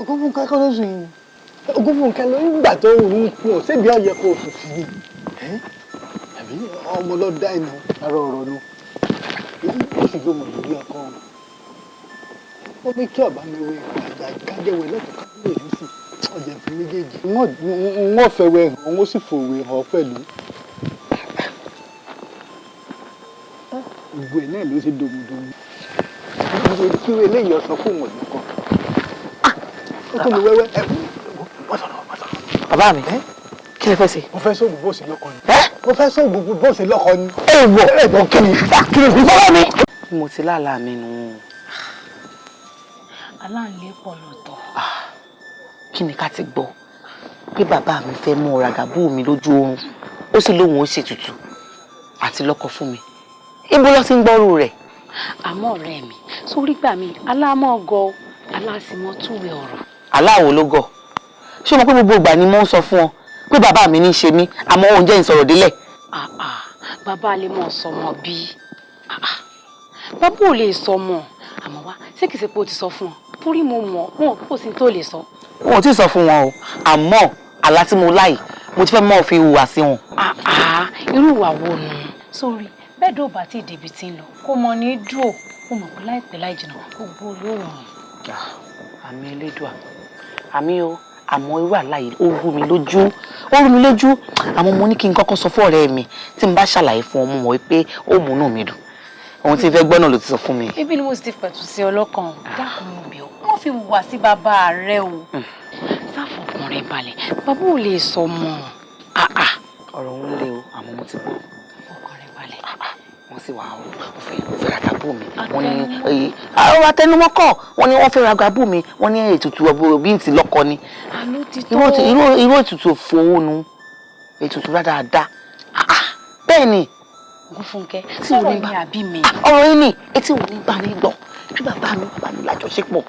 Ògúnfúnkẹ́ kọ́ ló sùn yìí. Ògúnfúnkẹ́ ló ń gbà tó ń kú ọ sébi ọ̀yẹ́ kó o sùn sí ni. Àbí ọmọ lọ́dá iná ara ọ̀rọ̀ nu. Ó sì gbọ́mọ̀ lórí ọkọ. Ó ní kí ọ̀bá mi wé àjà kájẹ̀wé lọ́tọ̀ kájẹ̀wé ló sì ọjà ìfún méjèèjì. Wọ́n fẹ́wẹ́ hàn, wọ́n sì fòwe hàn pẹ̀lú. Gbogbo ẹ̀ náà ló ṣe dòmùdòmù. Kí eléyìí ọ̀sán fún òun ọ̀dùn kan. Ó tó mi wẹ́wẹ́. Bàbá mi, kí lẹ fẹ́ ṣe? Mo fẹ́ sóògùn bó ṣe lọ́kọ ni. Mo fẹ́ sóògùn bó ṣe lọ́kọ ni. Ẹ wọ̀ ẹ̀gbọ́n kí ni? Kí ni bàbá mi? Mo ti lálàá mi nù. Aláǹlé pọ̀ lọ́tọ̀. Kí ni ká ti gbọ́? Pé bàbá mi fẹ́ mú ràgàbù mi lójú oorun. Ó sì lóun ó ṣètùtù àti lọ́kọ fún mi. Ibo ló ti ń gbọ́rù rẹ̀? Àmọ́ ọ̀rẹ́ mi, sórí gbà mí, aláàmọ́ gọ, aláàsìmọ́ túwèé ọ̀rọ̀. Aláwo ló gọ̀. Ṣé o mọ̀ pé gbogbo ìgbà ni mo ń sọ fún ọ pé bàbá mi ní í ṣe mí, àmọ́ òun jẹ́ ìsọ̀rọ̀ délẹ̀. Bàbá lè mọ̀ sọmọ bí. Bàbá ò lè sọmọ. Àmọ́ wá, ṣé kìí ṣe pé o ti sọ fún ọ? Torí mo mọ̀, wọn kò sí tó lè sọ. Wọn ò tí ì sọ fún wọn o, àmọ́ àlá tí mo láì, mo ti fẹ́ mọ́ fi hùwà sí wọn. Irú ìwà wo nù? Sórí, bẹ́ẹ̀ dó bá ti débi tí ń lọ, kó mọ ní dúró, kó mọ̀ pé láìpẹ́ láì jìnnà, gbogbo olóòrùn. Àmì Elédùà, àmì o, àmọ́ irú àlá yìí ó rú mi lójú, ó rú mi lójú. Àmọ́ mo ní kí n kọ́kọ́ sọ fún ọ̀rẹ́ mi tí mo bá ṣàlàyé fún ọmọ mọ̀ wípé ó múnú mi dùn. Ohun tí n fẹ́ gbọ́ náà ló ti sọ fún mi. Ibi ni mo sì ti pẹ̀tù sí ọlọ́kàn, dákun mo bẹ̀ ọ́, wọ́n fi hùwà sí bàbá rẹ o. Sáfọkàn rẹ balẹ̀, bàbá ò lè sọ mọ́. Ọ̀rọ̀ ń le o, àmọ́ mo ti gbọ́. Ọkàn rẹ balẹ̀. Wọ́n sì wà ó fẹ́ ràgàbù mi. Wọ́n ní àwọn atẹnumọ́kọ̀, wọ́n ní wọ́n fẹ́ ràgàbù mi, wọ́n ní ètùtù ọ̀bí ti lọ́kọ ni. Irú ètùtù òfowó nu, ètùtù rádaràda. Bẹ́ẹ̀ ni. Ògúnfúnkẹ́, sọ̀rọ̀ ni àbí mi? Ọ̀rọ̀ yìí ni etí ò ní bá mi gbọ́. Bí bàbá mi bá mi lájọṣepọ̀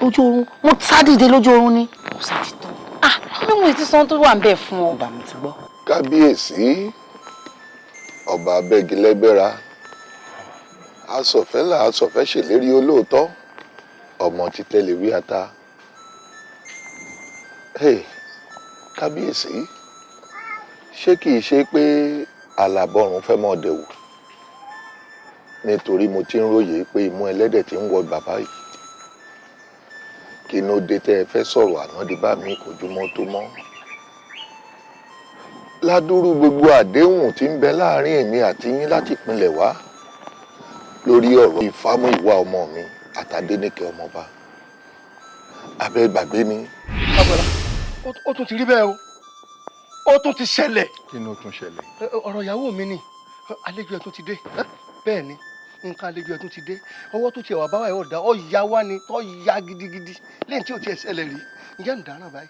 lójú oorun, mo sá dìde lójú oorun ni. Kò sá ti tó. Bí mo ti sọ tó wà ń bẹ̀ fún ọ. Ọba mi ti gbọ́. Kábíyèsí, ọba abẹ́gilẹ́gbẹ́ra, asọ̀fẹ́ là asọ̀fẹ́ ṣèlérí olóòótọ́, ọmọ títẹ́lẹ̀ wí ata. Kábíyèsí, ṣé kìí ṣe pé alábọ̀run fẹ́ mọ́ dẹ̀wò? Nítorí mo ti ń róye pé imú ẹlẹ́dẹ̀ ti ń wọ bàbá yìí. Kí ló dé tẹ́ ẹ fẹ́ sọ̀rọ̀ àná di bá mi kò jùmọ̀ tó mọ́? Ládùúrú gbogbo àdéhùn tí ń bẹ láàrin èmi àti yín láti pinlẹ̀ wá lórí ọ̀rọ̀ ìfámú ìwà ọmọ mi àtàdéníkẹ́ ọmọba. Abẹ́ gbàgbé ni. Agbára, ó tún ti rí bẹ́ẹ̀ o, ó tún ti ṣẹlẹ̀. Kí ni ó tún ṣẹlẹ̀? Ọ̀rọ̀ ìyàwó mi ni, àlejò ẹ̀ tún ti dé. Bẹ́ẹ̀ ni, nǹkan àlejò ẹ̀ tún ti dé. Ọwọ́ tó tiẹ̀ wà báwa ẹ̀ ọ̀dà, ó ya wá ni, ó ya gidigidi lẹ́yìn tí ò tiẹ̀ ṣẹlẹ̀ rí. Ǹjẹ́ ń dáná báyìí?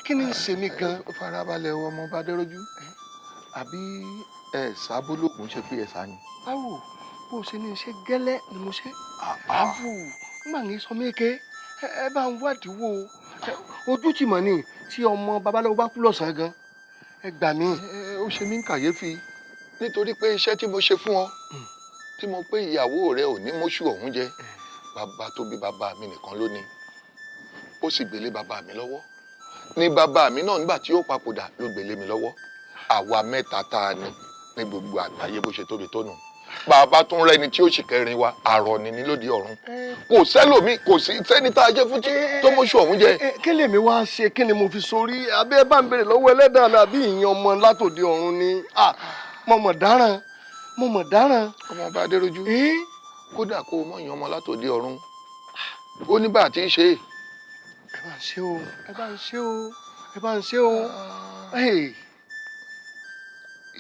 Kí ni ń ṣe mí gan? Farabalẹ̀ ọmọ bá dẹ́rọ́jú. Àbí ẹ sábólógún ṣe pé ẹ sá ni? Báwo bó ṣe ní ṣe gẹ́lẹ́ ni mo ṣe? Àbù nígbà ní sọ mí ké ẹ bá ń wádìí wo ojú tì mọ̀ ni tí ọmọ babaláwo bá kú lọ́sàn-án gan. Ẹ gbà mí. Ó ṣe mí ń kàyéfì nítorí pé iṣẹ́ tí mo ṣe fún ọ tí mo pé ìyàwó rẹ ò ní mọ́ṣú ọ̀hún jẹ, bàbá tó bí bàbá mi nìkan ló ní. Ó sì gbélé bàbá mi lọ́wọ́. Ní bàbá mi náà nígbà tí ó papòdà ló gbélé mi lọ́wọ́. Àwa mẹ́ta tá a ní ní gbogbo àgbáyé bó ṣe tóbi tó nù. Bàbá tún rẹni tí ó sì kẹrin wa, àrọ̀ ni ní lóde ọ̀run. Kò sẹ́lòmí, kò sí sẹ́ni tá a jẹ́ fún tí tó mọ́ṣú ọ̀hún jẹ. Kí lèmi wá ṣe, kí ni mo fi sórí? Abẹ́ bá ń béèrè lọ́wọ́ ẹlẹ́dàá mi àbí ìyẹn ọmọ látòde ọ̀run ni. Mo mọ̀ dáràn, mo mọ̀ dáràn. Ọmọ ọba Adéròjú, kódà kó o mọ̀ ìyẹn ọmọ látòde ọ̀run. Ó ní bá a ti ń ṣe. Ẹ bá ń ṣe o, ẹ bá ń ṣe o, ẹ bá ń ṣe o.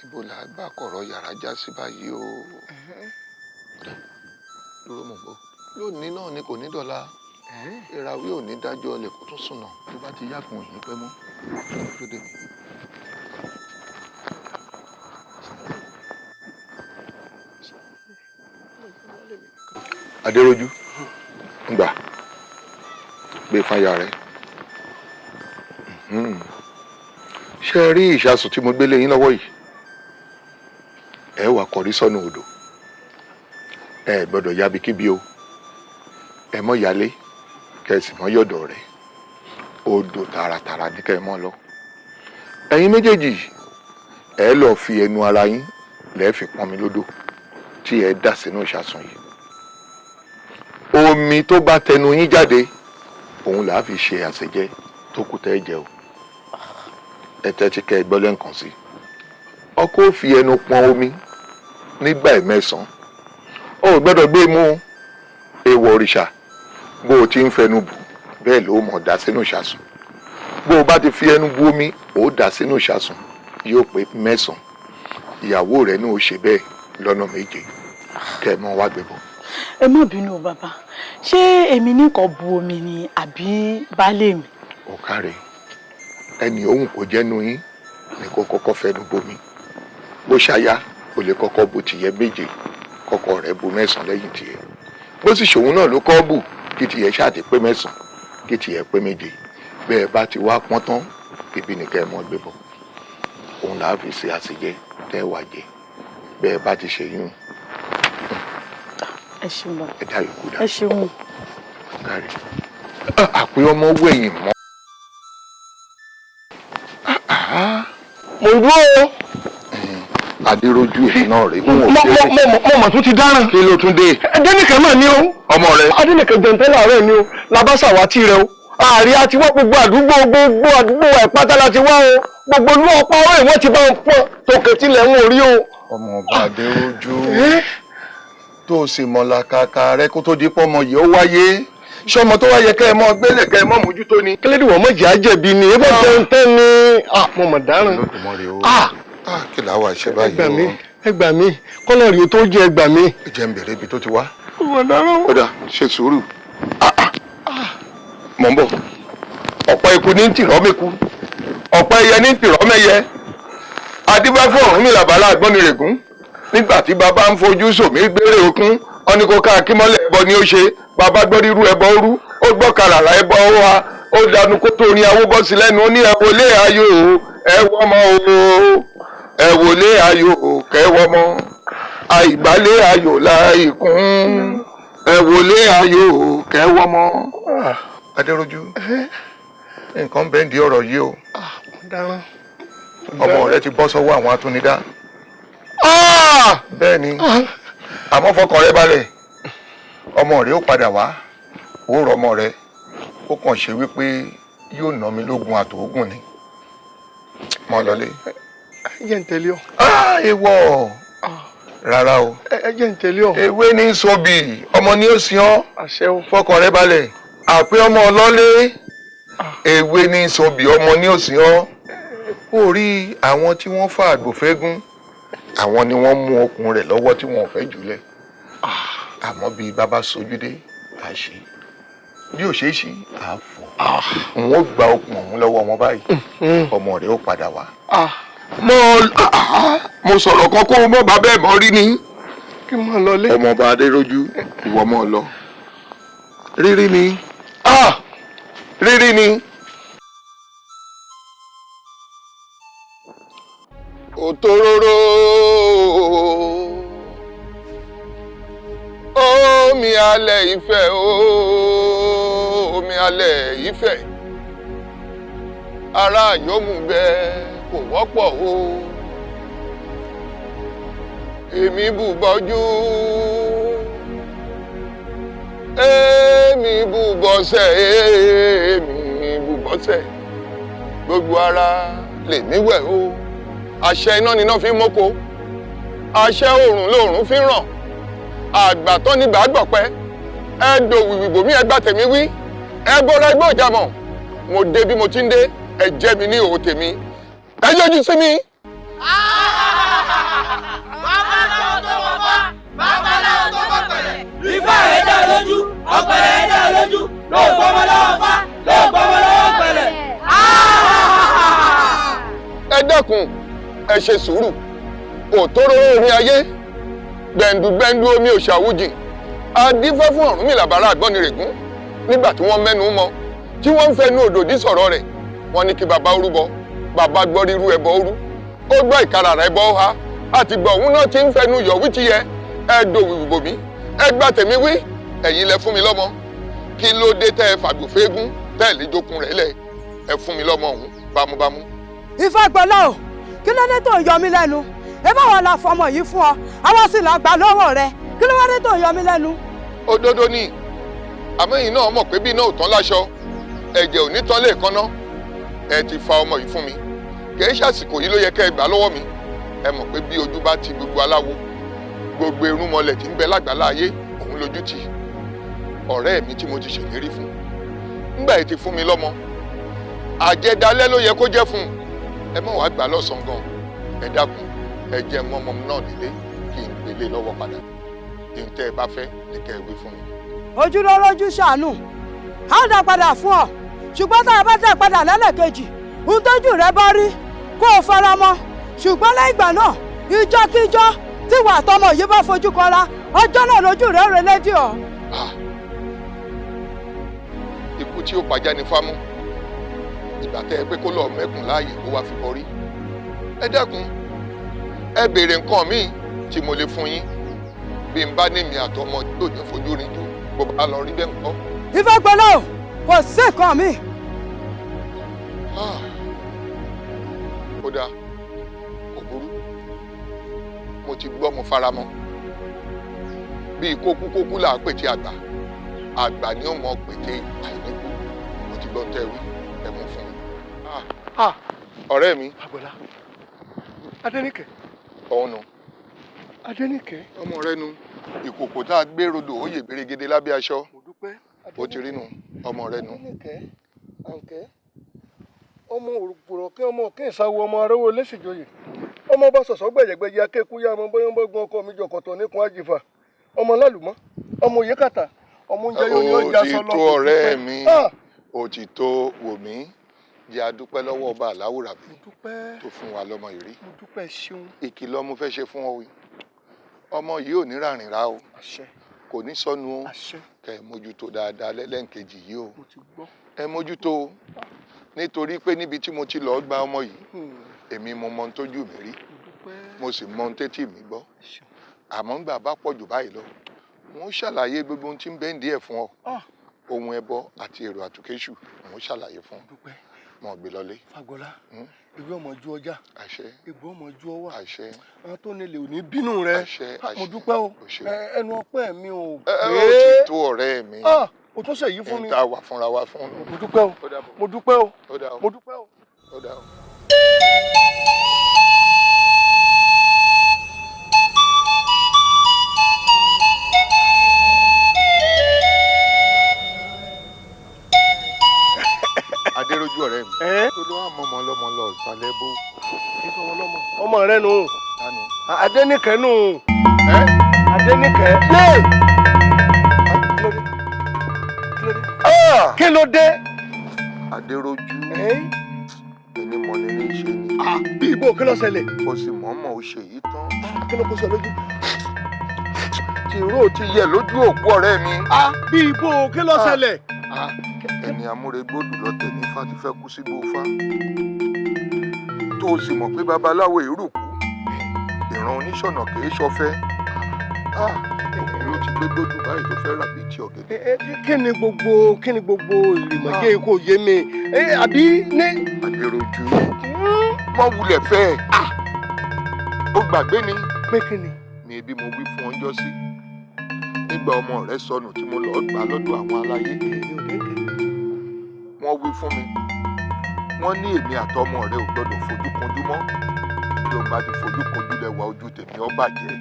Ibo là bá kọ̀rọ̀ yàrá já sí báyìí o. Dúró mò ń bọ̀. Lónìí náà ni kò ní dọ̀la. Ìràwé ò ní dájọ́ ọlẹ̀ kó tún sùnà. Tó bá ti yákun òní pẹ́ mọ́. Lóde mi. Adéròjú, ngbà gbé fáyà rẹ. Ṣé ẹ rí ìṣàsùn tí mo gbé lé yín lọ́wọ́ yìí? Ẹ wá kọrí sọ́nà odò. Ẹ gbọ́dọ̀ yábikíbi o. Ẹ mọ́ yálé, Kẹsì mọ́ yọ̀dọ̀ rẹ̀. Odò tààràtààrà ní kẹ́ ẹ mọ́ lọ. Ẹ̀yin méjèèjì ẹ lọ fi ẹnu ara yín lẹ́ẹ̀ fi pọnmi lódò tí ẹ dà sínú ìṣàsùn yìí. Omi tó bá tẹnu yín jáde òun là á fi ṣe àṣejẹ tó kù tẹ́ ẹ jẹ o. Ẹ tẹ́tí kẹ́ ẹ gbọ́ lẹ́ǹkan sí. Ọkọ ò fi ẹnu pọn omi nígbà ẹ̀mẹ́sàn-án. O ò gbọ́dọ̀ gbé mú èèwọ̀ òrìṣà. Bó o ti ń fẹnu bù bẹ́ẹ̀ ló mọ̀ dá sínú ìṣàsùn. Bó o bá ti fi ẹnu bu omi ó dà sínú ìṣàsùn, yóò pé 9. Ìyàwó rẹ̀ ní o ṣe bẹ́ẹ̀ lọ́nà 7 kẹ́ ẹ mọ́ wá gbé bọ̀. Ẹ má bínú o bàbá, ṣé èmi nìkan bu omi ni àbí baálé mi? Ó káre, ẹni òun kò jẹ́nu yín ni kó kọ́kọ́ fẹnu bomi. Bó ṣaya o lè kọ́kọ́ bu tìyẹ 7, kọ́kọ́ rẹ̀ bu 9 lẹ́yìn tìyẹ. Bó sì ṣòun náà ló kọ́ bù kí tìyẹ ṣáà ti pé 9, kí tìyẹ pé 7. Bẹ́ẹ̀ bá ti wá pọ́n tán, ibi nìkan ẹ mọ́ gbé bọ̀. Òun là á fi ṣe àṣejẹ tẹ́ wà jẹ. Bẹ́ẹ̀ bá ti ṣe yún. Ẹ ṣeun bàbá. Ẹ dá yòókù dá. Ẹ ṣeun. Kárí. Àpé ọmọ wẹ̀yìn mọ́. Mo ń dúró o. Adéròjú èmi náà rèé. Mo mọ̀ tún ti dáràn. Kí ló tún dé? Adénìkẹ́ mà ní o. Ọmọ rẹ. Adénìkẹ́ jẹun láàárọ̀ ni o. Labásàwátì rẹ o. Ààrẹ àti wá gbogbo àdúgbò gbogbo àdúgbò wa ìpátá láti wá o. Gbogbo inú ọ̀pá ọ̀rọ̀ ìwọ́n ti bá ń pọ́n tòkè tilẹ̀ ń rí o. Ọmọ ọba Adéròjú tó o sì mọ̀ làkàkà rẹ kó tó di pọ́mọ yìí ó wáyé. Ṣọmọ tó wáyé kẹ́ ẹ mọ́ gbélé kẹ́ ẹ mọ́ mójútó ni. Kílódé wọ́n mọ̀jì á jẹ̀bi ni ebó jẹun tán ni mo mọ̀ dáràn. Kí làá wà ṣe báyìí o. Ẹ gbà mí kọ́lọ̀ rí o tó jẹ ẹ gbà mí. Ẹ jẹ́ ń bèrè ibi tó ti wá. Mo mọ̀ dáràn. Ó dà ṣe sùúrù. Mọ̀ ń bọ̀. Ọ̀pọ̀ eku ní tìrọ́ mẹ́ku, ọ̀pọ̀ ẹyẹ ní tìrọ́ mẹ́yẹ. Adíbá fún Ọ̀rúnmìlà bàlá àgbọ́nirègún. Nígbà tí bàbá ń fojú sòmí gbére òkun, ọ̀ní kò ká akímọ́lẹ̀ ẹbọ ni ó ṣe. Bàbá gbọ́ rírú ẹbọ rú, ó gbọ́ kàràrà ẹbọ ó ha, ó dànù kó tó orin awó bọ́ sí lẹ́nu, ó ní ẹ wọlé ayò o, ẹ wọ́mọ o, ẹ wọlé ayò o, kẹ́ wọ́mọ. Àìgbálé ayò láìkún, ẹ wọlé ayò o, kẹ́ wọ́mọ. Adéròjú, nǹkan bẹ́ẹ̀ di ọ̀rọ̀ yìí o. Ọmọ rẹ ti bọ́ sọ́wọ́ àwọn atúnidá. Bẹ́ẹ̀ ni, àmọ́ fọkàn rẹ balẹ̀, ọmọ rẹ ó padà wá, ó rọ ọmọ rẹ, ó kàn ṣe wípé yóò ná mi lógun àtòógùn ni. Mọ lọlé. Ẹ jẹ́ ń tẹ̀lé ọ. Ewọ rárá o. Ẹ jẹ́ ń tẹ̀lé ọ. Ewé ní sobi, ọmọ ni ó sin ọ́. Fọkàn rẹ balẹ̀, àpé ọmọ ọlọ́lé. Ewé ní sobi, ọmọ ni ó sin ọ́. Ó rí àwọn tí wọ́n fa àgbò fẹ́gún, àwọn ni wọ́n mú okùn rẹ̀ lọ́wọ́ tí wọ́n ò fẹ́ jùlẹ̀. Àmọ́ bí bàbá sojúdé à ṣe bí ò ṣe é ṣe à fọ̀. N ó gba okùn ọ̀hún lọ́wọ́ wọn báyìí, ọmọ rẹ̀ ó padà wá. Mo sọ̀rọ̀ kan kó o mọ̀ bá bẹ́ẹ̀ mọ́ rí ni. Kí mo lọ lé. Ọmọ ọba Adéròjú, ìwọ mọ́ lọ. Rírí ni. Rírí ni. Òtòròrò omi alẹ́ ìfẹ́, omi alẹ́ ìfẹ́, ará yòómù bẹ́ẹ̀ kò wọ́pọ̀ o. Èmi bù bọ́jú, èmi bù bọ́sẹ̀, èmi bù bọ́sẹ̀, gbogbo ara lèmi wẹ̀ o. Àṣẹ iná níná fi ń móko, àṣẹ oòrùn lóòrùn fi ń ràn. Àgbà tán ní gbàgbọ̀pẹ́, ẹ dò wìwìbò mí, ẹ gbà tèmi wí, ẹ bọ́ra ẹgbẹ́ òjàmọ̀. Mo dé bí mo ti ń dé, ẹ jẹ́ mi ní òwò tèmi, ẹ yọjú sí mi. Babaláwo tó wọ́n fá, babaláwo tó bá pẹ̀lẹ́. Ifá rẹ̀ dá lójú, ọ̀pẹ̀lẹ̀ rẹ̀ dá lójú, lóò gbọ́mọ lọ́wọ́ fá, lóò gbọ́mọ lọ́wọ́ pẹ̀lẹ́. Ẹ dákun, ẹ ṣe sùúrù. Òtóró omi ayé, gbẹ̀ndùgbẹ̀ndù omi òṣàwùjì, adífá fún Ọ̀rúnmìlà bàrà àgbọ́nirègún. Nígbà tí wọ́n mẹ́nu mọ́, tí wọ́n ń fẹnu òdòdí sọ̀rọ̀ rẹ̀, wọ́n ní kí bàbá orúbọ. Bàbá gbọ́ rírú ẹbọ orú, ó gbọ́ ìkaràrà ẹbọ ọha, àti gbọ̀ òun náà ti ń fẹnu yọ̀wí ti yẹ. Ẹ dò wìwìbò mí, ẹ gbà tèmi wí, ẹ̀yin lẹ fún mi lọ́mọ. Kí ló dé tẹ́ ẹ fàgbò fẹ́gún tẹ́ ẹ lè jókun rẹ̀ lẹ̀? Ẹ fún mi lọ́mọ ọ̀hún bámúbámú. Ifágbọ́lá o, kí ló dé tó ń yọ mí lẹ́nu? Ẹ bá wọn la fọmọ yìí fún ọ, àwọn sì là gbà lọ́wọ́ rẹ. Kí ló wá dé tó ń yọ mí lẹ́nu? Òdodo ni, àmọ́ ẹ̀yin náà mọ̀ pé bí iná ò tán láṣọ, ẹ̀jẹ̀ ò ní tán lẹ́ẹ̀kan ná. Ẹ ti fa ọmọ yìí fún mi, kì í ṣàsìkò yìí ló yẹ kẹ́ ẹ gbà lọ́wọ́ mi. Ẹ mọ̀ pé bí ojú bá ti gbogbo aláwo, gbogbo irúnmọlẹ̀ tí ń bẹ lágbàlá ayé òun lójú tì. Ọ̀rẹ́ mi tí mo ti ṣèlérí fún, ńgbà yìí ti fún mi lọ́mọ, àjẹdálẹ́ ló yẹ kó jẹ́ fún un. Ẹ mọ̀ wá gbà lọ́sàn-án gan. Ẹ dákun, ẹ jẹ́ mọ́mọ́ náà nílé kí n gbélé lọ́wọ́ padà. Ìhun tẹ́ ẹ bá fẹ́ ni kẹ́ ẹ wí fún mi. Ojú ló rójú ṣàánú, a ó dá padà fún ọ, ṣùgbọ́n tá a bá dá padà lẹ́lẹ́kejì, ohun tójú rẹ bá rí kó o fara mọ́. Ṣùgbọ́n lẹ́yìn ìgbà náà, ìjọ́kíjọ́ tí wà tọmọ yìí bá fojú kọra, ọjọ́ náà lójú rẹ rẹ lédè ọ. Ikú tí ó pàjá ni fámú, ìgbà tẹ́ ẹ pé kó lọ́ọ́ mẹ́kùn láàyè kó wá fi bọrí. Ẹ dákun, ẹ béèrè nǹkan míì tí mo lè fún yín. Bí n bá ní mi àtọmọ yóò ní fojú rinjú, bó bá lọ rí bẹ́ẹ̀ ńkọ́. Ifágbọ́lá o, kò sí nǹkan míì. Ó dáa, kò burú, mo ti gbọ́, mo fara mọ́. Bíi kókúkókú là á pète àgbà, àgbà ni ó mọ pète àìníkú. Mo ti gbọ́ ń tẹ́ wí, ẹ mú fún mi. Ọ̀rẹ́ mi. Àgbọ̀lá, Adéníkẹ́. Ọ̀hún nu. Adéníkẹ́. Ọmọ rẹ nu. Ìkòkò tá a gbé rodò ó yè gbèrègede lábẹ́ aṣọ. Mo dúpẹ́. Ó ti rí nu, ọmọ rẹ nu. Adéníkẹ́, àǹkẹ́, ọmọ òrùkẹ́, ọmọ òkè ìsáwọ, ọmọ arówó lẹ́sìnjòyè, ọmọ bá sọ̀sọ́ gbẹ̀jẹ̀gbẹ̀jẹ̀ akékúyà, ọmọ bóyá ń bọ́gun ọkọ mi jọkọ̀tọ̀ níkun àjìfà, ọmọ lálùmọ́, ọmọ òye kàtà, ọmọ oúnjẹ yóò ní ọjà sọlọ. Ó ti tó ọ̀rẹ́ mi, ó ti tó. Wò mí, jẹ́ a dúpẹ́ lọ́wọ́ ọba Aláwùrábí tó fún wa lọ́mọ yìí rí. Mo dúpẹ́, ṣeun. Ìkìlọ̀ mo fẹ́ ṣe fún ọ yìí, ọmọ yìí ò ní ràrìn rà o, kò ní sọnù o. Kẹ́ ẹ mójútó dáadáa lẹ́lẹ́ǹkejì yìí o, ẹ mójútó o, nítorí pé níbi tí mo ti lọ́ọ́ gba ọmọ yìí, èmi mo mọ ohun tójú mi rí, mo sì mọ ohun tétí mi gbọ́. Àmọ́ ńgbà bá pọ̀ jù báyìí lọ, wọ́n ṣàlàyé gbogbo ohun tí ń bẹ ń díẹ̀ fún ọ, ohun ẹbọ àti èrò àtúkéṣù, wọ́n ṣàlàyé fún ọ. Mọ̀ gbé lọlé. Fagbọ́lá, ìwé ọmọ ju ọjà, ìgbó ọmọ ju ọwà, àwọn tó nílé ò ní bínú rẹ. Mo dúpẹ́ o, ẹnu ọpẹ́ mi ò gbé. Ó ti tó ọ̀rẹ́ mi. O tún ṣe yìí fún mi. N ta wà fúnra wa fún un. Mo dúpẹ́ o, mo dúpẹ́ o, mo dúpẹ́ o. Adérójú ọ̀rẹ́ mi. Tó ló wà mọ́mọ́ lọ́mọ lọ ìsàlẹ̀ bó. Ọmọ rẹ nù. Adéníkẹ́ nù. Adéníkẹ́. Kí ló dé? Adérójú, ẹni mọ̀ ní ní ṣe ni. Bí ibo kí ló ṣẹlẹ̀? O sì mọ̀ọ́mọ̀ o ṣe yìí tán. Kí ló kó sọ lójú? Tìró ti yẹ lójú òkú ọ̀rẹ́ mi. Bí ibo kí ló ṣẹlẹ̀? Ẹni amúregbòdù lọ́tẹ̀ ní Ifá ti fẹ́ kú sígbó Ifá. Tó o sì mọ̀ pé babaláwo èrú kú, ìran oníṣọ̀nà kì í ṣọfẹ́. Òkú ló ti gbé gbódù báyìí tó fẹ́ rà bíi ti ọ̀gẹ̀dẹ̀. Kí ni gbogbo ìrìmọ̀jẹ́ kò yé mi àbí ní. Adérójú, mọ wulẹ̀ fẹ́ ẹ̀. Ó gbàgbé ni. Pé kí ni? Ní ebi mo wí fún ọjọ́ sí. Nígbà ọmọ rẹ sọnù tí mo lọ́ọ́ gbà lọ́dọ̀ àwọn aláyé, wọ́n wí fún mi, wọ́n ní èmi àtọmọ rẹ ò gbọ́dọ̀ fojú kanjú mọ́. Bí o bá ti fojú kanjú lẹ́wà ojú tèmi ó bàjẹ́.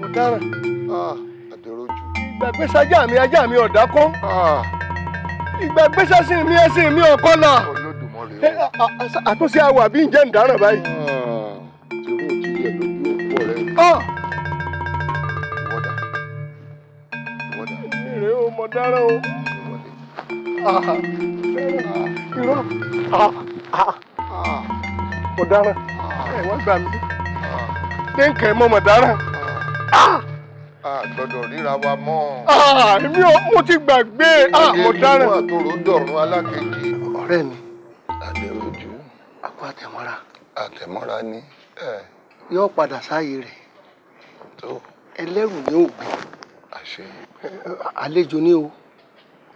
Mo dáràn. Adérójú. Ìgbàgbésájà mi, ajá mi ọ̀dà kọ́. Ìgbàgbésásìn mi, ẹṣin mi ọ̀kọ́là. Olódùmarè o. Àtúnṣe àwọ̀ àbí ǹjẹ́ ń dáràn báyìí. Tìró ti yẹ lójú òkú ọ̀rẹ́ mi. Ìwọ́dà. Ìwọ́dà. Èrè o, mo dáràn o. Irọ́. Mo dáràn. Ẹ wá gbà mí. Dénkẹ́ mọ́ mo dáràn. A gbọ́dọ̀ ríra wa mọ́. Èmi ò, mo ti gbàgbé. Mo dáràn. Ayé àtòrò dọ̀run alákejì. Ọ̀rẹ́ mi. Adérójú. Àpò àtẹ̀mọ́ra. Àtẹ̀mọ́ra ni. Yóò padà sáàyè rẹ̀. Tó. Ẹlẹ́rù ni ó gbé. Àlejò ni o,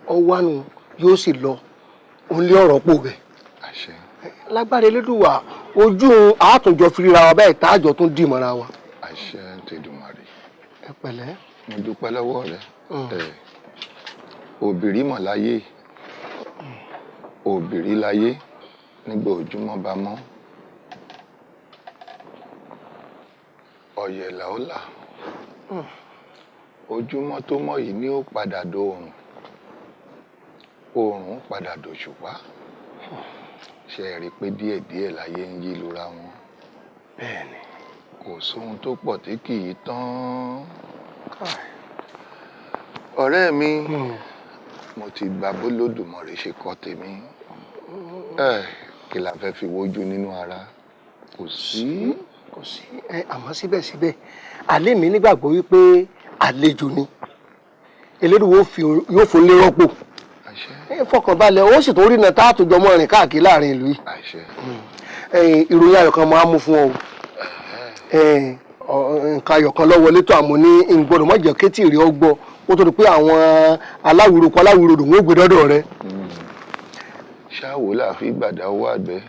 ọwánu yóò sì lọ, òun lé ọ̀rọ̀ pò bẹ̀. Lágbára Elédùwà, ojú àtúnjọ fi ríra wa báyìí, táàjọ tún dì mọ́ra wa. Àṣẹ tẹdùmarè. Ẹ pẹ̀lẹ́. Mo dúpẹ́ lọ́wọ́ rẹ. Òbírí mọ̀ láyé, òbírí láyé, nígbà ojúmọ́ bá mọ́. Ọ̀yẹ̀là ó là. Ojúmọ́ tó mọ́ yìí ni ó padà dòòrùn, oòrùn padà dòṣùpá. Ṣe é rí i pé díẹ̀díẹ̀ láyé ń yí lura wọn. Bẹ́ẹ̀ni. Kò sóhun tó pọ̀ tí kì í tán. Ọ̀rẹ́ mi, mo ti gbà bólódùmarè ṣe kọ́ tèmi. Kí la fẹ́ fi wojú nínú ara? Kò sí. Kò sí. Àmọ́ síbẹ̀síbẹ̀, àlẹ́ mi nígbàgbọ́ wípé àlejò ni. Elédùwà yóò fún lé rọ́pò. Fọkànbalẹ̀, ó sì tó rí náà táàtò jọmọ rìn káàkiri láàrin ìlú yìí. Ìròyìn ayọ̀ kan máa mú fún ọ. Nǹkan ayọ̀ kan lọ́wọ́ létò àmọ́ ní ìgbọ́dọ̀ má jẹ́ kétì rí ọgbọ́ ó tó di pé àwọn aláwìroko aláwìrodò ń gbé dọ́dọ̀ rẹ. Ṣáwo la fi gbàdá owó àgbẹ̀.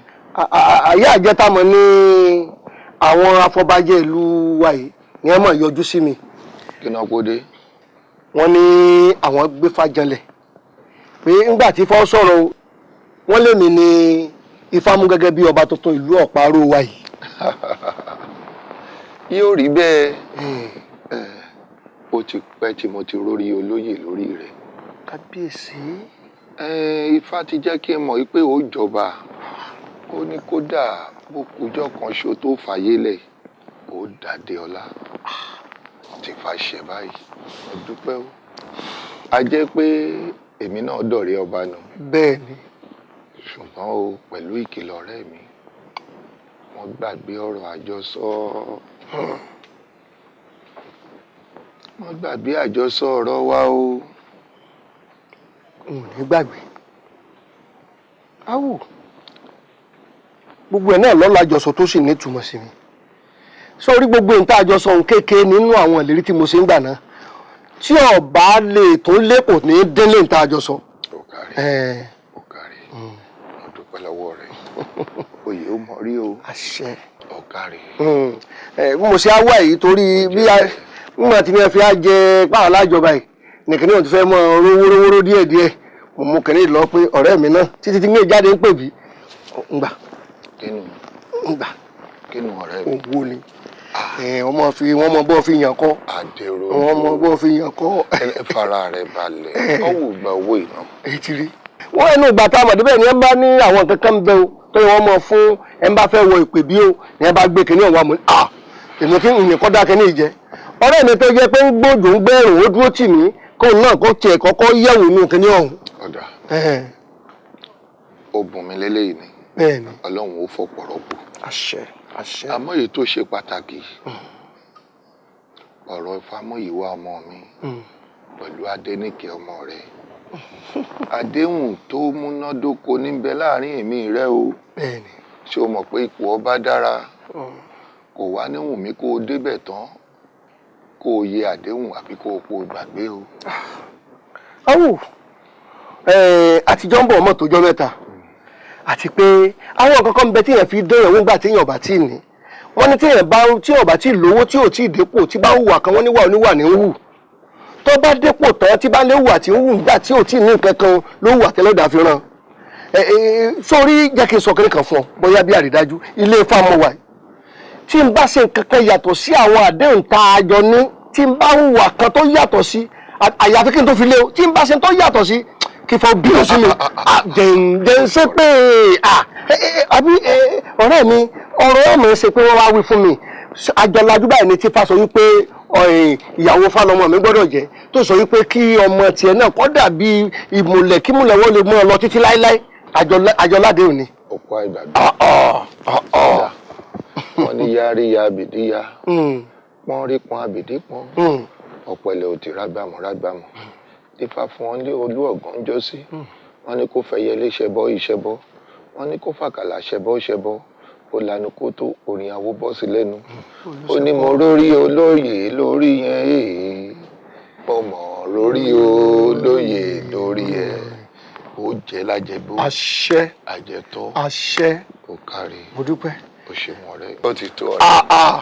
Àyè àjẹtàmọ́ ní àwọn afọbajẹ ìlú wa yìí ni ẹ mọ̀ yọjú sí mi. Kí náà kó dé. Wọ́n ní àwọn gbé fàjọlẹ̀ pé ńgbà tí Ifá sọ̀rọ̀ o, wọ́n lèmi ní Ifá mú gẹ́gẹ́ bí ọba tuntun ìlú Ọ̀párò wa yìí. Yóò rí bẹ́ẹ̀. Ó ti pẹ́ tí mo ti rórí olóyè lórí rẹ̀. Kábíyèsí. Ifá ti jẹ́ kí n mọ̀ pé ó jọba. Ó ní kódà bó kújọ́ kan ṣo tó fàyè lẹ̀, ó dàdé ọlá. Ti fa ṣẹ báyìí, mo dúpẹ́ o. A jẹ́ pé èmi náà dọ̀rẹ́ ọba nù. Bẹ́ẹ̀ni. Ṣùgbọ́n o, pẹ̀lú ìkìlọ̀ ọ̀rẹ́ mi, wọ́n gbàgbé ọ̀rọ̀ àjọsọ. Wọ́n gbàgbé àjọsọ ọ̀rọ̀ wa o. N ò ní gbàgbé. Áwò, gbogbo ẹ̀ náà lọ́la àjọsọ tó sì nítumọ̀ sí mi. Sórí gbogbo nǹkan àjọsọ òun kékeré nínú àwọn ìlérí tí mo ṣe ń gbà náà, tí ọba lè tó lé kò ní délé nǹkan àjọsọ. Ó kárí, ó kárí, mo dúpẹ́ lọ́wọ́ rẹ̀. Oyè ó mọ rí o. Àṣẹ. Ó kárí. Bí mo ṣe á wà yìí torí bí mo ti ní ẹ fi á jẹ páwọn alájọba yìí nìkan ní òun ti fẹ́ mọ rówórówóró díẹ̀díẹ̀. Mo mú kìnìún lọ pé ọ̀rẹ́ mi náà títí tí mi ò jáde ń pè bí. Ngbà. Kínú. Ngbà. Kínú ọ̀rẹ́ mi. Owó ni. Wọ́n mọ fi wọ́n mọ bọ́ fi yàn kọ́. Àdèrò. Wọ́n mọ bọ́ fi yàn kọ́. Ẹ fara rẹ balẹ̀, ọ̀wù gba owó iná. Èyí ti rí. Wọ́n ẹnu ìgbà tá a mọ̀ débẹ̀ ni ẹ bá ní àwọn nǹkan kan bẹ o, tó yẹ wọ́n mọ fún ẹ bá fẹ́ wọ ìpè bí o, ni ẹ bá gbé kinní ọ̀wá mu. À èmi kí n kọ́ dá kinní jẹ. Ọ̀rẹ́ mi tó jẹ́ pé ń gbòdò ń gbẹ̀rùn ó dúró tì mí kóun náà kó tiẹ̀ kọ́kọ́ yẹ̀wò inú kinní ọ̀hún. Ọ̀dà. Ó bùn mi lélẹ́yìí ni. Bẹ́ẹ̀ni. Ọlọ́run ó fọ̀pọ̀ rọ́pò. Àṣẹ. Àṣẹ. Àmọ́ èyí tó ṣe pàtàkì, ọ̀rọ̀ Fámúyìwá ọmọ mi pẹ̀lú Adéníkẹ́ ọmọ rẹ̀, àdéhùn tó múnádóko níbẹ̀ láàrin èmi rẹ o. Bẹ́ẹ̀ni. Ṣé o mọ̀ pé ipò ọba dára? Kò wá níwùn mí kó o débẹ̀ tán kó o yẹ àdéhùn àbí kó o po gbàgbé o. Awò, àtijọ́ ń bọ̀ ọmọ tó jọ́ mẹ́ta, àti pé àwọn nǹkan kan ń bẹ téèyàn fi dán ìyàwó ńgbà téèyàn ọba tí ní. Wọ́n ní téèyàn bá tí ọba tí lówó tí ò tí ì dépò tí bá hùwà kan, wọ́n níwà oníwà ní hù. Tó bá dépò tán tí bá léwù àti ń hù ńgbà tí ò tí ì ní nǹkan kan ló hùwà tẹ́lẹ̀dà fi ràn. Sórí jẹ́ kí n sọ kiri kan fún ọ, bóyá bí àrídájú ilé Ifá mo wà yìí. Tí n bá ṣe nǹkan kan yàtọ̀ sí àwọn àdéhùn tá a jọ ní, tí n bá hùwà kan tó yàtọ̀ sí, àyàfi kí n tó fi lé o, tí n bá ṣe tó yàtọ̀ sí, kí fọ bínú sí mi. Jẹ̀ǹjẹ̀ ṣe pé àbí ọ̀rẹ́ mi, ọ̀rọ̀ ọ̀mọ̀ ṣe pé wọ́n wá wí fún mi. Àjọlájú báyìí ni tí Ifá sọ wípé ìyàwó Fálọmọ mi gbọ́dọ̀ jẹ́, tó sọ wípé kí ọmọ tiẹ̀ náà kó dàbí ìmùlẹ̀ kí múlẹ̀ wọ́n lè mú ọ lọ títí láéláé. Àjọládé òní. Ọ̀pọ̀ àìgbàgbé. Wọ́n ní yáárí ya àbìdí ya, pọ́n rí pọ́n àbìdí pọ́n, ọ̀pẹ̀lẹ̀ ò ti rágbàmù rágbàmù. Ifá fún wọn ní olú ọ̀gán jọ sí. Wọ́n ní kó fẹyẹlé ṣẹbọ ìṣẹbọ, wọ́n ní kó fàkàlà ṣẹbọ ṣẹbọ, Ó lanu kó tó orin àwo bọ́ sí lẹ́nu. Ó ní mo rórí olóyè lórí yẹn èè, mo mọ̀ rórí olóyè lórí ẹ̀. Ó jẹ́ lájẹbó. Àṣẹ. Àjẹtọ́. Àṣẹ. Ó kárí. Mo dúpẹ́. Ó ṣeun ọ̀rẹ́. Ó ti tó ọ̀rẹ́.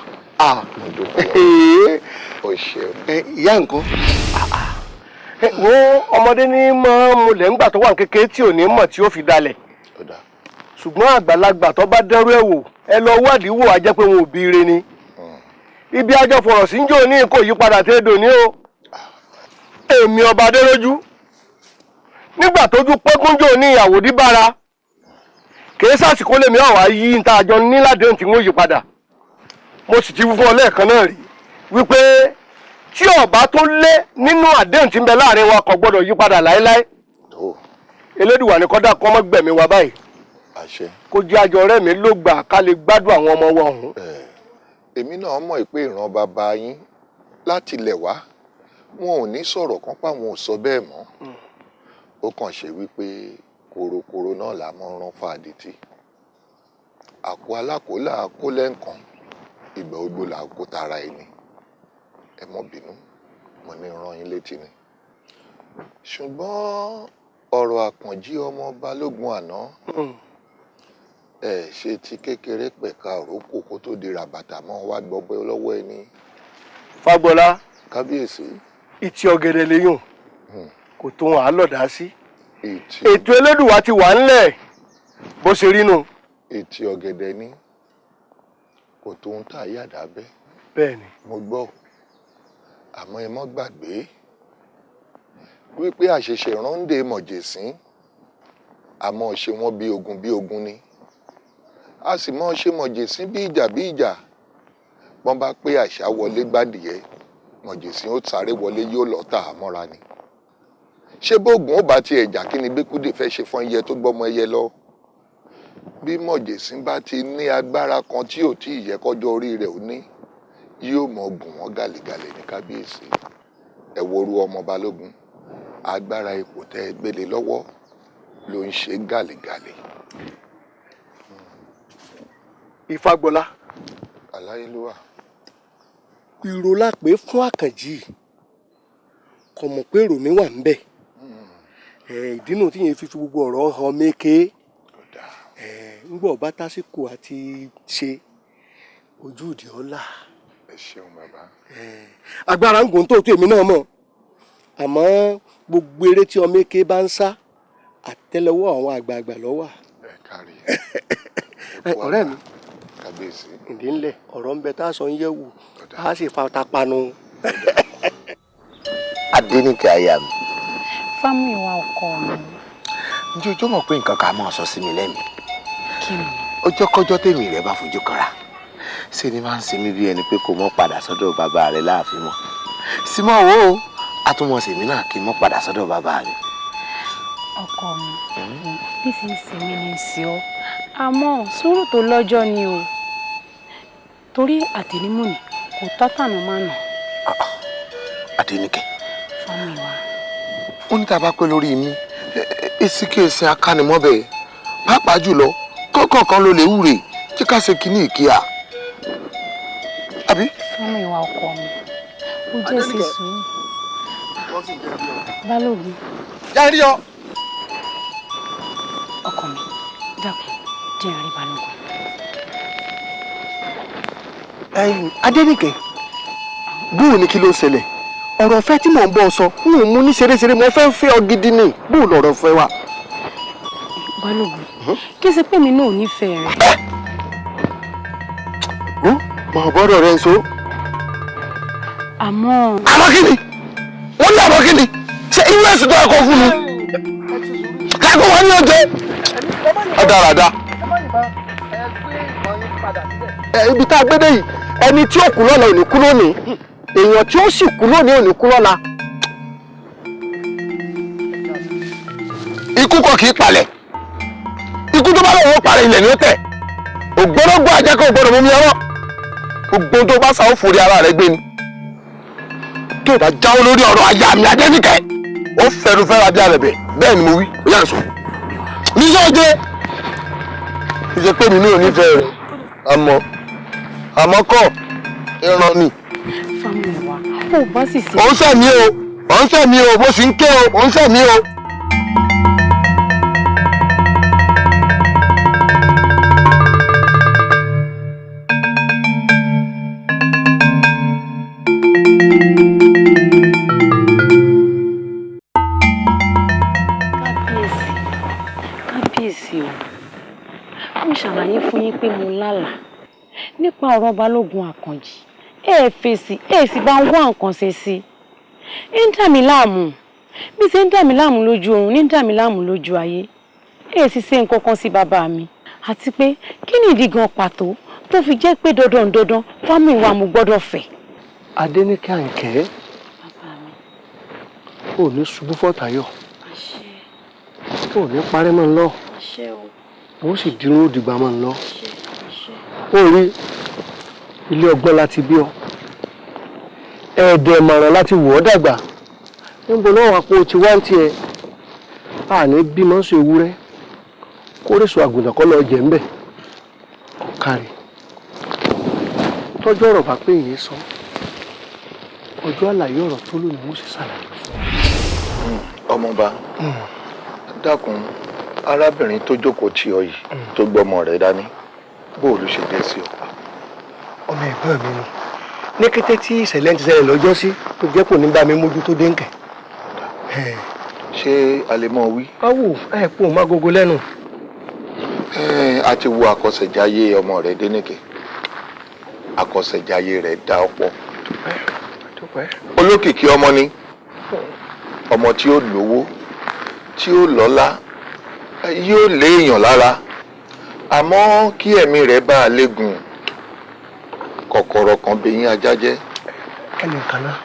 Mo dúpẹ́ lọ́wọ́. Ó ṣeun. Ìyá nǹkan. Wo ọmọdé ní mọ́ mulẹ̀ ńgbà tó wà ní kékeré tí ò ní mọ̀ tí ó fi dalẹ̀. Ṣùgbọ́n àgbàlagbà tó bá dẹ́rú ẹ̀ wò, ẹ lọ wádìí wò, á jẹ́ pé wọn ò bí ire ni. Ibi àjọ fọ̀rọ̀ sí ń jò ní kò yí padà tẹ́ dòní o. Èmi ọba Adéròjú nígbà tójú pẹ́kúnjò ní àwòdì bára kìí sàsìkò lèmi ọ̀wá yí níta àjọ níládéhùn tí wọ́n yí padà. Mo sì ti fún ọ lẹ́ẹ̀kan náà rí wípé tí ọba tó lé nínú àdéhùn tí ń bẹ láàrin wa kò gbọdọ̀ yí padà láéláé. Elédùwà ní kọ́dà kọ́ mọ́ gbẹ̀mí wa báyìí. Àṣẹ. Kó jẹ́ àjọ ọ̀rẹ́ mi ló gbà ká lè gbádùn àwọn ọmọ wa ọ̀hún. Èmi náà mọ̀ pé ìran bàbá yín láti ilẹ̀ wá wọn ò ní sọ̀rọ̀ kan páwọn ò sọ bẹ́ẹ̀ mọ́. Ó kàn ṣe wípé korokoro náà là mọ́ rán fàdìtì. Àpò alákòólà kó lẹ́ǹkan, ìgbà ogbó là kó tara ẹni. Ẹ mọ́ bínú, mo ní rán yín létí ni. Ṣùgbọ́n ọ̀rọ̀ Àkànjí ọmọ Balógun àná, ẹ ṣe ti kékeré pẹ̀ka òrókò kó tó di ràbàtà mọ́ wá gbọ́gbẹ́ lọ́wọ́ ẹni. Fágbọ́lá. Kábíyèsí. Ìtì ọ̀gẹ̀dẹ̀ lèyùn kò tó wọn á lọ̀dá sí. Ètò Elédùwà ti wà ńlẹ̀ bó ṣe rí nu. Ìtì ọ̀gẹ̀dẹ̀ ni kò tó ń tà yàdá bẹ́. Bẹ́ẹ̀ni. Mo gbọ́, àmọ́ ẹ mọ́ gbàgbé wípé àṣẹṣe rọ́ǹdè mọ̀jẹ̀sín àmọ́ ṣe wọ́n bí ogun bí ogun ni, a sì mọ́ ṣe mọ̀jẹ̀sín bí ìjà bí ìjà. Bọ́n bá pé àṣà wọlé gbádìẹ, mọ̀jẹ̀sín ó sáré wọlé yóò lọ tà á mọ́ra ni. Ṣé bóògùn ó bá tiẹ̀ jà, kí ni Bíkúdè fẹ́ ṣe fún ẹyẹ tó gbọ́mọ ẹyẹ lọ? Bí mọ̀jẹ̀sín bá ti ní agbára kan tí ò tí ì yẹ kọjọ́ orí rẹ̀ ó ní, yóò mọ̀ gùn wọ́n gàlégàlé ní kábíyèsí. Ẹ worú ọmọ Balógun, agbára ipò tẹ́ ẹ gbélé lọ́wọ́ ló ń ṣe gàlégàlé. Ìfagbọ́lá. Aláyélúwà. Ìró la pè fún Àkànjí, kò mọ̀ pé èrò mi wà ń bẹ̀. Ìdínú tí yẹn fi fi gbogbo ọ̀rọ̀ hàn méke. Ńgbọ̀ bá tásìkò àti ṣe ojú ìdí ọ̀la. Ẹ ṣeun bàbá. Agbára ń gùn tó tó èmi náà mọ̀, àmọ́ gbogbo eré tí ọmọ èké bá ń sá àtẹ́lẹwọ́ àwọn àgbààgbà ló wà. Ẹ kárí. Ọ̀rẹ́ mi. Kábíyèsí. Ǹdí ńlẹ̀ ọ̀rọ̀ ń bẹ tá a sọ ń yẹ̀ wò, a sì fa tapanu. Adéníkẹ́ aya mi. Fámúyìwá ọkọ mi. Ǹjẹ́ ojú mọ̀ pé nǹkan kan máa sọ sí mi lẹ́mìí? Kí ni? Ọjọ́kọ́jọ́ tèmi rẹ̀ bá fojú kanra, ṣé ni máa ń ṣe mí bí ẹni pé kò mọ́ padà sọ́dọ̀ bàbá rẹ̀ láàfin mọ́. Símọ́ wo àtúmọ̀ sèmi náà kí n mọ́ padà sọ́dọ̀ bàbá rẹ̀. Ọkọ mi, bí ṣe ń ṣe mí ní sí ọ, àmọ́ sùúrù tó lọ́jọ́ ni o, torí àtẹnumọ́ni kò tátànà máa nà. Adéníkẹ́. Fámúyìwá. Ó ní tá a bá pẹ́ lórí mi, èsì kí èsì akánimọ́bẹ̀, pàápàá jùlọ kọ́kọ̀ọ̀kan ló lè wúre kí ká ṣe kínní ìkíyà. Àbí? Fámúyìwá ọkọ mi, ó jẹ́ ṣe sùúrù. Balógun. Jáde yọ. Ọkọ mi, dákun, jẹ́ n rí Balógun. Ẹ̀yin Adéníkẹ́, bóò ni kí ló ń ṣẹlẹ̀? Ọ̀rọ̀ ọ̀fẹ́ tí mò ń bọ́ sọ, n ò mú ní ṣeréṣeré, mo fẹ́ fẹ́ ọ gidi ni, bóò lọ̀rọ̀ ọ̀fẹ́ wa. Balógun, kí ṣe pé mi náà ò nífẹ̀ẹ́ rẹ. Mọ̀ bọ́dọ̀ rẹ ń so. Àmọ́. Àmọ́ kí ni? Wọ́n ní àmọ́ kí ni? Ṣé irú ẹ̀sùn tó ẹ̀kọ́ fún mi? Káàkó wọn ní oúnjẹ. Ọ̀dàràdà. Ibi tá a gbé dé yìí, ẹni tí ó kú lọ́la ò ní kú lónìí, èèyàn tí ó sì kú lónìí ò ní kú lọ́la. Ikú kọ́ kì í palẹ̀. Ikú tó bá lọ́wọ́ palẹ̀ ilẹ̀ ni ó tẹ̀. Ògbórógbó ajá kò gbọdọ̀ mú mi ọwọ́. Gbogbo tó bá sá ó forí ara rẹ̀ gbé ni. Tó o bá jáwọ́ lórí ọ̀rọ̀ aya mi Adéníkẹ́, ó fẹnu fẹ́ra bí abẹ̀bẹ̀, bẹ́ẹ̀ ni mo wí, ó yà sọ. Níṣẹ́ oje, ìṣe pé mi ní ò nífẹ̀ẹ́ rẹ̀. Àmọ́ àmọ́ kọ́ ìran ni. Fámúyìwá ò bá sì ṣe. Ò ń sẹ̀mí o, ò ń sẹ̀mí o, mo sì ń ké o, ò ń sẹ̀mí o. Kábíyèsí o, mo ṣàlàyé fún yín pé mo lálàá nípa ọ̀rọ̀ Balógun Àkànjì. Ẹ fèsì, ẹ sì bá ń wá nǹkan ṣe sí i. Ń dà mí láàmú, bí ṣe ń dà mí láàmú lójú oorun ní ń dà mí láàmú lójú ayé. Ẹ sì ṣe nǹkan kan sí bàbá mi. Àti pé kí ni ìdí gan pàtó tó fi jẹ́ pé dandan dandan Fámúyìwá mo gbọ́dọ̀ fẹ́. Adéníkẹ́ Àǹkẹ́, ò ní ṣubú fọ́tàyọ̀, ò ní parẹ́ mọ́ ń lọ, ó sì dirun òdìgbà mọ́ ń lọ. Ó rí ilé ọgbọ́n láti bí ọ, ẹ̀ẹ́dẹ̀ mọ̀ràn láti wọ̀ ọ́ dàgbà. Níbo náà wà pé o ti wá ń tiẹ̀, àní bímọ ń sọ ewúrẹ́ kórèsò àgùntàn kọ́ lọ jẹ̀ ń bẹ̀. Ọ̀kàrẹ̀ tọ́jú ọ̀rọ̀ bá pé èyí sọ, ọjọ́ àlàyé ọ̀rọ̀ tó lónìí wọ́n sì ṣàlàyé fún ọ. Ọmọọba, dákun, arábìnrin tó jókòó tì ọ yìí tó gbọ́mọ rẹ̀ dání, bó ló ṣe dé sí ọ? Ọmọ ẹ̀gbọ́n mi ni. Ní kété tí ìṣẹ̀lẹ̀ ti ṣẹlẹ̀ lọ́jọ́ sí tó jẹ́ kò ní bá mi mójútó déńkẹ̀. Ṣé a lè mọ wí? Báwo ẹ kú òun má gogo lẹ́nu. A ti wo àkọsẹ̀jayé ọmọ rẹ̀ Déníkẹ́, àkọsẹ̀jayé rẹ̀ dá ọ̀pọ̀. Olókìkí ọmọ ni, ọmọ tí ó lówó, tí ó lọ́lá, yóò léèyàn lára. Àmọ́ kí ẹ̀mí rẹ̀ bá a léegun, kọ̀kọ̀rọ̀ kan bẹ̀yìn ajá jẹ́. Kẹ́ni nǹkan náà.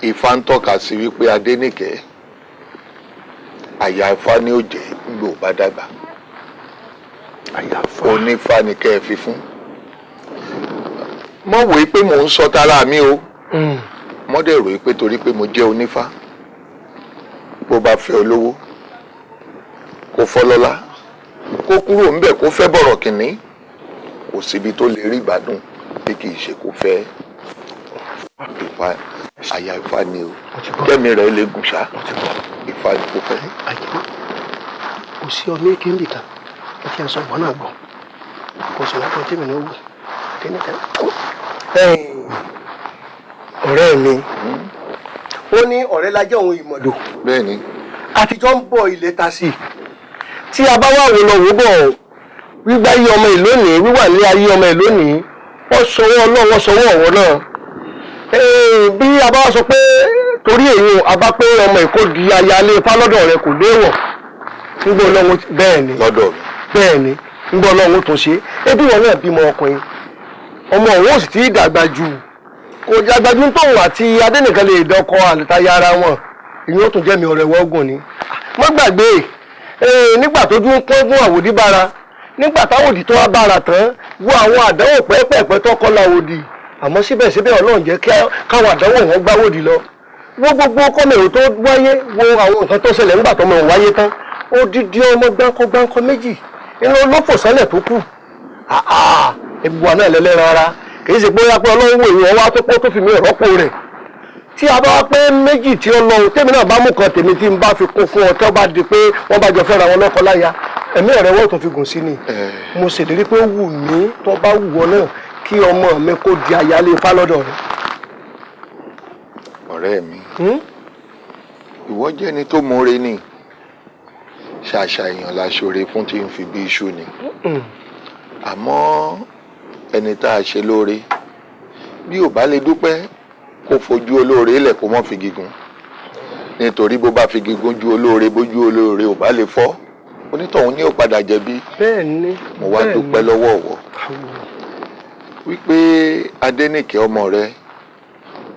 Ifá ń tọ́ka sí wípé Adéníkẹ́ àyà Ifá ni ó jẹ́ nígbà ó bá dàgbà. Àyà Ifá. Onífá ni kẹ́ ẹ fi fún. Mọ̀ wòó pé mò ń sọ tara mi o. Mọ́ dẹ̀ rò pé torí pé mo jẹ́ onífá, bó bá fẹ́ olówó, kó fọlọ́lá, kó kúrò ńbẹ̀ kó fẹ́ bọ̀rọ̀ kìnní, kò síbi tó lè rí ìgbádùn bí kì í ṣe kó fẹ́ Ifá. Àyà Ifá ni o, kẹ́mi rẹ̀ lè gùn ṣá, Ifá ni kò fẹ́. Kò sí ọmọ èké ń bì kan, ẹ fi ẹsọ ìwọ náà gbọ́, kò sì wá kan tèmi náà wù kíní kan. Ọ̀rẹ́ mi, ó ní ọ̀rẹ́ lajẹ́ òun ìmọ̀dò. Bẹ́ẹ̀ni. Àtijọ́ ń bọ̀ ilé ta sí i. Tí a bá wà wò lọ wò bọ̀, wíwá yí ọmọ ìlú ní, wíwà ní ayé ọmọ ìlú ní, wọ́n sọwọ́ Ọlọ́run, wọ́n sọwọ́ ọ̀wọ́ náà. Bí a bá sọ pé torí èyí a bá pé ọmọ Èkó di ayálé Ifá lọ́dọ̀ rẹ kò léèwọ̀. Nígbà Ọlọ́run bẹ́ẹ̀ ni. Lọ́dọ̀ mi. Bẹ́ẹ̀ ni, nígbà Ọlọ́run tó ṣe. Ebi wọn náà bímọ ọkùnrin. Ọmọ òun ò sì ti dàgbà jù. Kò dàgbà jù tóun àti Adénìkan lè dọkọ àlùtayà ara wọn. Ìyẹn ó tún jẹ́ mi ọ̀rẹ́ wọ́gùn ni. Má gbàgbé, nígbà tójú ń pọ́n fún àwòdì bára, nígbà táwòdì tó wá bára tán, wo àwọn àdánwò pẹ́ẹ́pẹ́ẹ́pẹ́ tó kọ́ láwòdì. Àmọ́ síbẹ̀síbẹ̀ Ọlọ́run jẹ́ káwọn àdánwò wọn gbáwòdì lọ. Wo gbogbo kọ́mẹ̀rò tó wáyé, wo àwọn nǹkan tó ṣẹlẹ̀ nígbà tọ́mọ wáyé tán. Odidi ọmọ gbáǹkọ́ gbáǹkọ́ méjì inú ló fò sálẹ̀ tó kù. Ebi wa náà lẹ́lẹ́ran ara, kì í ṣe pé ó yá pé Ọlọ́run wò ìwọ̀n wá tó pọ́ tó fi mí rọ́pò rẹ̀. Tí a bá wá pé méjì tí ó lọ, tèmi náà bá mú kan tèmi tí n bá fi kún fún ọ, tó bá di pé wọ́n bá jọ fẹ́ra wọn lọ́kọ láya, ẹ̀mí ọ̀rẹ́ wọ́n tó fi gùn sí ni. Mo ṣèlérí pé ó wù mí tó bá wù ọ náà kí ọmọ mi kó di ayálé Ifá lọ́dọ̀ rẹ̀. Ọ̀rẹ́ mi, ìwọ jẹ́ ẹni tó mọ̀ọ́re ni. Ṣàṣà èèyàn la ṣoore fún tí ń fi bí iṣu ni. Àmọ́ ẹni tá a ṣe lóore bí ò bá lè dúpẹ́, kó fojú olóore lẹ̀ kó mọ́ fi gígùn. Nítorí bó bá fi gígùn ju olóore, bójú olóore ò bá lè fọ́, onítọ̀hún ní ò padà jẹ̀bi. Bẹ́ẹ̀ni. Mo wá dúpẹ́ lọ́wọ́ ọ̀wọ́ wípé Adéníkẹ́ ọmọ rẹ,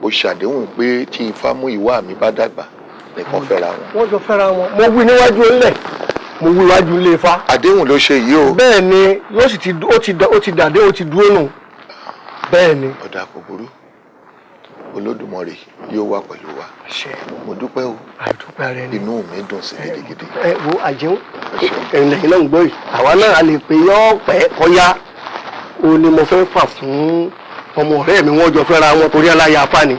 ó ṣàdéhùn pé tí Ifá mú ìwà mi bá dàgbà nìkan fẹ́ra wọn. Wọ́n jọ fẹ́ra wọn. Mo wí níwájú ńlẹ̀, mo wí iwájú ilé Ifá. Àdéhùn ló ṣe yìí o. Bẹ́ẹ̀ ni, yóò sì ti ó ti dàdé, ó ti dúró nù. Bẹ́ẹ̀ ni. Ọ̀dà kò burú, Olódùmarè yóò wà pẹ̀lú wa. Mo dúpẹ́ o. Àdúpẹ́ rẹ ni. Inú mi dùn sí gidigidi. Ẹ wo àjẹun, ẹ̀yìn lẹ́yìn náà ń gbọ́ yìí, àwa náà a lè pè yọ́ pẹ́ kọ́yá. O ní mo fẹ́ fà fún ọmọ ọ̀rẹ́ mi, wọ́n jọ fẹ́ra wọn torí aláya afá ni.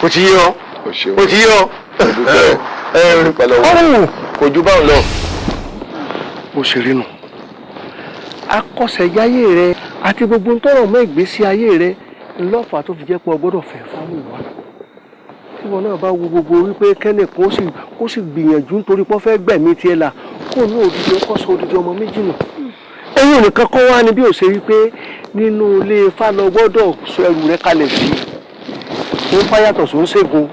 Kò ti yé ọ, kò ti yé ọ. Kò ju báwọn lọ. Bó ṣe rí nù. Akọ́ṣẹ́jáyé rẹ àti gbogbo ń tọrọ mọ́ ìgbésí ayé rẹ ńlọ́fà tó fi jẹ́ pé o gbọ́dọ̀ fẹ́ Fámúyìwá. Tí wọn náà bá wo gbogbo wípé kẹ́nìkan ó sì gbìyànjú nítorí pé ó fẹ́ gbẹ̀mí tiẹ̀ là kó ní odidi ọkọ sọ odidi ọmọ méjì nù. Ẹ̀yin nìkan kọ́ wá ni bí ó ṣe wípé nínú ilé Ifá lọ gbọ́dọ̀ sọ ẹrù rẹ kalẹ̀ sí. Ó ń fá yàtọ̀ só ń ṣègùn.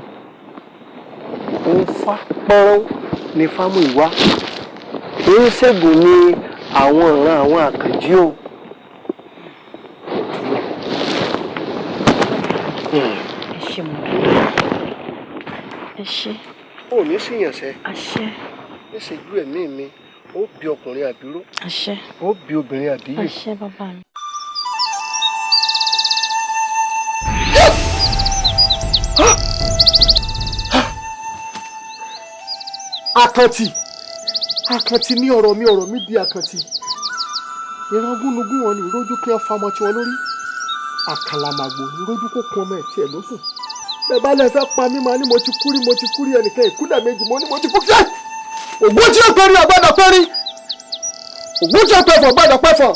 Ó ń fá pọ́nrán ní Fámúyìwá. Ó ń ṣègùn ní àwọn ìran àwọn Àkànjí o. Ẹ ṣé mo dúpẹ́. Ẹ ṣé. O ní síyànṣẹ́. Àṣẹ. Níṣẹ́jú ẹ̀mí mi, ó bí ọkùnrin àbíró. Àṣẹ. Ó bí obìnrin àbíyè. Àṣẹ bàbá mi. Àkàntì, Àkàntì ní ọ̀rọ̀ mi, ọ̀rọ̀ mi di Àkàntì. Ìran gúnugún wọn ni ìrójú kí wọ́n famọ́ tiwọn lórí. Àkàlàmàgbò ní ìrójú kó kun ọmọ ẹ̀ tiẹ̀ lóṣù. Bẹ́ẹ̀ bá lẹ fẹ́ pa mí, máa ní mo ti kú rí, mo ti kú rí, ẹnìkan ìkúlẹ̀ méjì, mo ní mo ti kú fẹ́. Ògún tí ó pẹ́rí ọ̀gbọ́dọ̀ pẹ́rí. Ògún tí ó pẹ́fọ̀ gbọ́dọ̀ pẹ́fọ̀.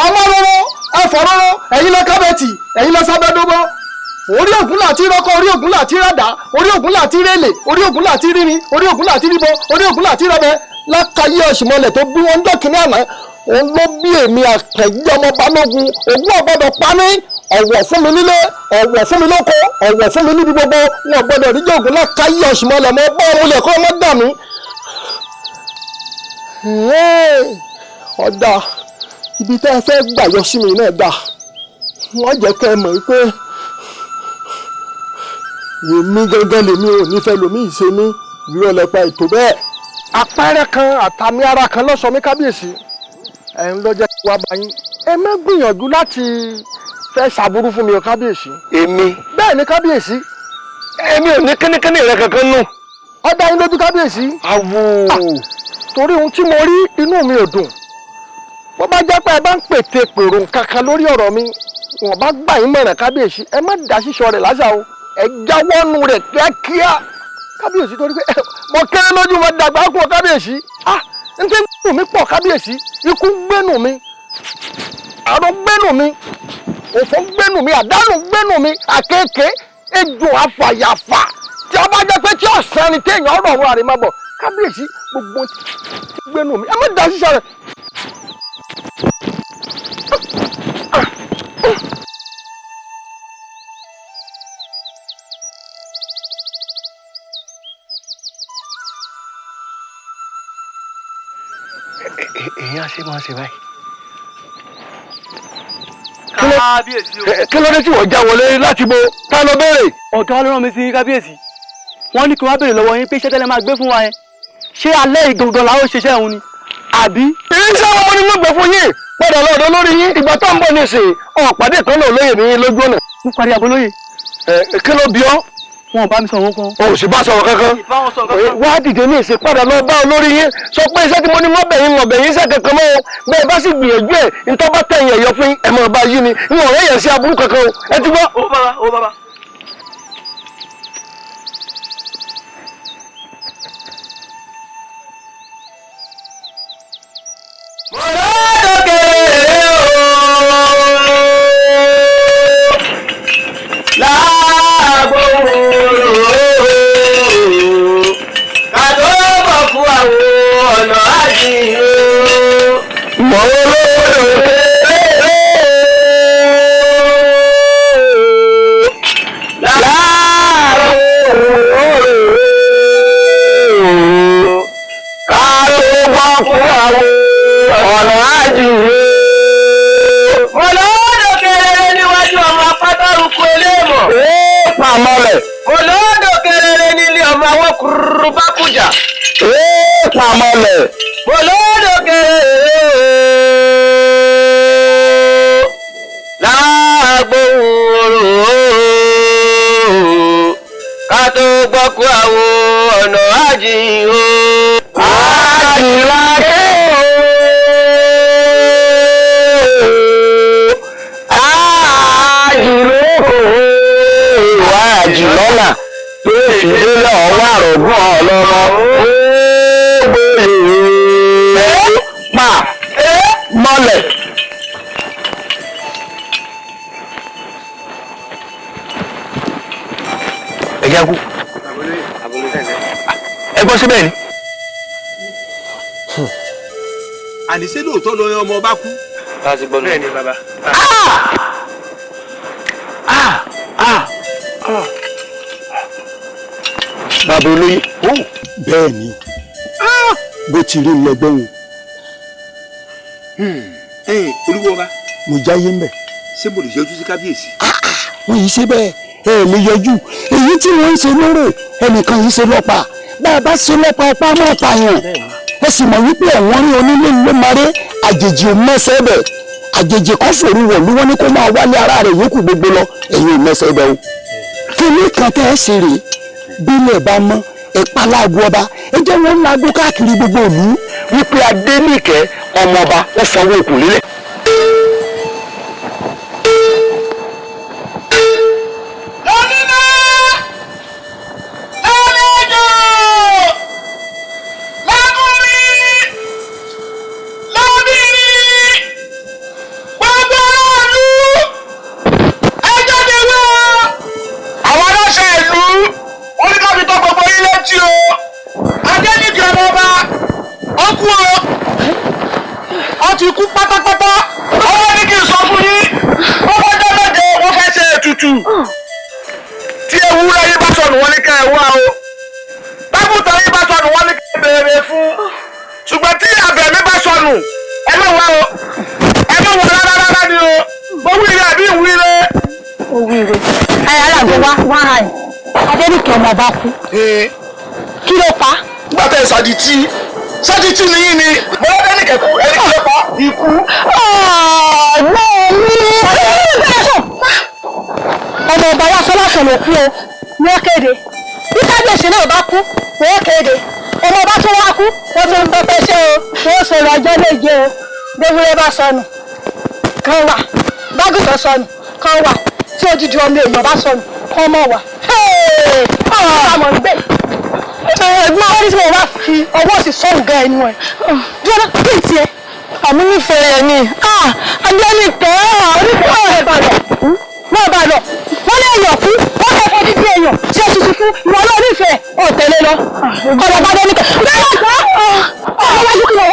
Àmọ́ rọ́rọ́, ẹ̀fọ́ rọ́rọ́, ẹ̀yin lọ kábẹ́ẹ̀tì, ẹ̀yin lọ sábẹ́dógó. Orí Ògún láti rọ́kọ́, orí Ògún láti rádà, orí Ògún láti rélè, orí Ògún láti rírin, orí Ògún láti ríbọ, orí Ògún láti rọ́bẹ. Lákàyé ọ̀sìnmọlẹ̀ tó bí wọn dọ́kínní àná, òun ló bí èmi Àkànjí ọmọ Balógun. Ògún ọ̀gbọ́dọ̀ pa mí, ọ̀wọ̀ fún mi nílé, ọ̀wọ̀ fún mi lóko, ọ̀wọ̀ fún mi níbi gbogbo. Wọn gbọ́dọ̀ ríjọ́ Ògún. Lákàyé ọ̀sìnmọlẹ̀ mọ́ bá ọmọ ilẹ̀ kọ́ ọmọ dà mí. Ọ̀dà ibi tẹ́ ẹ fẹ́ gbà yọ sí mi náà dà, wọ́n jẹ́ kẹ́ ẹ mọ̀ pé èmi gángan lèmi ò ní fẹ́ lomi ìṣe mi irọ́ lẹ́pa ètò bẹ́ẹ̀. Àpẹẹrẹ kan àtàmì ara kan ló sọ mí kábíyèsí, ẹ̀ ń lọ́jọ́ kí wàá bá yín. Ẹ má gbìyànjú láti fẹ́ ṣàbúrú fún mi o kábíyèsí. Èmi. Bẹ́ẹ̀ ni kábíyèsí. Èmi ò ní kínníkínní rẹ kankan nù. Ó dá yín lójú kábíyèsí. Àwò. Torí ohun tí mo rí inú mi ò dùn. Bó bá jẹ́ pé ẹ bá ń pète pèrò kankan lórí ọ̀rọ̀ mi, wọ́n bá gbà yín mọ̀ràn kábíyèsí, ẹ má dá sísọ rẹ̀ lásà o. Ẹ jáwọ́nù rẹ̀ kíákíá kábíyèsí, torí pé mo kéré lójú, mo dàgbà kú ọ kábíyèsí. Ah, n tẹ́ gbẹ́nu mi pọ̀ kábíyèsí, ikú gbẹ́nu mi, àrùn gbẹ́nu mi, òfò gbẹ́nu mi, àdánù gbẹ́nu mi, àkéèké, ejò àfàyàfà tí a bá jẹ́ pé tí ọ̀sán ni téèyàn ọ̀rọ̀ ọ̀run àrèmábọ̀ kábíyèsí, gbogbo gbẹ́nu mi, ẹ má dá sísọ rẹ̀. Èyí á ṣe máa ṣe báyìí. Kábíyèsí o. Kí ló dé tí wọ́n já wọlé láti bo tá lọ béèrè. Ọ̀gá ló rán mi sí kábíyèsí. Wọ́n ní kí wọ́n béèrè lọ́wọ́ yín pé iṣẹ́ tẹ́lẹ̀ máa gbé fún wa yẹn. Ṣé alẹ́ ìgangan la ó ṣiṣẹ́ òun ni? Àbí. Iṣẹ́ wọn mo ní mo gbé fún yín padà lọ́dọ̀ lórí yín ìgbà tó ń bọ̀ nísìnyí ọ̀pàdé kan náà lóye mi lójú ọ̀nà. Mo parí abolóye. Ẹ kí ló bí ọ́? Wọn ò bá mi sọ̀rọ̀ kan. O ò sì bá sọ̀rọ̀ kankan. Wá dìde ní ìsìn padà lọ bá olórí yín sọ pé iṣẹ́ tí mo ní mọ́bẹ̀yìn mọ̀bẹ̀yìn iṣẹ́ kankan mọ́ o, bẹ́ẹ̀ bá sì gbìyànjú ẹ̀ ntọ́ bá tẹ̀yìn ẹ̀yọ fún ẹ̀ mọ̀ bá yí ni n ò rẹ́yẹ̀ sí aburú kankan o, ẹ ti gbọ́. Ó bàbá, ó bàbá. Pa mọ́lẹ̀. Ẹ jẹ́ kú. Ẹ gbọ́ síbẹ̀ ni. Àní ṣé lóòótọ́ lọ ọmọ ọba kú. Bẹ́ẹ̀ ni bàbá. Bàbá olóyè. Bẹ́ẹ̀ ni bó ti rí lẹ́gbẹ́ wọn. Olúwo ọba. Mo jáyé ń bẹ̀. Ṣé mo lè yọjú sí kábíyèsí? Wọ́n yìí ṣe bẹ́ẹ̀, ẹ lè yọjú. Èyí tí wọ́n ń ṣe lóró ẹnìkan yìí ṣe lọ́pa. Bá a bá ṣe lọ́pa ọpá mọ́ pààyàn. Ẹ sì mọ̀ wípé ẹ̀wọ̀n rí onílé ló máa ré àjèjì ò mẹ́sẹ̀ bẹ̀. Àjèjì kan fòru wọ̀ ló wọ́n ní kó máa wálé ara rẹ̀ yòókù gbogbo lọ. Ẹ̀yin ò mẹ́sẹ̀ bẹ̀ o. Kíní kan tẹ́ ẹ ṣe rèé bílẹ̀ bá mọ́ ẹ pa láago ọba, ẹ jẹ́ wọ́n láago káàkiri gbogbo ìlú wípé Adéníkẹ́ ọmọọba ó fọwọ́ òkun lélẹ̀. Tí ewúrẹ́ yín bá sọnù wọ́n ní ká ẹ wá o, tágùtàn yín bá sọnù wọ́n ní ká ẹ béèrè fún, ṣùgbọ́n tí abẹ̀mí bá sọnù ẹ má wá o, ẹ má wá rárá rárá ni o. Mo wíire àbí ìwíire. Ó wíire. Ẹ aláàbò wá wá ẹ Adéníkẹ́ ọmọ ọba kú. Kí ló pa? Nígbà tẹ ṣàdìtì ṣàdìtì nìyí ni mo lọ́dẹ́ nìkẹ́ kú ẹni kí ló pa ikú. Ọ̀gbọ́n mi. Ọmọ ọba wa sọlá ló kú o, wọ́n kéde. Bí kábíyèsí náà bá kú, wọ́n kéde. Ọmọ ọba tó wá kú, wọ́n tún ń pẹpẹ ṣe o, wọ́n sọ̀rọ̀ ọjọ́ méje o. Gbéwúrẹ́ bá sọnù kan wà, bágùtàn sọnù kan wà, tí odidi ọmọ èèyàn bá sọnù kan mọ̀ wà. Ọmọ ń gbé ẹ̀gbọ́n orí tí mo bá fi ọwọ́ sí sọ̀rùn gan ẹnu ẹ̀. Dúró kí n tiẹ̀. Àmúnífẹ̀ẹ́ rẹ̀ ni Adéníkẹ́ onífẹ̀ẹ́ rẹ̀ bá lọ. Wọ́n bá lọ, wọ́n lé èèyàn kú, wọ́n lè fojú bí èèyàn tí ó tuntun kú, ìwọ náà nífẹ̀ẹ́ ò tẹ̀lé lọ. Ọ̀rọ̀ bá Adéníkẹ́. Bẹ́ẹ̀ kọ́ ọ̀rọ̀ wájú kí lọ.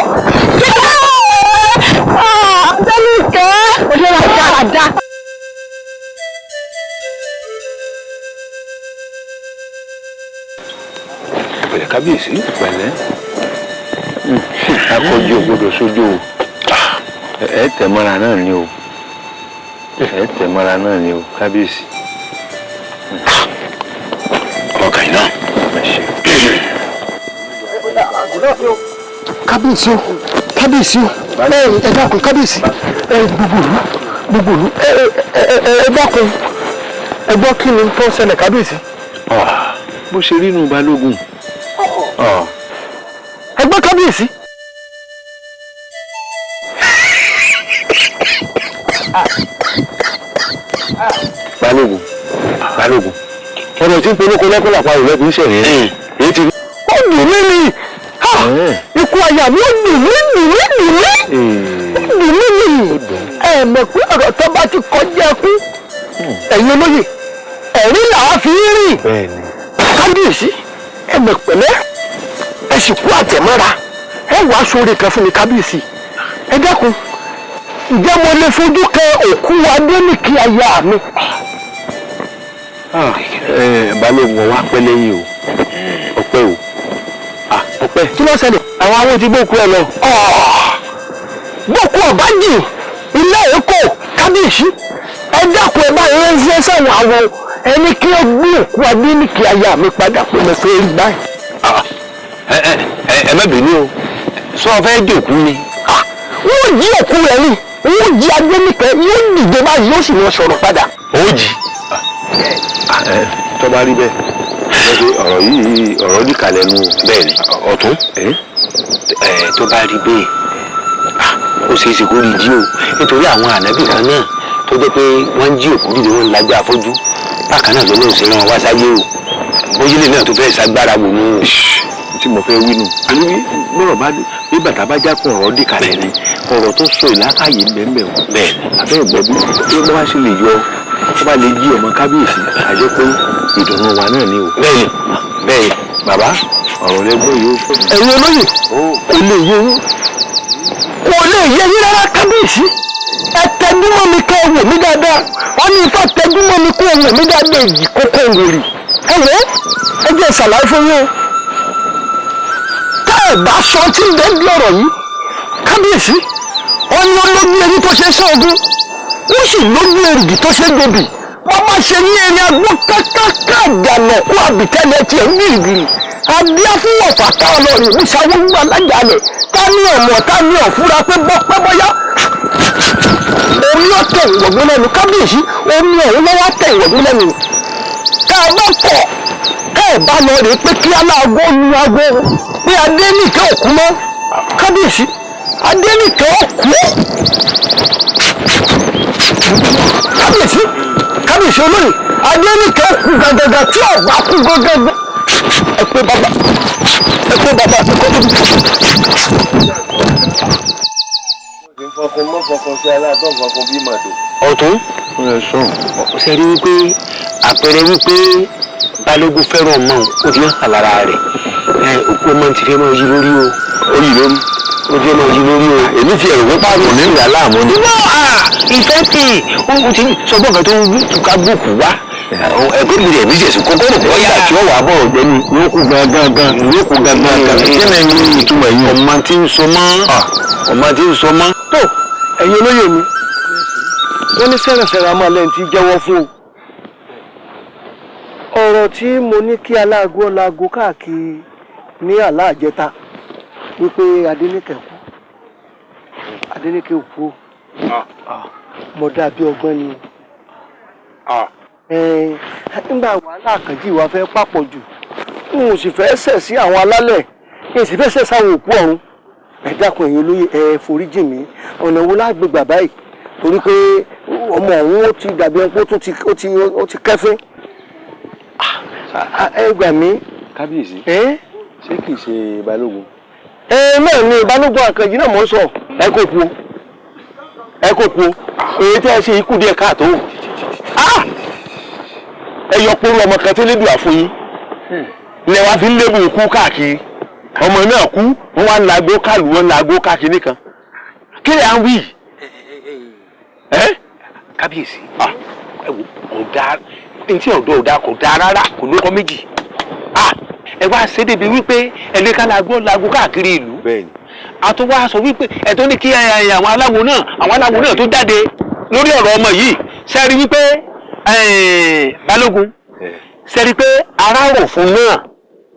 Adéníkẹ́ òde wa dáadáa. Pẹ̀lẹ́ kábíyèsí, pẹ̀lẹ́. Akọjú ògbódò sójú o. Ẹ tẹ̀ mọ́ra náà ni o. Ẹ tẹ̀ mọ́ra náà ni o, kábíyèsí. Ọkàn yìí náà. Kábíyèsí o, kábíyèsí o, ẹ dákun kábíyèsí, ẹ gbogbo ìlú, gbogbo ìlú, ẹ dákun, ẹ gbọ́ kí ni tó ń ṣẹlẹ̀ kábíyèsí. Bó ṣe rí inú Balógun. Ẹ gbọ́ kábíyèsí. Balógun, Balógun, ọ̀rọ̀ tí ń polóko lẹ́kọ̀ọ́ làpá rẹ̀ lẹ́kùn ṣẹ̀rẹ̀ èyí ti rí. Ó dùn mí ni, ikú aya mi ó dùn mí dùn mí dùn mí dùn mí ni. Ẹ mọ̀ pé ọ̀rọ̀ tó bá ti kọjá kú, ẹ̀yin olóyè, ẹ̀rín làá fi ń rìn. Kábíyèsí, ẹ mọ̀ pẹ̀lẹ́, ẹ sì kú àtẹ̀mọ́ra, ẹ wàá sóore kan fún mi kábíyèsí. Ẹ dákun, ǹjẹ́ mo lè fojú kan òkú Adéníkẹ́ aya mi? Balógun ọwọ́ apẹ́ lẹ́yìn o, ọpẹ́ o, ọpẹ́. Kí ló ṣẹlẹ̀? Àwọn awo ti gbókú ẹ lọ. Gbókú ọ̀bá jì ilé Èkó kábíyèsí. Ẹ dákun, ẹ bá yẹn ń ṣe sẹ́wọ̀n àwọ̀ ẹni kí ó gbé òkú Adéníkẹ́ aya mi padà pé mo fẹ́ rí báyìí. Ẹ má bínú o, sọ fẹ́ jòkú ni. Wọ́n jí òkú rẹ̀ ni, wọ́n jí Adéníkẹ́, yóò dìde báyìí yóò sì lọ sọ̀rọ̀ padà. Ó jí. Tó bá rí bẹ́ẹ̀, ọ̀rọ̀ yìí ọ̀rọ̀ níkàlẹ̀ nu o. Bẹ́ẹ̀ ni ọ̀tún. Tó bá rí bẹ́ẹ̀, ó ṣeé ṣe kó rí jí o, nítorí àwọn ànábì kan náà tó jẹ́ pé wọ́n ń jí òkú dìde, wọ́n ń lajú afọ́jú bákan náà lọ́lọ́run ṣe rán wá sáyé o. Bóyílẹ̀ náà tó fẹ́ ṣagbára wò nù. Tí mo fẹ́ wí nù. Àní bọ́rọ̀ bá bí bàtà bá jákun ọ̀rọ̀ dì kalẹ̀ ni ọ̀rọ̀ tó sọ ìlàkàyè bẹ́ẹ̀ o. Bẹ́ẹ̀ abẹ́ ìgbọ́ bí bí wọ́n bá sì lè yọ wọ́n bá lè jí ọmọ kábíyèsí àjẹ́ pé ìdùnnú wa náà ni o. Bẹ́ẹ̀ bẹ́ẹ̀ bàbá ọ̀rọ̀ lẹ́gbọ́n yìí ó. Ẹ̀yin olóyè kò lè yé yín, kò lè yé yín rárá kábíyèsí. Ẹ tẹjúmọ́ mi kẹ́ ẹ wò mí dáadáa. Wọ́n ní ifá tẹjúmọ́ mi kó wò mí dáadáa èjì kókó wòrì. Ẹ wò ó, ẹ jẹ́ ìṣàlàyé fún yín o. Tá ẹ bá sọ tí ń bẹ́ẹ̀ bí ọ̀rọ̀ yìí kábíyèsí, wọ́n ní olójú erin tó ṣe é sọ́ọ̀gùn, ó sì lójú èrìgì tó ṣe é gbòbì. Wọ́n má ṣe ní erin agbó kákáká àdànà kó àbìtẹ́lẹ̀ tiẹ̀ ń gbìrìgbìrì. Adíá fún ọ̀fà tá a lọ rìn ìṣàwọ́ gbà lájàlẹ̀ ká ní ọ̀mọ̀ tá ní ọ̀fúra pé bọ́ pẹ́ bọ́yá. Omi ọ̀tẹ̀ ìwọ̀gbọ́n lẹ́nu kábíyèsí, omi ọ̀hún lọ́wọ́ tẹ̀ ìwọ̀gbọ́n lẹ́nu. Ká a bá kọ̀ ká ẹ̀ bá lọ rèé pé kí aláàgó lu aago pé Adéníkẹ́ òkú mọ́ kábíyèsí, Adéníkẹ́ òkú. Kábíyèsí, kábíyèsí olóyè, Adéníkẹ́ òkú gàgàgà tí ọ̀gbà kú gàgàgà. Ẹ pé bàbá, ẹ pé bàbá, ẹ kọ́ tóbi. Fọkàn mọ́ fọkàn sí aláàtọ̀ fọkàn bí màdò. Ọ̀tún ṣe rí wípé àpẹẹrẹ wípé Balógun fẹ́ràn ọmọ òun ó ti hàn lára rẹ̀. Òkú ọmọ ti fẹ́ máa yí lórí o. Ó yí lórí. Ó ti fẹ́ máa yí lórí o. Èmi ti ẹ̀rù pípa kò ní ìyá láàmú ni. Ìfẹ́ tì ó ti sọgbọ́n kan tó ń ká gbòkú wá. Ẹgbẹ́ mi rẹ̀ níjẹ̀sí kókó rò bóyá tí ó wà bọ̀ ọ̀gbẹ́ni ló kú gangan ló kú gangan kí ni ìtumọ̀ yìí. Ọmọ tí ń sọ mọ́ ọmọ tí ń sọ mọ́. Tó ẹ̀yin olóyè mi, wọ́n ní sẹ́rẹ̀sẹ̀rẹ̀ a máa lẹ́yìn tí jẹ́wọ́ fún o. Ọ̀rọ̀ tí mo ní kí aláàgó ọ̀làgó káàkiri ní àlá àjẹta wípé Adéníkẹ́ kú, Adéníkẹ́ ò kú o, mo dàbí ọgbọ́n ni. Nígbà wàhálà Àkànjí wa fẹ́ papọ̀ jù, n ò sì fẹ́ ṣẹ̀ sí àwọn alálẹ̀, n sì fẹ́ ṣẹ̀ sáwọn òkú ọ̀run. Ẹ dákun ẹ̀yin olóyè, ẹ foríjì mí, ọ̀nà wo lágbègbà báyìí torí pé ọmọ ọ̀hún ó ti dàbí ẹni pé ó ti kẹ́fín. Ẹ gbà mí. Kábíyèsí, ṣé kìí ṣe Balógun? Ẹ náà ni Balógun Àkànjí náà mọ̀ ń sọ. Ẹ kò kú o, ẹ kò kú o, èyí tẹ́ ẹ ṣe ikú díẹ̀ káàtó. Ẹ yọ pé ọmọ kan tó lédùn àfún yín lẹ wá fi ń lébù ikú káàkiri. Ọmọ náà kú, wọn wá ń laago kálù, wọn ń laago káàkiri nìkan. Kí lè à ń wí? Kábíyèsí, ẹ wò kò dáa, ntí ọ̀dọ́ ò dáa kò dáa rárá, kò lóko méjì. Ẹ wá ṣe débi wípé ẹni ká laago laago káàkiri ìlú. A tó wá sọ wípé ẹ tó ní kí àwọn aláwo náà, àwọn aláwo náà tó jáde lórí ọ̀rọ̀ ọmọ yìí ṣe rí wípé Balógun ṣe rí pé ara rò fún náà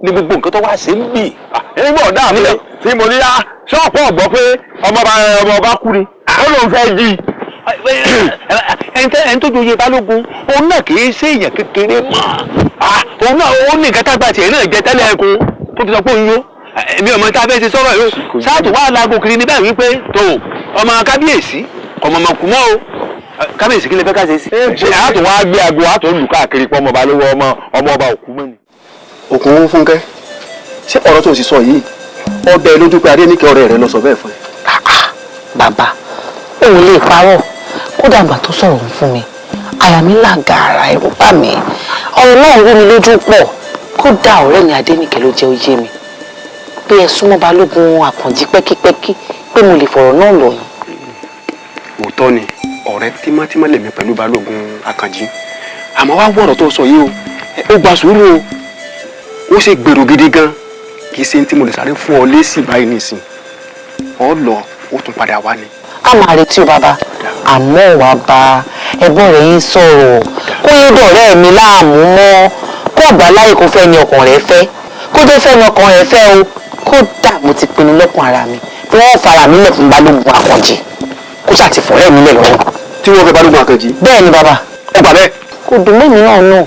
ní gbogbo nǹkan tó wá ṣe ń bì. Nígbà ọ̀dà mi tí mo ní ṣọ́ọ̀pù ọ̀gbọ́ pé ọmọ ọba kú ni ó lóun fẹ́ jí. Ẹni tó joyè Balógun òun náà kì í ṣe èèyàn kékeré mọ́. Òun náà ó ní nǹkan tágbà tiẹ̀ náà jẹ tẹ́lẹ̀ ẹkùn tó fi sọ pé òun yó. Èmi ọmọ tá a fẹ́ ṣe sọ̀rọ̀ yìí o sáàtù wà láago kiri ní báyìí wípé tó ọmọ kábíyèsí ọmọ ọmọ kù mọ́ o. Kábíyèsí kí lè fẹ́ ká ṣe sí. Ṣé àtò wá gbé aago àtò lù káàkiri pé ọmọ ọba lówó ọmọ ọba òkú mọ́ ni. Òkun Fúnkẹ́, ṣé ọ̀rọ̀ tó sì sọ yìí ọbẹ̀ lójú pé Adéníkẹ́ ọ̀rẹ́ rẹ lọ sọ bẹ́ẹ̀ fún ẹ. Bàbá, òun lè parọ́, kódà àgbà tó sọ̀rọ̀ ń fún mi àyà mi là gàrà, ẹ̀rù bà mí, ọ̀rọ̀ náà wú mi lójú pọ̀. Kódà ọ̀rẹ́ mi Adéníkẹ́ ló jẹ́ ó yé mi pé ẹ súnmọ́ Balógun Àkànjí pẹ́kípẹ́kí pé mo lè fọ̀rọ̀ náà lọ yín. Òótọ́ ni ọ̀rẹ́ tímọ́tímọ́ lèmi pẹ̀lú Balógun Àkànjí, àmọ́ wá wọ̀rọ̀ tó sọ yìí o, ó gba sùúrù o, ó sì gbèrò gidi gan, kì í ṣe tí mo lè sáré fún ọ lésì báyìí nìsín, ọ lọ ó tún padà wá ni. A máa retí o bàbá, àmọ́ wàá bá ẹ̀gbọ́n rẹ̀ yín sọ̀rọ̀ kó yé dọ̀rẹ́ mi láàmú mọ́, kó gbà láyè kó fẹ́ ni ọkàn rẹ̀ fẹ́, kó tó fẹ́ ni ọkàn rẹ̀ fẹ́ o. Kódà mo ti pinnu lọ́kàn ara mi pé wọ́n fara mi lẹ̀ fún Balógun Àkànjí, kó ṣàtìfọ̀rẹ́ mi lẹ̀ lọ́wọ́. Tí wọ́n fẹ́ Balógun Àkànjí. Bẹ́ẹ̀ ni bàbá. Ó gbà bẹ́ẹ̀. Kò dùn mọ́ mi náà náà,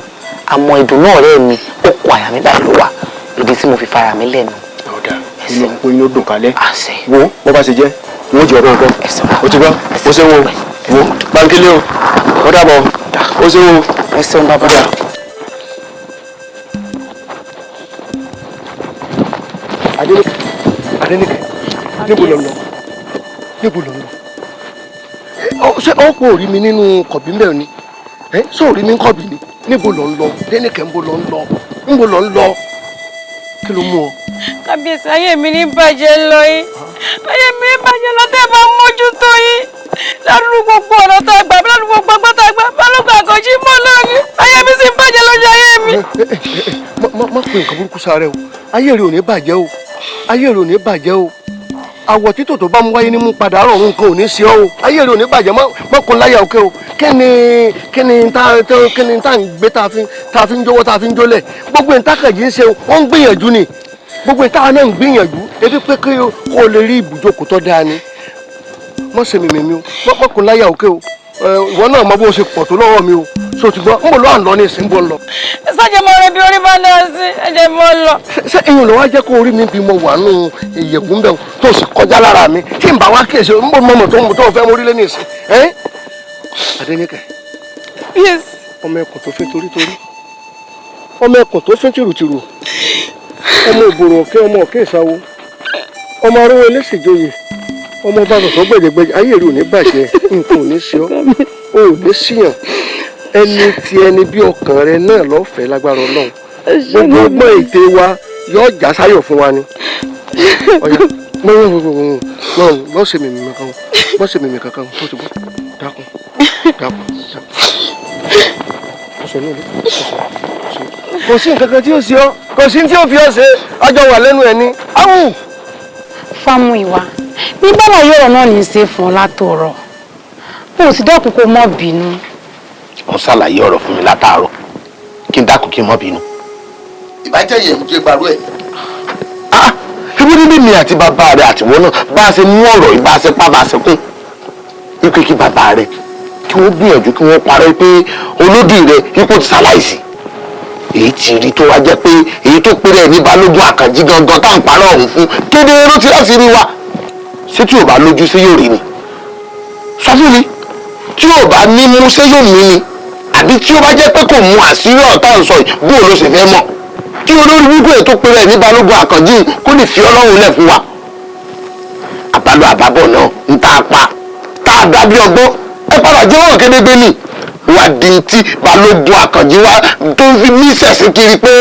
àmọ́ ìdùnnú ọ̀rẹ́ mi ó kọ àyà mi báyìí ló wà, ìdí tí mo fi fara mi lẹ́nu. Ọ̀dà inú ọ̀pọ̀ inú dùn kálẹ̀. Wo bó bá ṣe jẹ́ wọ́n jẹ́ ọdún ọgbọ́n. O ti gbọ́, o ṣe wo wo Bánkélé o, ó dàbọ̀, o ṣe wo. Ẹ ṣeun bàbá. Adéníkẹ́, níbo ló ń lọ? Níbo ló ń lọ? Ṣé ọkọ̀ ò rí mi nínú kọ̀bí mbẹ́ ni? Ṣé ò rí mi ń kọ̀bí ni? Níbo ló ń lọ? Adéníkẹ́, níbo ló ń lọ? Níbo ló ń lọ? Kí ló mú ọ? Kábíyèsí, ayé mi ní bàjẹ́ lọ yìí. Ayé mi ní bàjẹ́ lọ tẹ́ bá mójútó yìí. Ládùúgbò gbogbo ọ̀nà tá a gbà, ládùúgbò gbogbo tá a gbà, Balógun Àkànjí mọ́ lónìí. Ayé mi sì ń bàjẹ́ lójú ayé mi. Má pe nǹkan burúkú sáré o. Ayé rẹ ò ní bàjẹ́ o. Ayé rẹ ò ní bàjẹ́ o. Àwọ̀ títò tó bá mú wáyé ní mú padà rọ̀ nǹkan ò ní ṣe ọ́ o. Ayé rẹ ò ní bàjẹ́, má kún láyà òkè o. Kí ni tá ń gbé tá a fi ń jówó tá a fi ń jólẹ̀? Gbogbo ìtàkànjí ń ṣe o, ó ń gbìyànjú ni. Gbogbo ìtàwọn náà ń gbìyànjú. Ebi pé kí o lè rí ibùjókòó tó dáa ni. Má ṣe mímí o, má kún láyà òkè o. Ìwọ náà mọ bó ṣe pọ̀ tó lọ́wọ́ mi o. So ti gbọ́, ń bò lọ́wọ́ à ń lọ ní ìsìn, ń bò ń lọ. Ẹ sáàjẹ́ mọ́ rẹ bí orí bá náà sí, ẹ jẹ́ mọ́ lọ. Ṣé eyín ló wá jẹ́ kó orí mi bí mo wà nù ìyẹ̀wù ń bẹ̀ tó sì kọjá lára mi tí n bá wá kíyèsí ń bò mọ́mọ́ tó ń tó fẹ́ mórí lé ní ìsìn? Adéníkẹ́. Yes. Ọmọ ẹkùn tó fẹ́ torítorí, ọmọ ẹkùn tó fẹ́ tìrùtìrù, ọmọ òbòrò ọ̀kẹ́, ọmọ ọ̀kẹ́ ìsáwo, ọmọ arówó eléṣèjòyè, ọmọ ọba sọ̀sọ̀ gbẹ̀jẹ̀gbẹ̀jẹ̀. Ayé rẹ̀ ò ní bàjẹ́, nǹkan ò ní ṣe ọ́, o ò ní síyàn. Ẹni tí ẹni bí ọkàn rẹ náà lọ́fẹ̀ẹ́ lágbára Ọlọ́run. Gbogbo ọgbọ́n ète wa yóò já sáyọ̀ fún wa ni. Ọ̀yà mọ́ ṣe mímì kankan, mọ́ ṣe mímì kankan, tó ti bọ́. Dákun, dákun, dákun. Kò sí nǹkan kan tí ó ṣe ọ́, kò sí tí ó fi ọ́ ṣe, ọjọ́ wà lẹ́nu ẹ̀ ni. Áwù! Fámúyìwá, bí bàbá yọ̀rọ̀ náà ní í ṣe fún ọ látọ̀rọ̀, o sì dẹ́kun kó mọ́ bínú. Wọ́n ṣàlàyé ọ̀rọ̀ fún mi látàárọ̀ kí n dákun kí n mọ́ bínú. Ìbàjẹ́ yẹn ń jẹ́ gbarú ẹ̀. Ibi níbi mi àti bàbá rẹ àtiwọ́ náà bá a ṣe mú ọ̀rọ̀ yìí bá a ṣe pa bá a ṣe kún. Wípé kí bàbá rẹ kí wọ́n gbìyànjú kí wọ́n parọ́ pé olódì rẹ ipò ti ṣaláìsí. Èyí ti rí tó wá jẹ́ pé èyí tó péré ní Balógun Àkànjí gangan tá à ń parọ́ ọ̀hún fún kedere ló ti láti rí wa. Ṣé tí ò bá lójú ṣé yóò rí ni? Sọ fún mi, tí ò bá ní mú ṣé yóò mí ni? Àbí tí ó bá jẹ́ pé kò mú àṣírí ọ̀tá ń sọ yìí bó ló ṣe fẹ́ mọ̀? Kí olórí wípé ètò péré ní Balógun Àkànjí kó lè fi Ọlọ́run lẹ̀ fún wa. Àbálò àbábọ̀ náà ń tá a pa tá a dá bí ọgbọ́n ẹ padà jẹ́wọ́ kédégbé ni. Wà di tí Balógun Àkànjí wa tó ń fi mí sẹ̀sìn kiri pé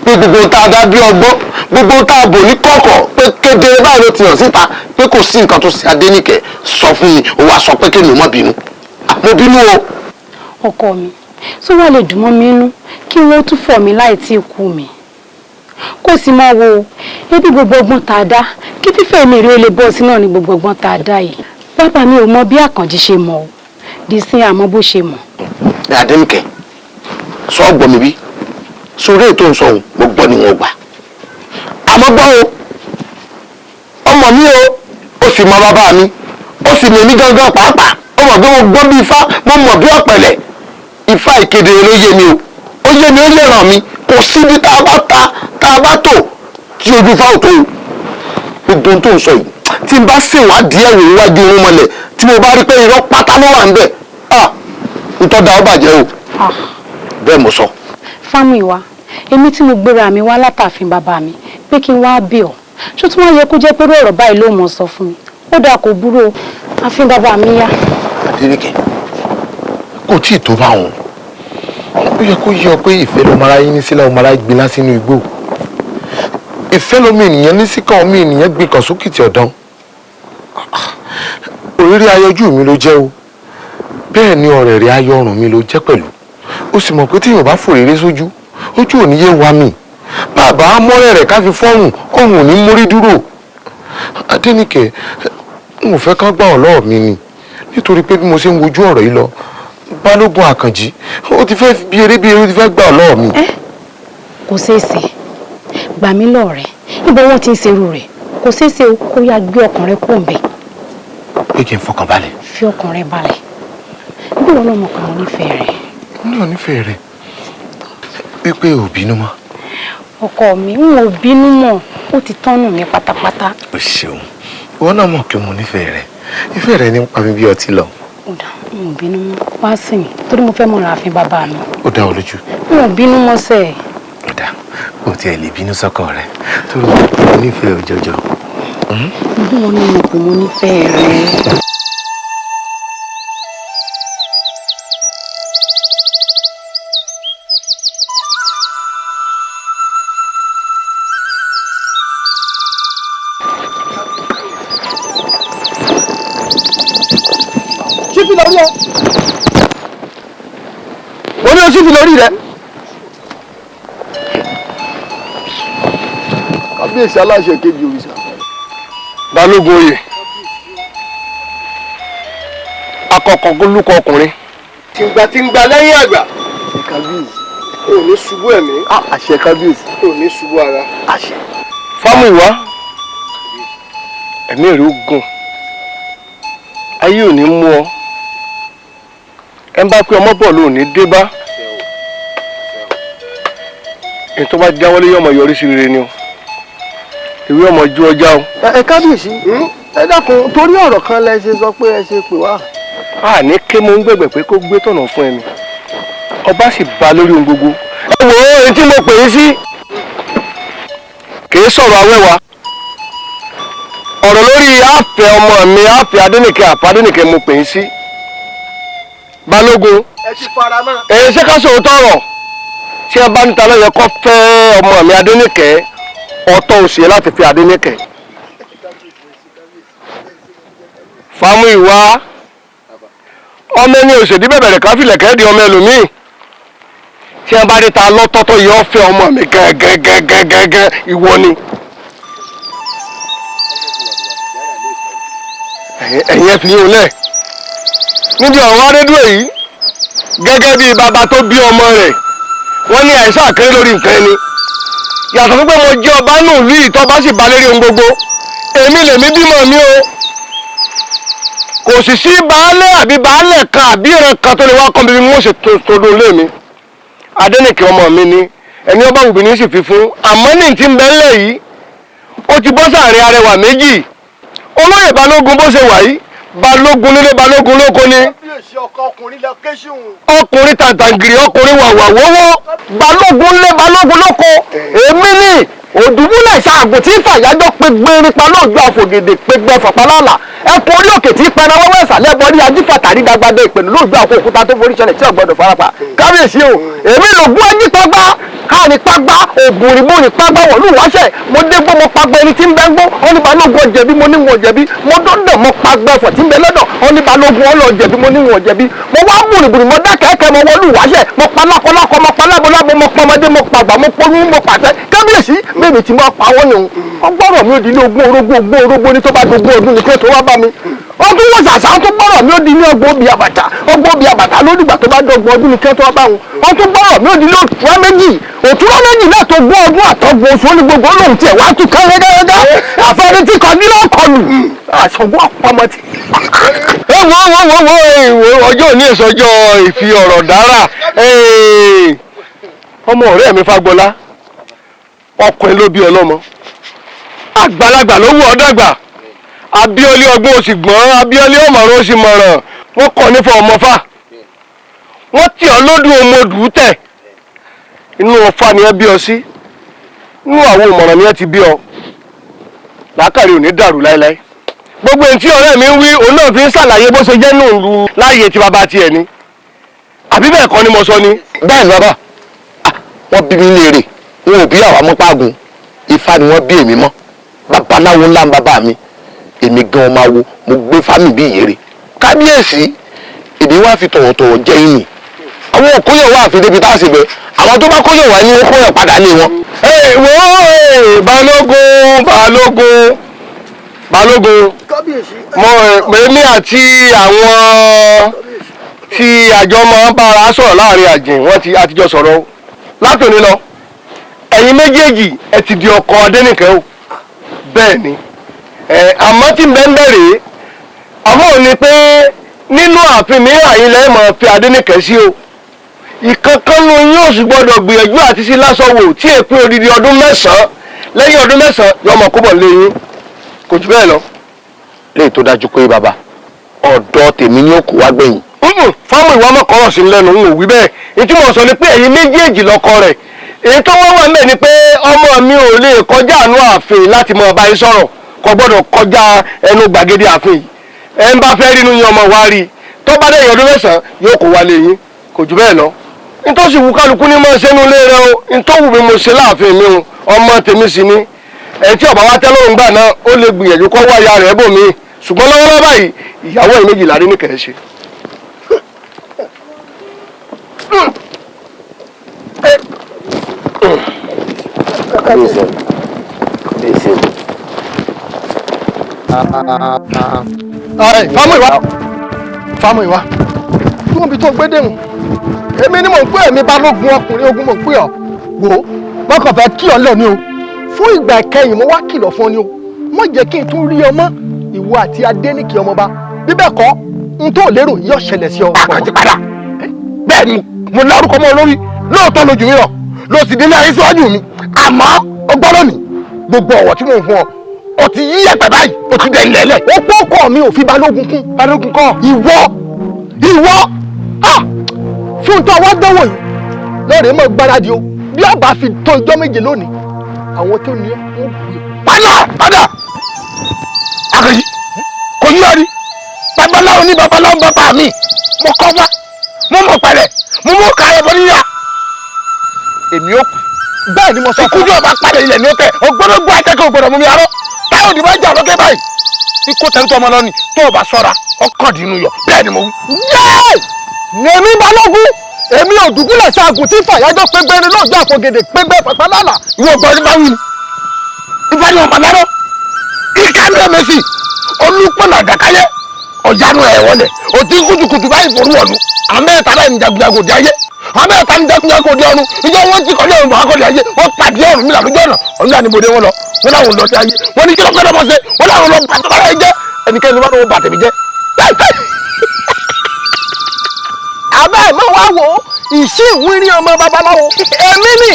gbogbo tá a dá bí ọgbọ́n gbogbo tá a bò ní kọ̀kọ̀ pé kedere báyìí ló ti hàn síta pé kò sí nǹkan tó ṣe Adéníkẹ́. Sọ fún mi, ó wá sọ pé kí ni mo bínú. Mo bínú o. Ọkọ mi, tó wà lè dùn mọ́ mi inú kí wọ́n tún fọ̀ mí láì tí ì kú mi. Kó sì máa wo ebi gbogbo ọgbọ́n tá a dá kí fífẹ́ mi rí ó lè bọ́ sí náà ní gbogbo ọgbọ́n tá a dá yìí. Bàbá mi ò mọ bí Àkànjí ṣe mọ̀ o, di sí àmọ́ bó ṣe mọ̀. Adéníkẹ́, sọ gbọ́ mi bí sórí ètò ń sọ òun mo gbọ́ ni wọn gbà. Àmọ́ gbọ́ o, ọmọ mi o, ó sì mọ bàbá mi, ó sì mọ èmi gangan pàápàá. Ó mọ̀ pé mo gbọ́ bí ifá, mo mọ̀ bí ọ̀pẹ̀lẹ̀. Ifá ìkéde ló yé mi o, ó yé mi, ó lè ràn mí. Kò síbi tá a bá ta tá a bá tò tí ojú ifá ò tó o. Gbogbo ohun tó ń sọ yìí tí n bá ṣèwádìí ẹ̀wò iwájú irun mọ́lẹ̀ tí mo bá rí pé irọ́ pátá ló wà ń bẹ̀, ń tọ́ da ó bàjẹ́ o. Bẹ́ẹ̀ mo sọ. Fámúyìwá, èmi tí mo gbéra mi wá látàfin bàbá mi pé kí n wá bí ọ, ṣó tún wá yẹ kó jẹ́ pé ọ̀rọ̀ báyìí ló mọ̀ sọ fún mi? Ó dáa, kò burú o, àfin bàbá mi yá. Adéníkẹ́, kò tí ì tó bá wọn. Ó yẹ kó yé ọ pé ìfẹ́ lọmọ aráyé ní sílẹ̀ ọmọ aráyé gbiná sínú igbó. Ìfẹ́ lọmọ ènìyàn ní síkà ọmọ ènìyàn gbin kàn sókìtì ọ̀dán. Òrírí ayọjú mi ló jẹ́ o, bẹ́ẹ̀ ni ọ̀rẹ́ rẹ̀ ayọ̀rùn mi ló jẹ́ pẹ̀lú. Ó sì mọ̀ pé tí èèyàn bá fòrèrè sójú, ojú ò ní yé wa mi. Bàbá mọ́rẹ̀ rẹ̀ ká fi fọ́hùn, ọ̀hún ò ní mórí dúró. Adéníkẹ́, n ò fẹ́ ká gbà ọ́ lọ́ọ̀ mi ni, nítorí pé bí mo ṣe ń wojú ọ̀rọ̀ yìí lọ, Balógun Àkànjí ó ti fẹ́ bí eré ó ti fẹ́ gbà ọ́ lọ́ọ̀ mi. Kò ṣeé ṣe, gbà mí lọ́ọ̀rẹ́, níbo wọ́n ti ń ṣerú rẹ̀? Kò ṣeé ṣe o, kó yá gbé ọkàn rẹ kó ń bẹ̀. Pé kí n fọkàn balẹ̀. Fi ọkàn rẹ balẹ̀, bí wọn náà mọ̀ pé mo nífẹ̀ẹ́ rẹ̀. Mo náà nífẹ̀ẹ́ rẹ̀, wípé ò bínú mọ́. Ọkọ mi, n ò bínú mọ́, ó ti tọ́nù mi pátápátá. O ṣeun, ìwọ náà mọ̀ pé mo nífẹ̀ẹ́ rẹ̀, ìfẹ́ rẹ̀ ní ń pa mi bí ọtí lọ. Ó dà, n ò bínú mọ́, wá sí mi torí mo fẹ́ mọ̀ra àfin bàbá mi. Ó dá ọ lójú. N ò bínú mọ́ sẹ́ẹ̀. Ó dà. O tiẹ̀ lè bínú sọ́kọ rẹ torí o nífẹ̀ẹ́ òjọjọ. Bí wọn ní mo kò mo nífẹ̀ẹ́ rẹ. Ṣífi lórí ẹ. Mo ní o ṣífi lórí rẹ. Kábíyèsí aláṣẹ kejì òrìṣà. Balógun oyè akọkọ lúkọ ọkùnrin. Tìǹgbàtìǹgbà lẹ́yìn àgbà. Àṣẹ kábíyèsí. O ní ṣubú ẹ̀mí. Àṣẹ kábíyèsí. O ní ṣubú ara. Àṣẹ. Fámúyìwá ẹ̀mí rẹ̀ ó gùn, ayé ò ní mú ọ, ẹ ń bá pé ọmọ bọ̀ ló ní dé bá. Èyí tó bá jáwọ́lé yọmọ yọrí sí rere ni o, ìwé ọmọ ju ọjà o. Ẹ kábíyèsí, ẹ dákun, torí ọ̀rọ̀ kan lẹ ṣe sọ pé ẹ ṣe pè wá. A ní ké mo ń gbẹ̀gbẹ̀ pé kó gbé tọ̀nà fún ẹ̀mí, ọba sì bá lórí ohun gbogbo. Ẹ wò ó, èyí tí mo pè é sí kì í sọ̀rọ̀ awẹ́wà, ọ̀rọ̀ lórí àfẹ́ ọmọ mi àfẹ́ Adénìkẹ́ àfẹ́ Adénìkẹ́ mo pè é sí. Balógun, ẹ ti fara mọ́. Èyí ṣé ká sòótọ́ ọ̀rọ̀ tí ẹ bá níta lọ́yẹ kó fẹ́ ọmọ mi Adénìkẹ́, ọ̀tọ̀ òsì láti fi Adénìkẹ́. Fámúyìwá ọmọ ẹni òṣèdí bẹ̀bẹ̀rẹ̀ káfílẹ̀kẹ́ di ọmọ ẹlòmíì. Tí ẹ bá níta lọ́tọ́tọ́ yọ fẹ́ ọmọ mi gẹ́gẹ́gẹ́gẹ́gẹ́ ìwọ ni. Ẹ̀yin ẹ fi yín lẹ̀ níbi ọ̀rọ̀ adédúró yìí gẹ́gẹ́ bí bàbá tó bí ọmọ rẹ̀, wọ́n ní àìsàn àkéré lórí nǹkan ẹni. Yàtọ̀ fún pé mo jẹ́ ọba nù lú ìtọ́ bá sì ba lérí ohun gbogbo, èmi lèmi bímọ mi o. Kò sì sí baálé àbí baálé kan àbí ìran kan tó lè wá kọ́ mi bí mo ṣe todo ilé mi. Adénìkẹ́ ọmọ mi ni ẹni ọba wùbí ní sì fi fún, àmọ́ ní ti ń bẹ ńlẹ̀ yìí ó ti bọ́ sáàrin arẹwà méjì. Olóyè Balógun bó ṣe wà yìí, Balógun nílé Balógun lóko ni. Ọkùnrin tàǹtàǹgìrì, ọkùnrin wàwà wọ́wọ́. Balógun lé Balógun lóko, èmi ni òdùbúlẹ̀ ṣaàgùn tí fàyájọ́ pé gbérin pa lóòjọ́ àfògèdè pé gbẹ fàpálàlà ẹkùn orí òkè tí pẹran wẹ́wẹ́ ìsàlẹ̀ bọ́rí ajífàtàrí gbàgbàdé ìpinnu lóòjọ́ àpò òkúta tó forí ṣẹlẹ̀ tí ò gbọdọ̀ farapa. Kábíyèsí o, èmi lògùn ajípagbá káàní pagbá ògùnrìmùrì pagbá wọ̀lú wáṣẹ̀ mo dé gbó mo pagbá ẹni tí ń bẹ́ ń gbó ó ní Balógun ọ̀jẹ̀bí mo ní wọn jẹ̀bi, mo dọ́dọ̀ mo pagbá ẹ̀fọ̀ tí ń bẹ lọ́dọ̀ ó ní Balógun ọlọ́ jẹ̀bi mo ní wọn jẹ̀bi, mo wá bùrìbùrì mo dá kẹ̀kẹ́ mo wọlú wáṣẹ̀ mo pa lákọlákọ mo pa lábolábo mo pọmọdé mo pàgbà mo pọnú mo pàṣẹ. Kábíyèsí bẹ́ẹ̀ni tí mo pa wọ́n nù, ọgbọ́rọ̀ mi ò di ní ogún orógbó ogún orógbó ní tó bá dogun ọdún ní kí ó tó wá bá mi. Wọ́n tún wọ́n ṣàṣà tó gbọ́rọ̀ mi ò di ní ọgbọ́n obì àbàtà ọgbọ́n obì àbàtà lódìgbà tó bá dọ́gbọ́n ọdún ní kí ó tó wá bá wọn. Wọ́n tún gbọ́rọ̀ mi ò di ní òtúrọ́ méjì òtúrọ́ méjì náà tó gbọ́ ọdún àtọ́gbọ́n oṣù ní gbogbo olóhùn tiẹ̀ wá tún kán rẹ́gẹ́rẹ́gẹ́ àfẹ́rí tí kan nílò kọlù àṣọgbọ́n àpamọ́ ti. Ẹ wo wo wo wo ọjọ́ òní ìsọjọ́ ìfi ọ̀rọ̀ dára. Ọmọ ọ̀rẹ́ mi Fágbọ́lá ọkùnrin ló bí ọlọ́mọ, àgbàlagbà ló wù ọ́ dàgbà, abíọ́lé ọgbọ́n oṣù gbọ́n, abíọ́lé ọ̀mọ̀ràn oṣù mọ̀ràn, wọ́n kọ́ nífọ̀ ọmọfà, wọ́n tì ọ́ lódù ọmọdù tẹ̀, inú ọfà ni ẹ bí ọ sí, inú àwọn òmọ̀ràn ni ẹ ti bí ọ, làákàrí ò ní dàrú láéláé. Gbogbo ẹni tí ọ̀rẹ́ mi ń wí òun náà fi ń ṣàlàyé bó ṣe jẹ́ nù lù láàyè tí bàbá tiẹ̀ ni, àbí bẹ́ẹ̀ kọ́ ni mo sọ ni. Bẹ́ẹ̀ ni bàbá, wọ́n bí mi léèrè, wọn ò bí àwa mọ́ páàgùn, Ifá ni wọ́n bí èmi mọ́, babaláwo ńlá ń bàbá mi, èmi gan ọmọ awo, mo gbé fámì bí ìyèrè. Kábíyèsí, èmi wá fi tọ̀wọ̀tọ̀wọ̀ jẹ́ ìyìn, àwọn òkóyọ̀ wà fi débi tá a sì bẹ, àwọn tó bá kóyọ̀ wá ní ó kóyọ̀ padà lé wọn. Ẹ wo Balógun Balógun Balógun, mo èmi àti àwọn tí àjọ máa ń bára sọ̀rọ̀ láàrin àjìn wọ́n ti àtijọ́ sọ̀rọ̀ látòní lọ, ẹ̀yin méjèèjì ẹ ti di ọkọ Adénìkẹ́ o. Bẹ́ẹ̀ ni, àmọ́ tí ń bẹ́ẹ̀ rèé, àmọ́ ò ní pé nínú ààfin mìíràn yìí lẹ́ẹ̀ máa fi Adénìkẹ́ sí o. Ìkankan nu yóò sì gbọ́dọ̀ gbìyànjú àti sí lásọ̀wò tí èpin odidi ọdún 9, lẹ́yìn ọdún 9 yọmọ kóbọ̀ lé yín, kò jù bẹ́ẹ̀ lọ. Léyìí tó dájú pé bàbá ọ̀dọ̀ tèmi ni ó kó wá gbẹ̀yìn. Fámúyìwá mọ̀kọ́rọ̀ sí lẹ́nu, n ò wí bẹ́ẹ̀. Ìtumọ̀ sọ ni pé ẹ̀yin méjèèjì lọ́kọ rẹ̀, Èyí tó wọ́n wà mẹ́ ni pé ọmọ mi ò lè kọjá àánú ààfin láti mọ ọba yín sọ̀rọ̀, kò gbọ́dọ̀ kọjá ẹnu gbàgede ààfin yìí. Ẹ ń bá fẹ́ rínú yín ọmọ wa rí i, tó bá dé ìyọdún mẹ́sàn-án yóò kó wálé yín, kò jù bẹ́ẹ̀ lọ. Nítòsí wù kálukú ní mọ̀ sẹ́nu ilé rẹ o, nítòwù mi mo ṣe láàfin mi o, ọmọ tèmi sì ni. Ẹ tí ọba wa tẹ́ lóhùn gbà náà ó lè gbìyànjú kó wá ìyá rẹ̀ bò mí, ṣùgbọ́n lọ́wọ́lọ́wọ́ báyìí ìyàwó ẹ̀ méjìlá rí ní kẹ̀ ṣe. Fámúyìwá tí wọ́n fi tó gbé dẹ̀hùn, èmi ni mò ń pè, èmi Balógun ọkùnrin ogun mò ń pè ọ́. Wò ó, wọ́n kàn fẹ́ kí ọ lẹ̀ ni o. Fún ìgbà ìkẹyìn mo wá kìlọ̀ fún ọ ni o, má jẹ́ kí n tún rí ọmọ ìwọ àti Adéníkì ọmọba, bí bẹ́ẹ̀ kọ́ n tó lérò yóò ṣẹlẹ̀ sí ọ. Àkànjí padà, bẹ́ẹ̀ ni mo lárúkọ mọ́ olórí lóòótọ́ lójú mi rọ̀ ló sì délé ayé síwájú mi, àmọ́ ó gbọ́ lónìí gbogbo ọ̀wọ̀ tí mò ń fún ọ o ti yí ẹ̀pẹ̀ báyìí, o ti dẹ̀ lẹ́lẹ̀. Ó pọ́ ọkọ mi ò fi Balógun kún. Balógun kọ́. Ìwọ ìwọ fún tó wá dánwò yìí lọ́ọ̀rẹ́ mọ́ gbáradì o, bí ọba fi tó ijọ́ méje lónìí àwọn tó ní ọ́ ń gbé. Padà padà Àkànjí kò yí ọ rí, babaláwo ní babaláwo bàbá mi, mo kọ́ wá, mo mọ̀ pẹ̀lẹ́, mo mọ̀ kárẹ̀ bọ́ níyà èmi ò kù. Bẹ́ẹ̀ ni mo sọ fún ọ. Ikú yóò bá padà ilẹ̀ ní ó tẹ̀, ògbóná gbọ́ akẹ́kọ̀ọ́ gbọ́dọ̀ mú mi arọ́, táwọn òdìbò ẹja lókè báyìí ikú tẹ̀lé ọmọ lọ ni, tó o bá sọ́ra ọkàndínú yọ, bẹ́ẹ̀ ni mo wí. Yéé! Èmi Balógun, èmi òdùbúlẹ̀ ṣaagùn tí fàyájọ́ pégbé ni lóòjọ́ àfọ̀gèdè pégbé pàpàlálà. Ìwọ gbọ́ ní báwí ni ifá ni ọmọ lárọ́ ìka ní ẹ̀mẹ́sì olùpọ̀nà àdàkáyé ọ̀jánu ẹ̀ wọlé òtí kùtùkùtù báyìí forú ọ̀dún àmẹ́ta báyìí ní jagunjagun òde ayé, àmẹ́ta ní jagunjagun òde ọ̀run, ìjọ wọn ti kọ́lé ọ̀run bàákọ́lé ayé, wọ́n pàdé ọ̀run mílà lójú ọ̀nà, ọ̀run náà níbo ni wọ́n lọ, wọ́n láwọn lọ sí ayé, wọ́n ní kí ló fẹ́ lọ́mọ ṣe, wọ́n láwọn lọ bàtọ́ bàrà ẹ jẹ́, ẹnikẹ́ni ló bá lọ́wọ́ bàtẹ̀mí jẹ́. Àbẹ́ ẹ̀ mọ̀ wá wò ó, ìṣí ìwírí ọmọ babaláwo, èmi ni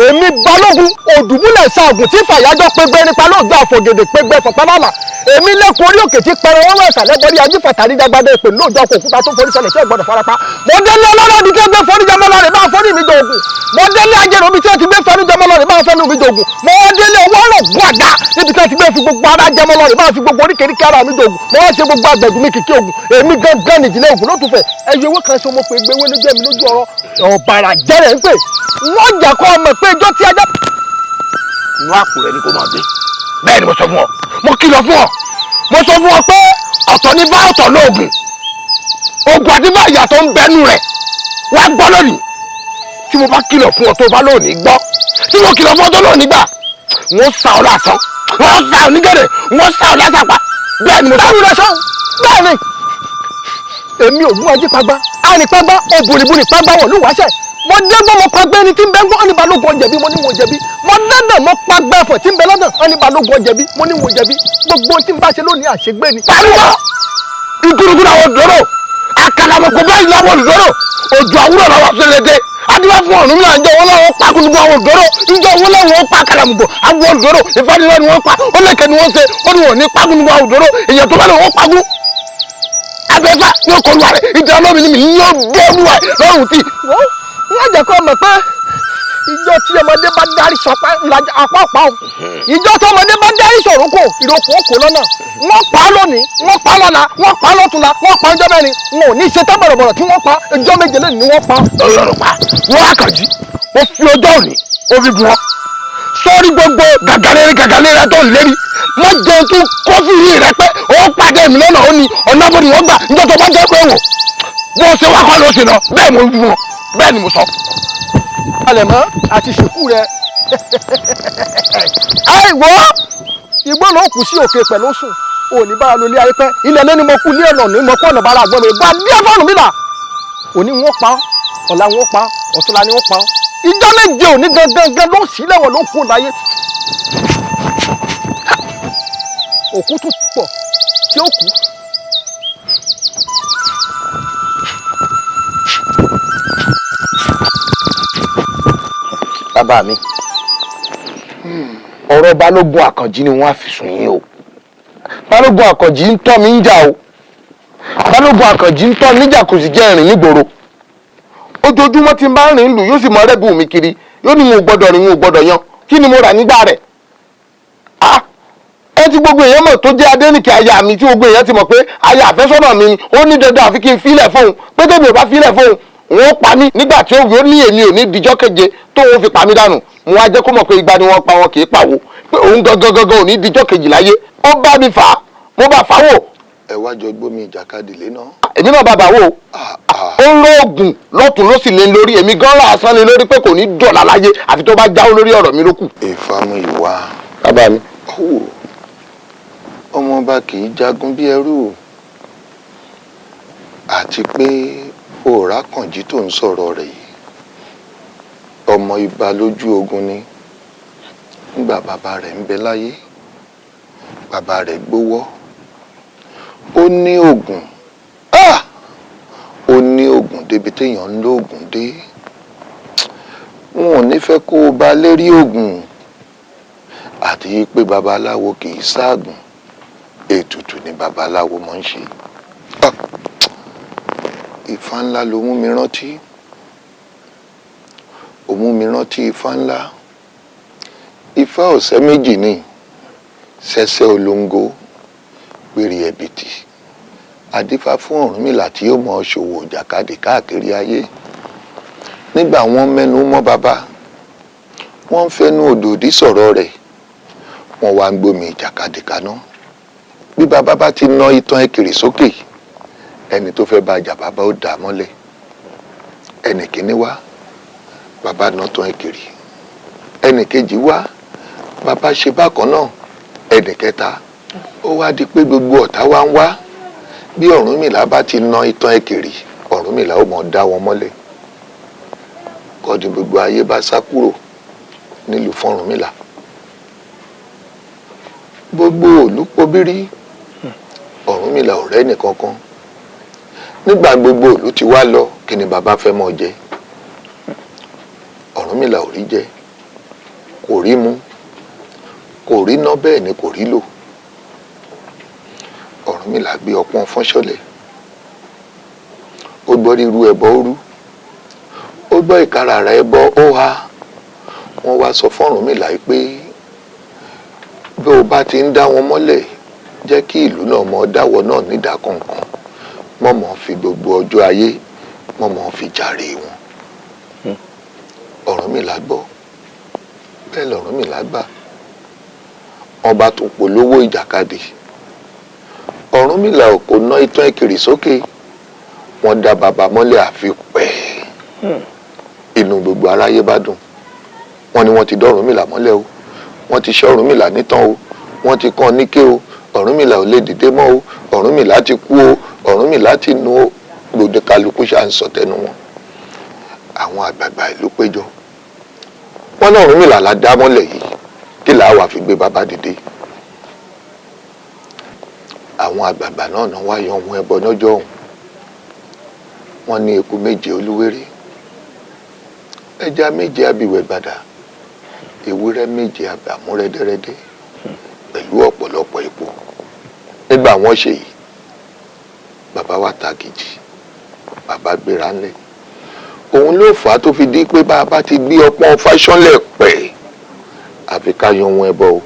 èmi Balógun òdùbúlẹ̀ ṣaagùn tí fàyájọ́ pégbé nípa lóòjọ́ àfọ̀gèdè pégbé fọ̀pálálà, èmi lẹ́kọ̀ọ́ orí òkè tí pẹrẹ wọ́n wẹ̀sà lẹ́gbẹ̀rí ajífàtàrí dágbádá ìpè lóòjọ́ kò òkúta tó forí sọlẹ̀ tí ò gbọ́dọ̀ farapa. Mo délé ọlọ́lọ́dì tí ó gbé forí jọmọ lọ rè máa forí mi jòògùn, mo délé ajérò mi tí ó ti gbé forí jọmọ lọ rè máa fẹ́nu mi jòògùn, mo wá délé owó ọ̀rọ̀ gbàgà níbi tí ó ti gbé fi gbogbo ara jẹmọ lọ rè máa fi gbogbo oríkèéríkèé ara mi jòògùn, mo wá ṣe gbogbo àgbẹ̀gùn mi kìkì ògùn, èmi gangan nìjìnlẹ̀ ògùn ló tún fẹ̀. Ẹyọ ewé kan ṣe mo pè gbé ewé ló jẹ́ mi lójú ọ̀rọ̀ ọ̀bàrà jẹ́rẹ̀ ń pè wọ́n jà kọ́ ọmọ pé ijó tí ajá. Inú àpò rẹ ni kò máa gbé, bẹ́ẹ̀ ni mo sọ fún ọ, mo kìlọ̀ fún ọ, mo sọ fún ọ pé ọ̀tọ̀ ní bá ọ̀tọ̀ lóògùn, oògùn àti bá ìyàtọ̀ ń bẹnu rẹ̀, wá gbọ́ lónìí. Tí mo bá kìlọ̀ fún ọ tó bá lónìí gbọ́, tí mo kìlọ̀ fún ọ tó lónìí gbà, wọ́n sa ọ lásán, wọ́n sa ọ nígẹ̀rẹ̀, wọ́n sa ọ lásàpá, bẹ́ẹ̀ ni mo sọ. Báwo lọ sọ? Bẹ́ẹ̀ ni èmi ògùn ajípagbá arìnpagbá òbòrìbòrì pagbá wọ̀ lúwàṣẹ̀, mo dégbò mo pagbẹ́ ẹni tí ń bẹ ń gbọ́ ọ́nì Balógun ọ̀jẹ̀bí, mo ní wọn jẹ̀bi, mo dẹ́dẹ̀ mo pagbẹ́ ẹ̀fọ̀ tí ń bẹ lọ́dọ̀ ọ́nì Balógun ọ̀jẹ̀bí, mo ní wọn jẹ̀bi, gbogbo tí ń bá ṣe lónìí àṣegbé ni. Pariwo ìgúrugúru àwọn òdòdó àkàlàmọ̀kò báyìí láwọn òdòdó òjò àwúrọ̀ làwọn àfẹlẹ́dẹ́ adúlá fún ọ̀run mi àjọ wọn láwọn pa kúndùn àwọn òdòdó ìjọ wọn láwọn pa àkàlàmọ̀kò àwọn òdòdó ìfanilọ́ ni wọ́n pa ó lẹ́kẹ̀ ni wọ́n ṣe ó ní wọ́n ní pa kúndùn àwọn òdòdó èèyàn tó bá lè wọ́n pagún abẹ́fà ní ọkọ̀ olúwa rẹ̀ ìjà ọlọ́mi ni mi yóò gbé olúwa rẹ̀ lọ́rùn tí. Wọ́n jẹ́ kó mọ̀ pé ìjọ tí ọmọdé bá dárí sọpá apá ọ̀pá o, ìjọ tí ọmọdé bá dárí sọ̀rọ̀ kò ìrókò kò lọ́nà, wọ́n pa á lónìí, wọ́n pa á lọ́la, wọ́n pa á lọ́túnla, wọ́n pa ọjọ́ mẹ́rin, wọn ò ní ṣe tán bọ̀rọ̀bọ̀rọ̀ tí wọ́n pa ọjọ́ méje lónìí ni wọ́n pa. Ọlọ́run pa wọ́n Àkànjí, ó fi ọjọ́ òní ó fi bu wọn sórí gbogbo gàgàlérí gàgàlérí tó ń lérí, má jẹun tó kọfí yìí rẹ pé ó pàdé mi lọ́nà ó ní ọ̀nà bó ni wọ́n gbà níjọ́ tó bá jẹ́ pé wò bó ṣe wá kọ́ ló ṣe lọ, bẹ́ẹ̀ mo wú wọn, bẹ́ẹ̀ ni mo sọ. Palẹ̀mọ́ àti ṣèkú rẹ. Àìwọ́ igbó ló kù sí òkè pẹ̀lú sùn, òní bára lólé ayé pẹ́, ilẹ̀ lẹ́ni mo kú ní ọ̀nà ní mo kú ọ̀nà bára àgbọ̀n mi, bá bí ẹ̀fọ́nù mi là. Òní wọ́n pa ọ́, ọ̀la wọ́n pa ọ́, ọ̀túnla ni wọ́n pa ọ́. Ìjọ méje òní gangan ló sì lẹ́wọ̀n ló kú láyé. Òkú tún pọ̀ tí ó kú. Bàbá mi, ọ̀rọ̀ Balógun Àkànjí ni wọ́n á fi sùn yín o. Balógun Àkànjí ń tọ́ mi ń jà o. Balógun Àkànjí ń tọ́ mi níjà kò sì jẹ́ ìrìn nígboro. Ojoojúmọ́ tí n bá rìn lù yóò sì mọ rẹ́bù mi kiri. Yóò ní mo gbọ́dọ̀ rìn, mo gbọ́dọ̀ yan. Kí ni mo rà nígbà rẹ̀? Ẹ ti gbogbo èèyàn mọ̀ tó jẹ́ Adéníkẹ́ aya mi, tí gbogbo èèyàn ti mọ̀ pé aya àfẹ́sọ́nà mi ni. Ó ní dandan àfi kí n filẹ̀ fóun, pé tèmi ò bá filẹ̀ fóun, òun ó pa mí. Nígbà tí ó wí, ó ní èmi ò ní dijọ́ keje tó òun fi pa mí dànù. Mo wá jẹ́ kó mọ̀ pé igba ni wọ́n pa wọn, kì í pàwọ́, pé òun gangan gangan ò ní dijọ́ kejì láyé. Ó bá mi fà á, mo bá fà á wò. Ẹ wá jọ gbómi ìjàkadì lé náà. Èmi náà bá bà wò. Ó ń lóògùn lọ́tún ló sì lé lórí èmi gan lásán lé lórí pé kò ní dọ̀là láyé àfi tó bá jáwọ́ lórí ọ̀rọ̀ mi lókù. Ìfàmù ìwà. Bàbá mi. Ọ̀wọ̀ ọmọọba kì í jagun bí ẹrú, àti pé òòrá kànjí tó ń sọ̀rọ̀ rẹ̀ yìí, ọmọ ibà lójú ogun ni. Nígbà bàbá rẹ̀ ń bẹ láyé, bàbá rẹ̀ gbówọ́, ó ní oògùn, ó ní oògùn débi téèyàn ń lo oògùn dé. Wọn ò ní fẹ́ kó o bá lérí oògùn, àti pé babaláwo kì í ságùn, ètùtù ni babaláwo máa ń ṣe. Ifá ńlá ló mú mi rántí, ó mú mi rántí ifá ńlá. Ifá ọ̀sẹ̀ méjì ni ṣẹ̀ṣẹ̀ olóńgó péré ẹ̀bìtì, adífá fún Ọ̀rúnmìlà tí yóò mọ ṣòwò ìjàkadì káàkiri ayé. Nígbà wọ́n mẹ́nu mọ́ bàbá, wọ́n ń fẹnu òdòdí sọ̀rọ̀ rẹ̀, wọ́n wá ń gbómi ìjàkadì kaná. Bí bàbá bá ti ná itan ẹkìrì sókè, ẹni tó fẹ́ bá jà bàbá ó dà mọ́lẹ̀. Ẹnì kíní wá, bàbá ná tán ẹkìrì. Ẹnì kejì wá, bàbá ṣe bákan náà. Ẹnì kẹta, ó wá di pé gbogbo ọ̀tá wá ń wá. Bí Ọ̀rúnmìlà bá ti ná itan ẹkìrì, Ọ̀rúnmìlà ó mọ̀ dá wọn mọ́lẹ̀. Kọ́ni gbogbo ayé bá sá kúrò nílùú fún Ọ̀rúnmìlà. Gbogbo òlú pobírí, Ọ̀rúnmìlà ò rẹ́ nìkankan. Nígbà gbogbo òlú ti wá lọ, kí ni bàbá fẹ́ mọ́ jẹ? Ọ̀rúnmìlà ò rí jẹ, kò rí mu, kò rí ná, bẹ́ẹ̀ ni kò rí lò. Ọ̀rúnmìlà gbé ọpọ́n fọ́nṣọ́lẹ̀, ó gbọ́ ríru ẹbọ ó rú, ó gbọ́ ìkaràrà ẹbọ ó ha. Wọ́n wá sọ fún Ọ̀rúnmìlà pé bí o bá ti ń dá wọn mọ́lẹ̀, jẹ́ kí ìlú náà mọ dáwọ́ náà nídàá kọ̀ọ̀kan, mọ̀mọ́ fi gbogbo ọjọ́ ayé mọ̀mọ́ fi jàre wọn. Ọ̀rúnmìlà gbọ́, bẹ́ẹ̀ lọ̀rúnmìlà gbà. Wọ́n bá tún polówó ìjàkadì. Ọ̀rúnmìlà kò ná itan ẹkìrì sókè, wọ́n dá bàbá mọ́lẹ̀ àfi pẹ́. Inú gbogbo aráyé bá dùn. Wọ́n ní wọ́n ti dọ́rúnmìlà mọ́lẹ̀ o, wọ́n ti ṣẹ́ Ọ̀rúnmìlà nítàn o, wọ́n ti kàn níké o, Ọ̀rúnmìlà ò lè dìde mọ́ o, Ọ̀rúnmìlà ti kú o, Ọ̀rúnmìlà ti nu o. Gbòde kálukú ṣáà ń sọ tẹnu wọn. Àwọn àgbààgbà ìlú péjọ, wọ́n ní Ọ̀rúnmìlà la dá mọ́lẹ̀ yìí, kí làá wà fi gbé bàbá dìde. Àwọn àgbààgbà náà náà wá yan ohun ẹbọ lọ́jọ́ ọ̀hún. Wọ́n ní eku méje olúwéré, ẹja méje abìwẹ̀ gbàdà, ewúrẹ́ méje àbàmú rẹ́dẹ́rẹ́dẹ́ pẹ̀lú ọ̀pọ̀lọpọ̀ epo. Nígbà wọ́n ṣe yìí, bàbá wa ta kìjì, bàbá gbéra ńlẹ̀. Òun ló fà á tó fi di pé bá a bá ti gbé ọpọ́n fáṣọ́lẹ̀ pẹ̀, àfi ká yan ohun ẹbọ o.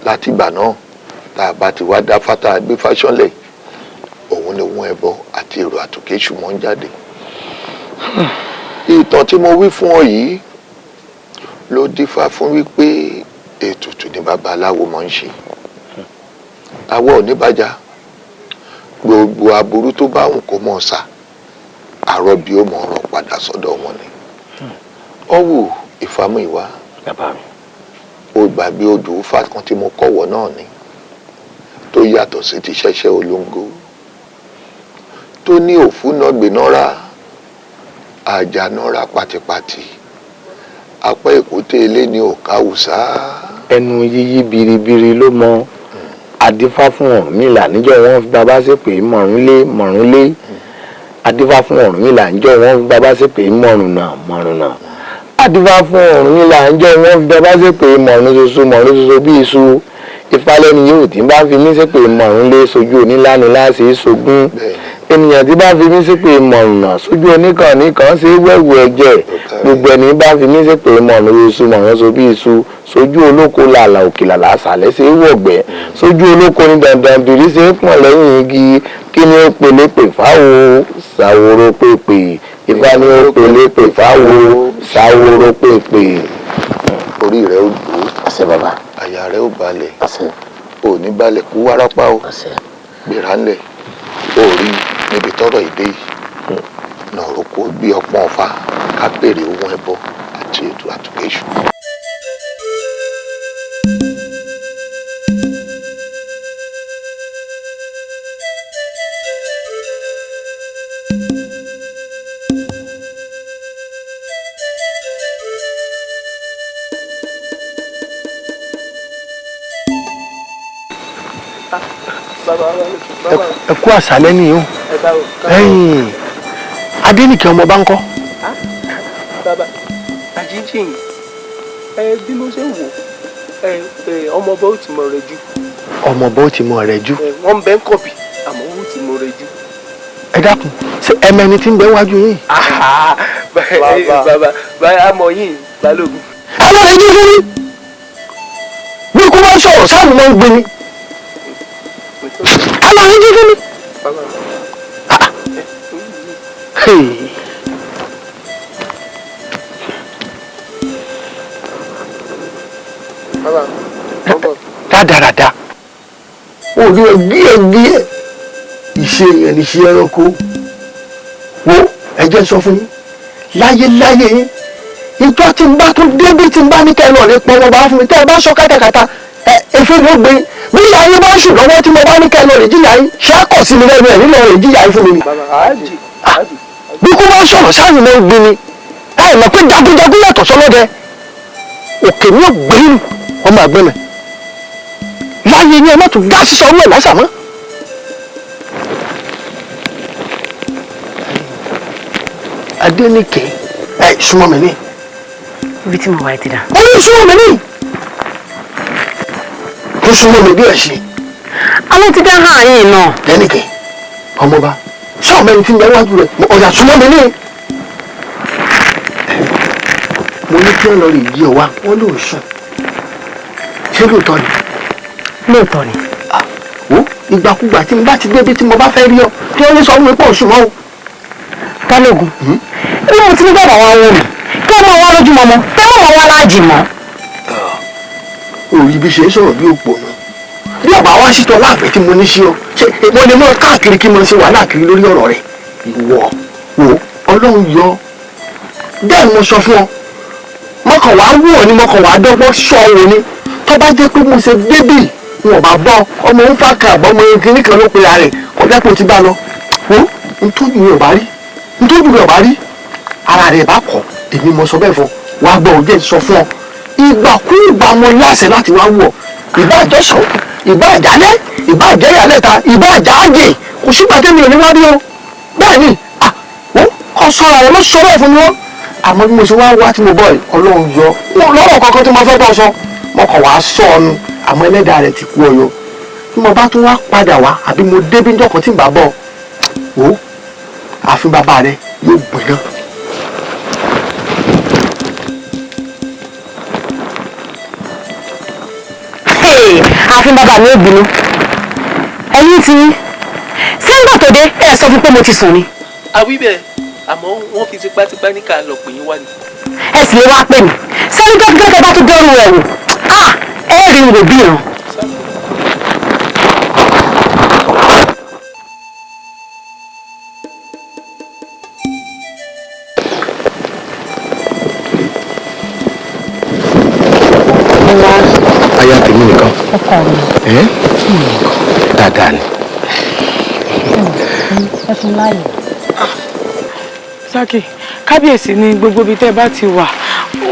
Látìgbà náà tá a bá ti wá dá fátá gbé fáṣọ́lẹ̀, òun ni ohun ẹbọ àti èrò àtòkéṣù mọ́ ń jáde. Ìtàn tí mo wí fún ọ yìí ló dífá fún wípé ètùtù ni babaláwo máa ń ṣe. Àwa ò ní bàjá, gbogbo aburú tó bá wùn kó mọ̀ sá, àrọ́bí ó mọ̀ ọ̀rọ̀ padà sọ́dọ̀ wọn ni. Ọ̀wù ìfàmù ìwà, ó gbàgbé odò Ifá kan tí mo kọ́wọ́ náà ni, tó yàtọ̀ sí ti ṣẹ́ṣẹ́ olóńgó, tó ní òfúnàgbénára, àjànára pátipáti, apá èkúté ilé ní òkàwùsá. Ẹnu yíyí biribiri ló mọ adífá fún Ọ̀rúnmìlà níjọ́ wọ́n fi bàbá ṣépè mọ̀rúnlé mọ̀rúnlé. Adífá fún Ọ̀rúnmìlà níjọ́ wọ́n fi bàbá ṣépè mọ̀rùnà mọ̀rùnà. Adífá fún Ọ̀rúnmìlà níjọ́ wọ́n fi bàbá ṣépè mọ̀rún ṣoṣo mọ̀rún ṣoṣo bí iṣu. Ifá lẹ́ni yóò tí bá fi mí ṣépè mọ̀rúnlé sojú oníláni láṣẹ sogún. Ènìyàn tí bá fi mí ṣépè mọ̀rùnà sójú oníkànnì kan ṣe é wẹ̀wù ẹ̀jẹ̀. Gbogbo ẹni bá fi mí ṣépè mọ̀rùn oṣù mọ̀rùn so bí iṣu sójú olóko làlà òkè làlà àṣàlẹ̀ ṣe é wọ̀gbẹ́. Sójú olóko ní dandan bìrì ṣe é pọ̀n lẹ́yìn igi. Kí ni ó pelépè fáwo ṣàwòrò pèpè? Ifá ni ó pelépè fáwo ṣàwòrò pèpè. Orí rẹ ó dùn. Àṣẹ bàbá. Àyà rẹ ó balẹ̀. Àṣẹ. Ò ní balẹ̀ kú wárápá o. Àṣẹ. Gbéra ńlẹ̀. Ó rí níbi tọ́rọ̀ èdè yìí. Nàró kó gbé ọpọ́n ọ̀fà ká béèrè ohun ẹbọ àti ètò àtúnkéṣù. Ẹ kú àṣálẹ́ nìyí o. Ẹ̀yin Adéníkẹ́ ọmọ bá ń kọ́. Bàbá àjíjìn ẹ bí mo ṣe ń wò ẹ ọmọọba ó ti mọ rẹ jù. Ọmọọba ó ti mọ rẹ jù. Wọ́n ń bẹ ń kọ̀bì àmọ́ ó ti mọ rẹ jù. Ẹ dákun, ṣé ẹmẹni tí ń bẹ wájú yín? Bàbá àmọ́ yìí Balógun. Ẹ lọ rẹ jú fún mi. Bí kò bá sọ̀rọ̀ sáà mo máa ń gbé ni. Ẹ lọ rẹ jú fún mi. Hey. Rádaràda orí ẹgbẹ́ ẹgbẹ́ ìṣe èèyàn ní ṣe ẹranko. Wo ẹ jẹ́ sọ fún yín láyé láyé yín, ìjọ tí n bá tún débí tí n bá ní kẹ́ ẹ lọ lè pọn wọn bá fún mi tẹ́ ẹ bá sọ kátàkátà ẹ efe ló gbé. Bí ìyá yín bá ń sùn lọ́wọ́ tí mo bá ní kẹ́ ẹ lọ lè jíyà yín, ṣé á kọ̀ sí mi lẹ́nu ẹ̀ nílò lè jíyà yín fún mi ni. Bí kò bá sọ̀rọ̀ sáàyè ló ń gbé ni. Ẹ mọ̀ pé jagunjagun yàtọ̀ sọlọ́dẹ. Òkè mi ò gbé ọmọ àgbẹ̀mẹ̀ láyé ni ẹ má tún dá sísọ ọrú ẹ̀ lásà mọ́. Adéníkẹ́ ẹ súnmọ́ mi ní. Ibi tí mo wà ti dà. Ó ní súnmọ́ mi ní. Ó súnmọ́ mi bí ẹ̀ ṣe. Àwọn ti dá hàn yín náà. Adéníkẹ́ ọmọba sọ̀rọ̀ mẹ́rin tí ń bẹ wájú rẹ̀ ọ̀yà súnmọ́ mi ní. Mo ní kí ẹ lọ rí ìdí ọ wá, wọ́n lò sùn. Ṣé lóòótọ́ ni? Lóòótọ́ ni. Wo ìgbàkúgbà tí n bá ti débi tí mo bá fẹ́ rí ọ kí wọ́n ní sọ fún mi pọ̀ sùn mọ́ o. Balógun, bí mo ti ní bàbá wa wò mí kí wọ́n máa wá lójúmọmọ kí wọ́n máa wá láàjì mọ́. Òrí bí ṣe ń sọ̀rọ̀ bí òpònú. Bí ọ̀bà wá sí tọ́ láàfẹ́ tí mo ní sí ọ, ṣé mo lè mọ káàkiri kí mo ṣe wàhálà kiri lórí ọ̀rọ̀ rẹ̀? Ìwọ wo Ọlọ́run yọ. Bẹ́ẹ̀ ni mo sọ fún ọ, mọ́kàn wá wù ọ ni mọ́kàn wá dọ́gbọ́n sọ ọ wò ni. Tó bá jẹ́ pé mo ṣe débì wọn bá bọ́ ọmọ ń fà kà bọ́ ọmọ kìíní kan ló pe ara rẹ̀ kọjá pé o ti bá lọ. Wo ntójú rẹ̀ ò bá rí, ntójú rẹ̀ ò bá rí, ara rẹ̀ bá kọ̀, èmi mo sọ bẹ́ẹ̀ fún ọ, wàá gbọ́ òjẹ́ sọ fún ọ. Ìgbàkúùgbà mo láṣẹ láti wá wù ọ, ìbá àjọsọ, ìbá àjálẹ́, ìbá àjẹyàlẹ́ta, ìbá àjáàjè, kò sígbà tẹ́mi ò ní wá rí o. Bẹ́ẹ̀ ni, kọ́ sọ́ra rẹ̀ ló sọ bẹ́ẹ̀ fún mi wọ́n. Àmọ́ bí mo ṣe wá wá tí mo bọ̀ yìí, Ọlọ́run yọ. Lọ́rọ̀ kankan tí mo fẹ́ bọ́ sọ, mo kàn wá sọ ọ́nu, àmọ́ ẹlẹ́dàá rẹ̀ ti kú ọyọ. Bí mo bá tún wá padà wá, àbí mo débí níjọ́ kan tí n bá bọ̀, wò ó, ààfin bàbá rẹ̀ yóò gbóná. Ààfin bàbá mi ò bínú. Ẹ̀yin ti yín. Ṣé nígbà tó dé ẹ sọ fún pé mo ti sùn ni? Àwí bẹ́ẹ̀, àmọ́ wọ́n fi tipátipá ní ká lọ pè yín wá ni. Ẹ sì lè wá pè mí. Ṣé nígbà tó dé bá tún dọ́rùn rẹ̀ wò? Ẹ rí n wò bí ìran. Aya tèmi nìkan. Ọkọ mi. Ẹ dáadáa ni. Ẹ fún láàyè. Sákì, kábíyèsí ní gbogbo ibi tẹ́ bá ti wà,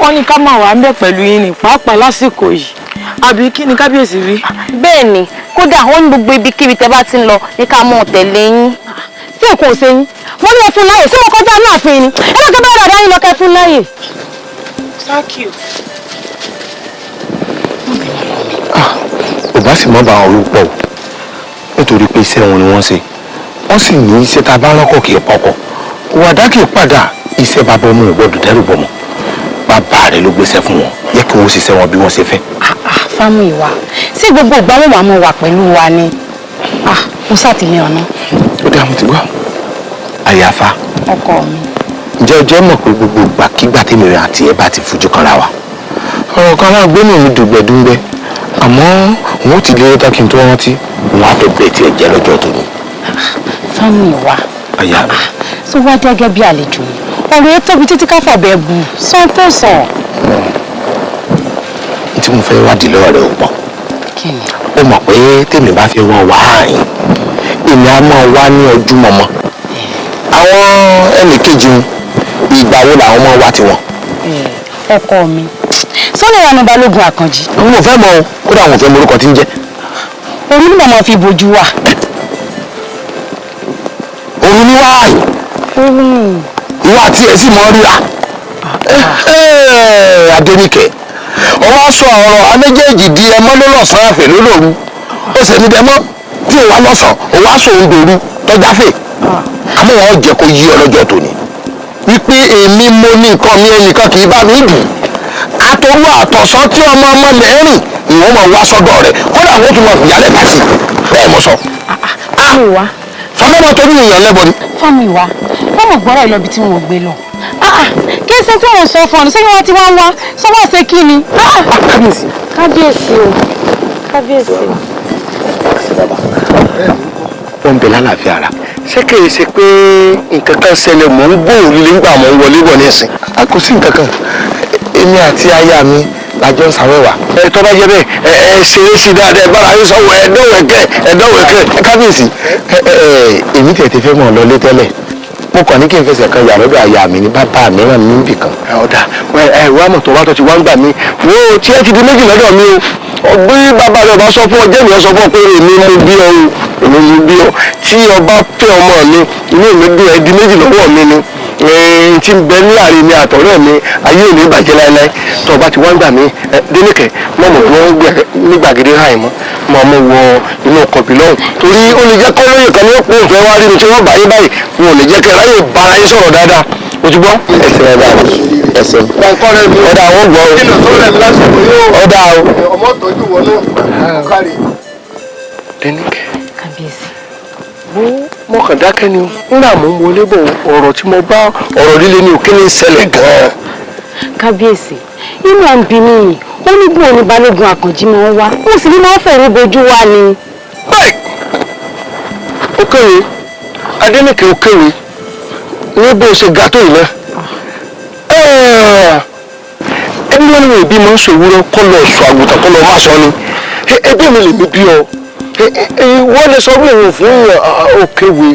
wọ́n ní ká máa wà ń bẹ̀ pẹ̀lú yín ní pàápàá lásìkò yìí. Àbí kí ni kábíyèsí rí? Bẹ́ẹ̀ ni, kódà wọ́n ní gbogbo ibikíbi tẹ́ bá ti ń lọ ní ká mọ̀ tẹ̀lé yín. Tí nǹkan ò ṣe yín, wọ́n ní ẹ fún láàyè, ṣé mo kọjá ní ààfin ni? Ẹ lọ́kẹ́ bá dàda yín lọ kẹ́ fún láàyè. Sákì o. Ò bá sì mọ́ bá wọn rú pọ̀ o, nítorí pé iṣẹ́ wọn ni wọ́n ṣe. Wọ́n Wọ́n sì ní iṣẹ́ tá a bá rọ́kọ̀ kì í pọkọ̀, wàdà kì í padà, iṣẹ́ bàbá ọmọ ò gbọ́dọ̀ dẹ́rù bọ̀mọ̀. Bàbá rẹ̀ ló gbéṣẹ́ fún wọn, yẹ kí wọ́n ṣiṣẹ́ wọn bí wọ́n ṣe fẹ́. Fámúyìwá, sí gbogbo ìgbà wọn wà mọ wà pẹ̀lú wa ni mo ṣàtìlẹ́yìn ọ̀nà. Ó dáa, mo ti gbọ́. Àyàfà. Ọkọ mi. Ǹjẹ́ o jẹ́ mọ̀ pé gbogbo ìgbàkigbà tèmi rẹ̀ àti ẹ bá ti fojú kanra wa, ọ̀rọ̀ kan máa gbénu mi dùgbẹ̀dùgbẹ̀, àmọ́ òun ó ti lérò tán kí n tó rántí, òun á tó bẹ̀ẹ̀ tiẹ̀ jẹ́ lọ́jọ́ tòní. Fámúyìwá. Àyà mi. Tó wá gẹ́gẹ́ bí àlejò ni ọ̀rọ̀ yẹn tóbi títí ká fọ̀bẹ bù sọ tó sọ. Tí mo fẹ́ wádìí lọ́wọ́ rẹ̀ ò pọ̀. Kí ni? Ó mọ̀ pé tèmi bá fẹ́ wá wá àyìn, èmi á máa wá ní ọjúmọmọ. Àwọn ẹnì kejì ń ìgbà wo làwọn máa wá tiwọn? Ọkọ mi, sọ́nà ìyanu Balógun Àkànjì. N ò fẹ́ mọ̀ o, kódà àwọn ò fẹ́ mọ orúkọ tí ń jẹ́. Òru ni màmá fi bojú wa. Òru ni wá àyìn. Ìwọ àti ẹ̀ sì mọ́ ríra. Adéníkẹ́, ó wá sọ ọ̀rọ̀ améjèèjì di ẹmọ́ lọ́sàn-án àfẹ́ lólòru. Ó sì ní dẹmọ́ tí ò wá lọ́sàn-án, ó wá sọ òun dòru tọ́já fè. Àmọ́ wọn jẹ́ kó yí ọ lọ́jọ́ tòní wípé èmi mo ní nǹkan mi, ẹnìkan kì í bá mi dùn. Àtòrú àtọ̀sán tí ọmọ ọmọ lẹ́rìn ìwọ́n máa wá sọ́dọ̀ rẹ̀, kódà wọ́n tún máa fìyàlẹ̀ pàṣẹ. Bẹ́ẹ̀ mo sọ. Fámúyìwá. Fọlọ́mọ torí èèyàn lẹ́bọ ni. Fámúyìwá, wọ́n mọ̀ gbọ́rọ̀ ìlọ́bi tí wọ́n gbé lọ. Kí ṣe tí wọ́n sọ fún ọ ní sẹ́yìn wọ́n ti wá ń wá sọ wá ṣe kí ni. Kábíyèsí. Kábíyèsí o, kábíyèsí. Ó ń bẹ lálàáfíà ara. Ṣé kìí ṣe pé nǹkan kan ṣẹlẹ̀? Mò ń gbóhùn líle nígbà mò ń wọlé bọ̀ nísìn. A kò sí nǹkan kan, èmi àti aya mi la jọ ń ṣàwẹ́wà. Ẹ tó bá jẹ́ bẹ́ẹ̀, ẹ ẹ ṣeré sí dáadáa, ẹ bára yín sọ̀wọ́, ẹ dọ̀wẹ̀kẹ́, ẹ dọ̀wẹ̀kẹ́. Kábíyèsí, ẹ èmi tẹ̀ ti fẹ́ mọ̀ lọlé tẹ́lẹ̀, mo kàn ní kí n fẹsẹ̀ kan yà lọ́dọ̀ aya mi ní bàbá mi ràn mí níbì kan. Ọ̀dà ẹ wá mọ̀ tó wá tó ti wá ń gbà mí wo tí ẹ ti di méjì lọ́dọ̀ mi o. Bí bàbá rẹ̀ bá sọ fún ọ, jẹ́mi ọ sọ fún ọ pé èmi mo bí ọ o, èmi mo bí ọ. Tí ọba fẹ́ ọmọ mi, inú mi dùn, ẹ di méjì lọ́wọ́ mi ni tí ń bẹ ní àárín mi àtọ̀rẹ́ mi, ayé ò ní bàjẹ́ láéláé. Tó ọba ti wá ń gbà mí, Dénìkẹ́, mọ̀ mọ̀ bí wọ́n gbẹ ní gbàgede hàn mọ́ mọ̀ mọ̀ wọ inú ọkọ̀ bí lọ́hùn, torí ó lè jẹ́ kọ́ lóye kan ní òpó òfẹ́ wá rí mi tí wọ́n bá yín báyìí, wọn ò lè jẹ́ kí ẹ ráyè bára yín sọ̀rọ̀ dáadáa. O ti gbọ́. Ẹsẹ̀ ọ̀dà ẹsẹ̀ ọ̀dà àwọn gbọ́ o, ọ̀dà o. Ọmọ tọ́jú wọn náà ọ̀kárì. Dénìkẹ́, Kábíyèsí. Mo kàn dákẹ́ ni o, nígbà mo ń wọlé bọ̀, ọ̀rọ̀ tí mo bá ọ̀rọ̀ líle ni òkè ní ṣẹlẹ̀ gan-an. Kábíyèsí, inú à ń bí mi yìí, ó ní bí òní Balógun Àkànjí máa ń wá, ó sì ní máa ń fẹ̀rẹ̀ bojú wa ni. Ó kéwèé, Adéníkẹ́, ó kéwèé ní bó ṣe ga tó yìí náà. Ẹni wọn ni wọn ìbí máa ń sọ ewúrẹ́ kọ́ lọ sọ àgùntàn kọ́ lọ má sọ ni ẹbí mi lè mi bí ọ. Wọ́n lè sọ fún òun fún òkèwé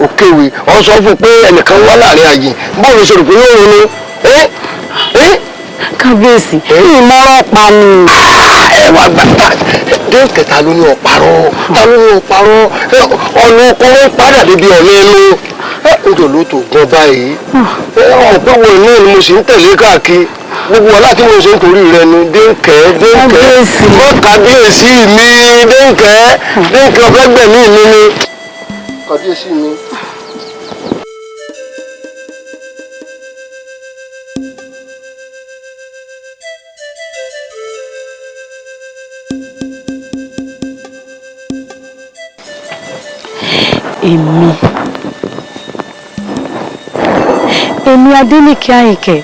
òkèwé, wọ́n sọ fún pé ẹnìkan wá láàrin àyè, báwo ló ṣe rò pé yóò ronú. Kábíyèsí, ìmọ̀ràn pa ni. Ẹ wá gbà dé ta ló ní ọ̀parọ́, ta ló ní ọ̀parọ́, ọ̀nà ọkọ̀ padà débi ọ̀nà ẹnu nítorí ló tó gan báyìí. Ọ̀pẹ wo inú ni mo sì ń tẹ̀lé káàkiri gbogbo ọlá tí mo ṣe ń torí rẹ ni. Dénkẹ́, Dénkẹ́, mọ́ kábíyèsí mi, Dénkẹ́, Dénkẹ́, ọ̀fẹ́ gbẹ̀mí mi ni. Kábíyèsí mi. Èmi Adéníkẹ́ Àyìnkẹ́,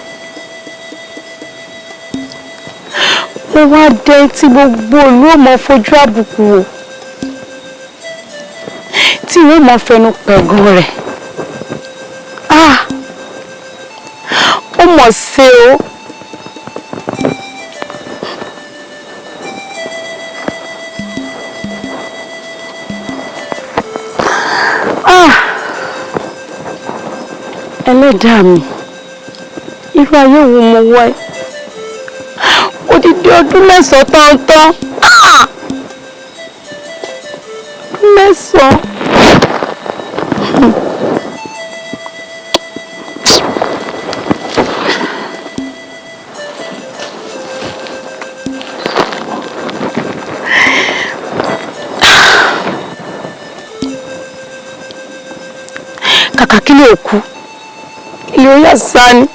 mo wá dé tí gbogbo ìlú ò mọ fojú àbùkù wò, tí ìwé mọ fẹnu pẹ̀gàn rẹ̀. Ó mọ̀ ṣe o. Ẹlẹ́dàá mi, irú ayé wo mo wá ẹ? Odidi ọdún 9 tán-tán, 9. Kàkà kí lè kú, ilé ó yà sá ni.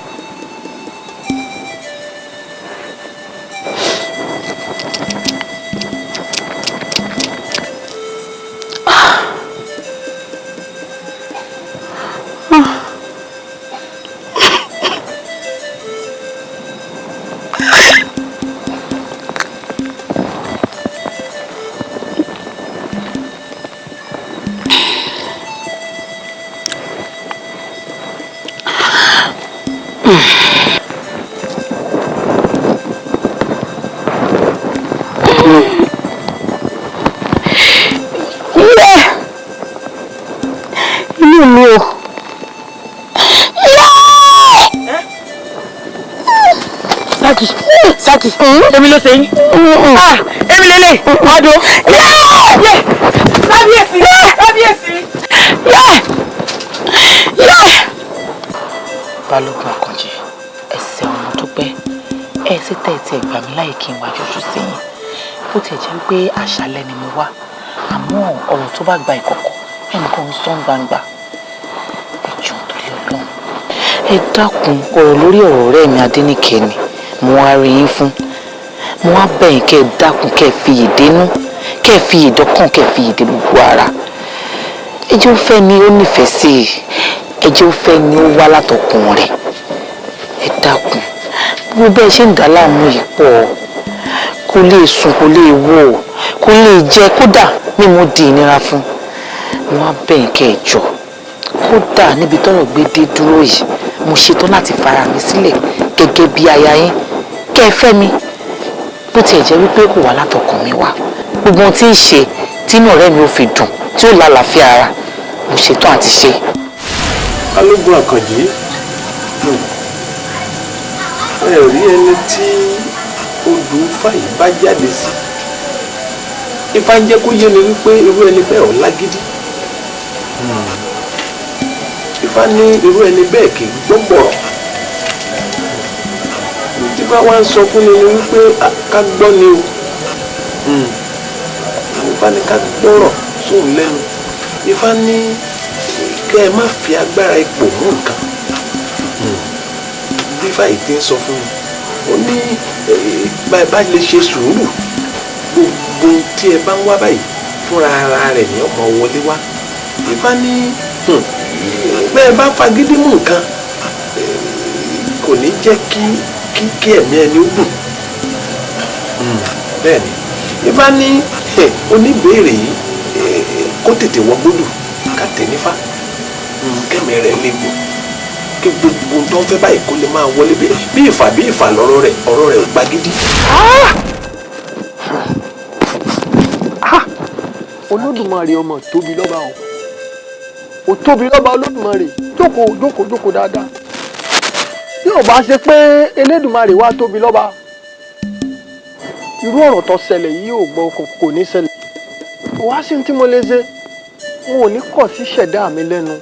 Inú mi o. Saki, Saki, èmi ló ṣe yín. Ah, èmi lélẹ̀, Ado. Kábíyèsí, kábíyèsí. Balógun Àkànjì, ẹsẹ̀ ọmọ dúpẹ́ ẹ sì tẹ̀ tí ẹ gbà mí láyè kí n wá ṣoṣo sí yín. Bó tiẹ̀ jẹ́ wípé àṣálẹ́ ni mo wá, àmọ́ ọ̀rọ̀ tó bá gba ìkọ̀kọ̀ ẹnìkan ń sọ gbangba. Ẹ jọ̀ọ́ torí Ọlọ́run, ẹ dákun, ọ̀rọ̀ lórí ọ̀rọ̀ ọ̀rẹ́ mi Adéníkẹ́ ni mo wá rí yín fún. Mo wá bẹ̀ yín kẹ́ ẹ dákun, kẹ́ ẹ fi ìdénú, kẹ́ ẹ fi ìdọ́kàn, kẹ́ ẹ fi ìdè gbogbo ara. Ẹ jẹ́ ó fẹ́ ni ó nífẹ̀ẹ́ sí i, ẹ jẹ́ ó fẹ́ ni ó wá látọkùn rẹ̀. Ẹ dákun, gbogbo bẹ́ẹ̀ ṣe ń dà láàmú yìí pọ̀, kò lè sùn, kò lè wò, kò lè jẹ, kódà mímu di ìnira fún. Mo wá bẹ̀ yín kẹ́ ẹ jọ̀ọ́, kódà níbi tọ́rọ̀ gbé dé dúró yìí, mo ṣetán láti fara mi sílẹ̀ gẹ́gẹ́ bí aya yín, kẹ́ ẹ fẹ́ mi. Bó tiẹ̀ jẹ́ wípé kò wá látọkàn mi wá, gbogbo ohun tí ń ṣe tínú ọ̀rẹ́ mi ò fi dùn, tí ó lálàáfíà ara, mo ṣetán àti ṣe. Balógun Àkànjì, ẹ rí ẹni tí odù Ifá yìí bá jáde sí, Ifá ń jẹ́ kó yé mi wípé irú ẹni bẹ́ẹ̀ ò lágídí. Ifá ní irú ẹni bẹ́ẹ̀ kì í gbọ́ bọ̀rọ̀. Tí bá wá ń sọ fún mi ni wípé ká gbọ́ ni o. Ifá ní ká gbọ́rọ̀ sóun lẹ́nu. Ifá ní kẹ́ ẹ má fi agbára ipò mú nǹkan. Bí Ifá yìí ti ń sọ fún mi, ó ní báyìí bá lè ṣe sùúrù, gbogbo tí ẹ bá ń wá báyìí fúnra ara rẹ̀ ní ọmọ wọlé wá. Ifá ní bẹ́ẹ̀ bá fagídí mú nǹkan, kò ní jẹ́ kí ẹ̀mí ẹni ó gùn. Bẹ́ẹ̀ ni Ifá ní oníbèrè yìí kó tètè wọ gbódù ká tẹ̀ nífá, kẹ́mi rẹ̀ lè gùn, kí gbogbo tó ń fẹ́ báyìí kó lè máa wọlé bí ìfà bí ìfà lọ́rọ̀ rẹ̀, ọ̀rọ̀ rẹ̀ ò gbagídí. Olódùmarè ọmọ tóbi lọ́ba o, ò tóbi lọ́ba Olódùmarè. Jókòó jókòó jókòó dáadáa. Bí ò bá ṣe pé Elédùmarè wá tóbi lọ́ba, irú ọ̀rọ̀ tó ṣẹlẹ̀ yìí ò gbọ́, kò ní ṣẹlẹ̀. Wá sí tí mo lè ṣe, n ò ní kọ̀ sí ṣẹ̀dá mi lẹ́nu.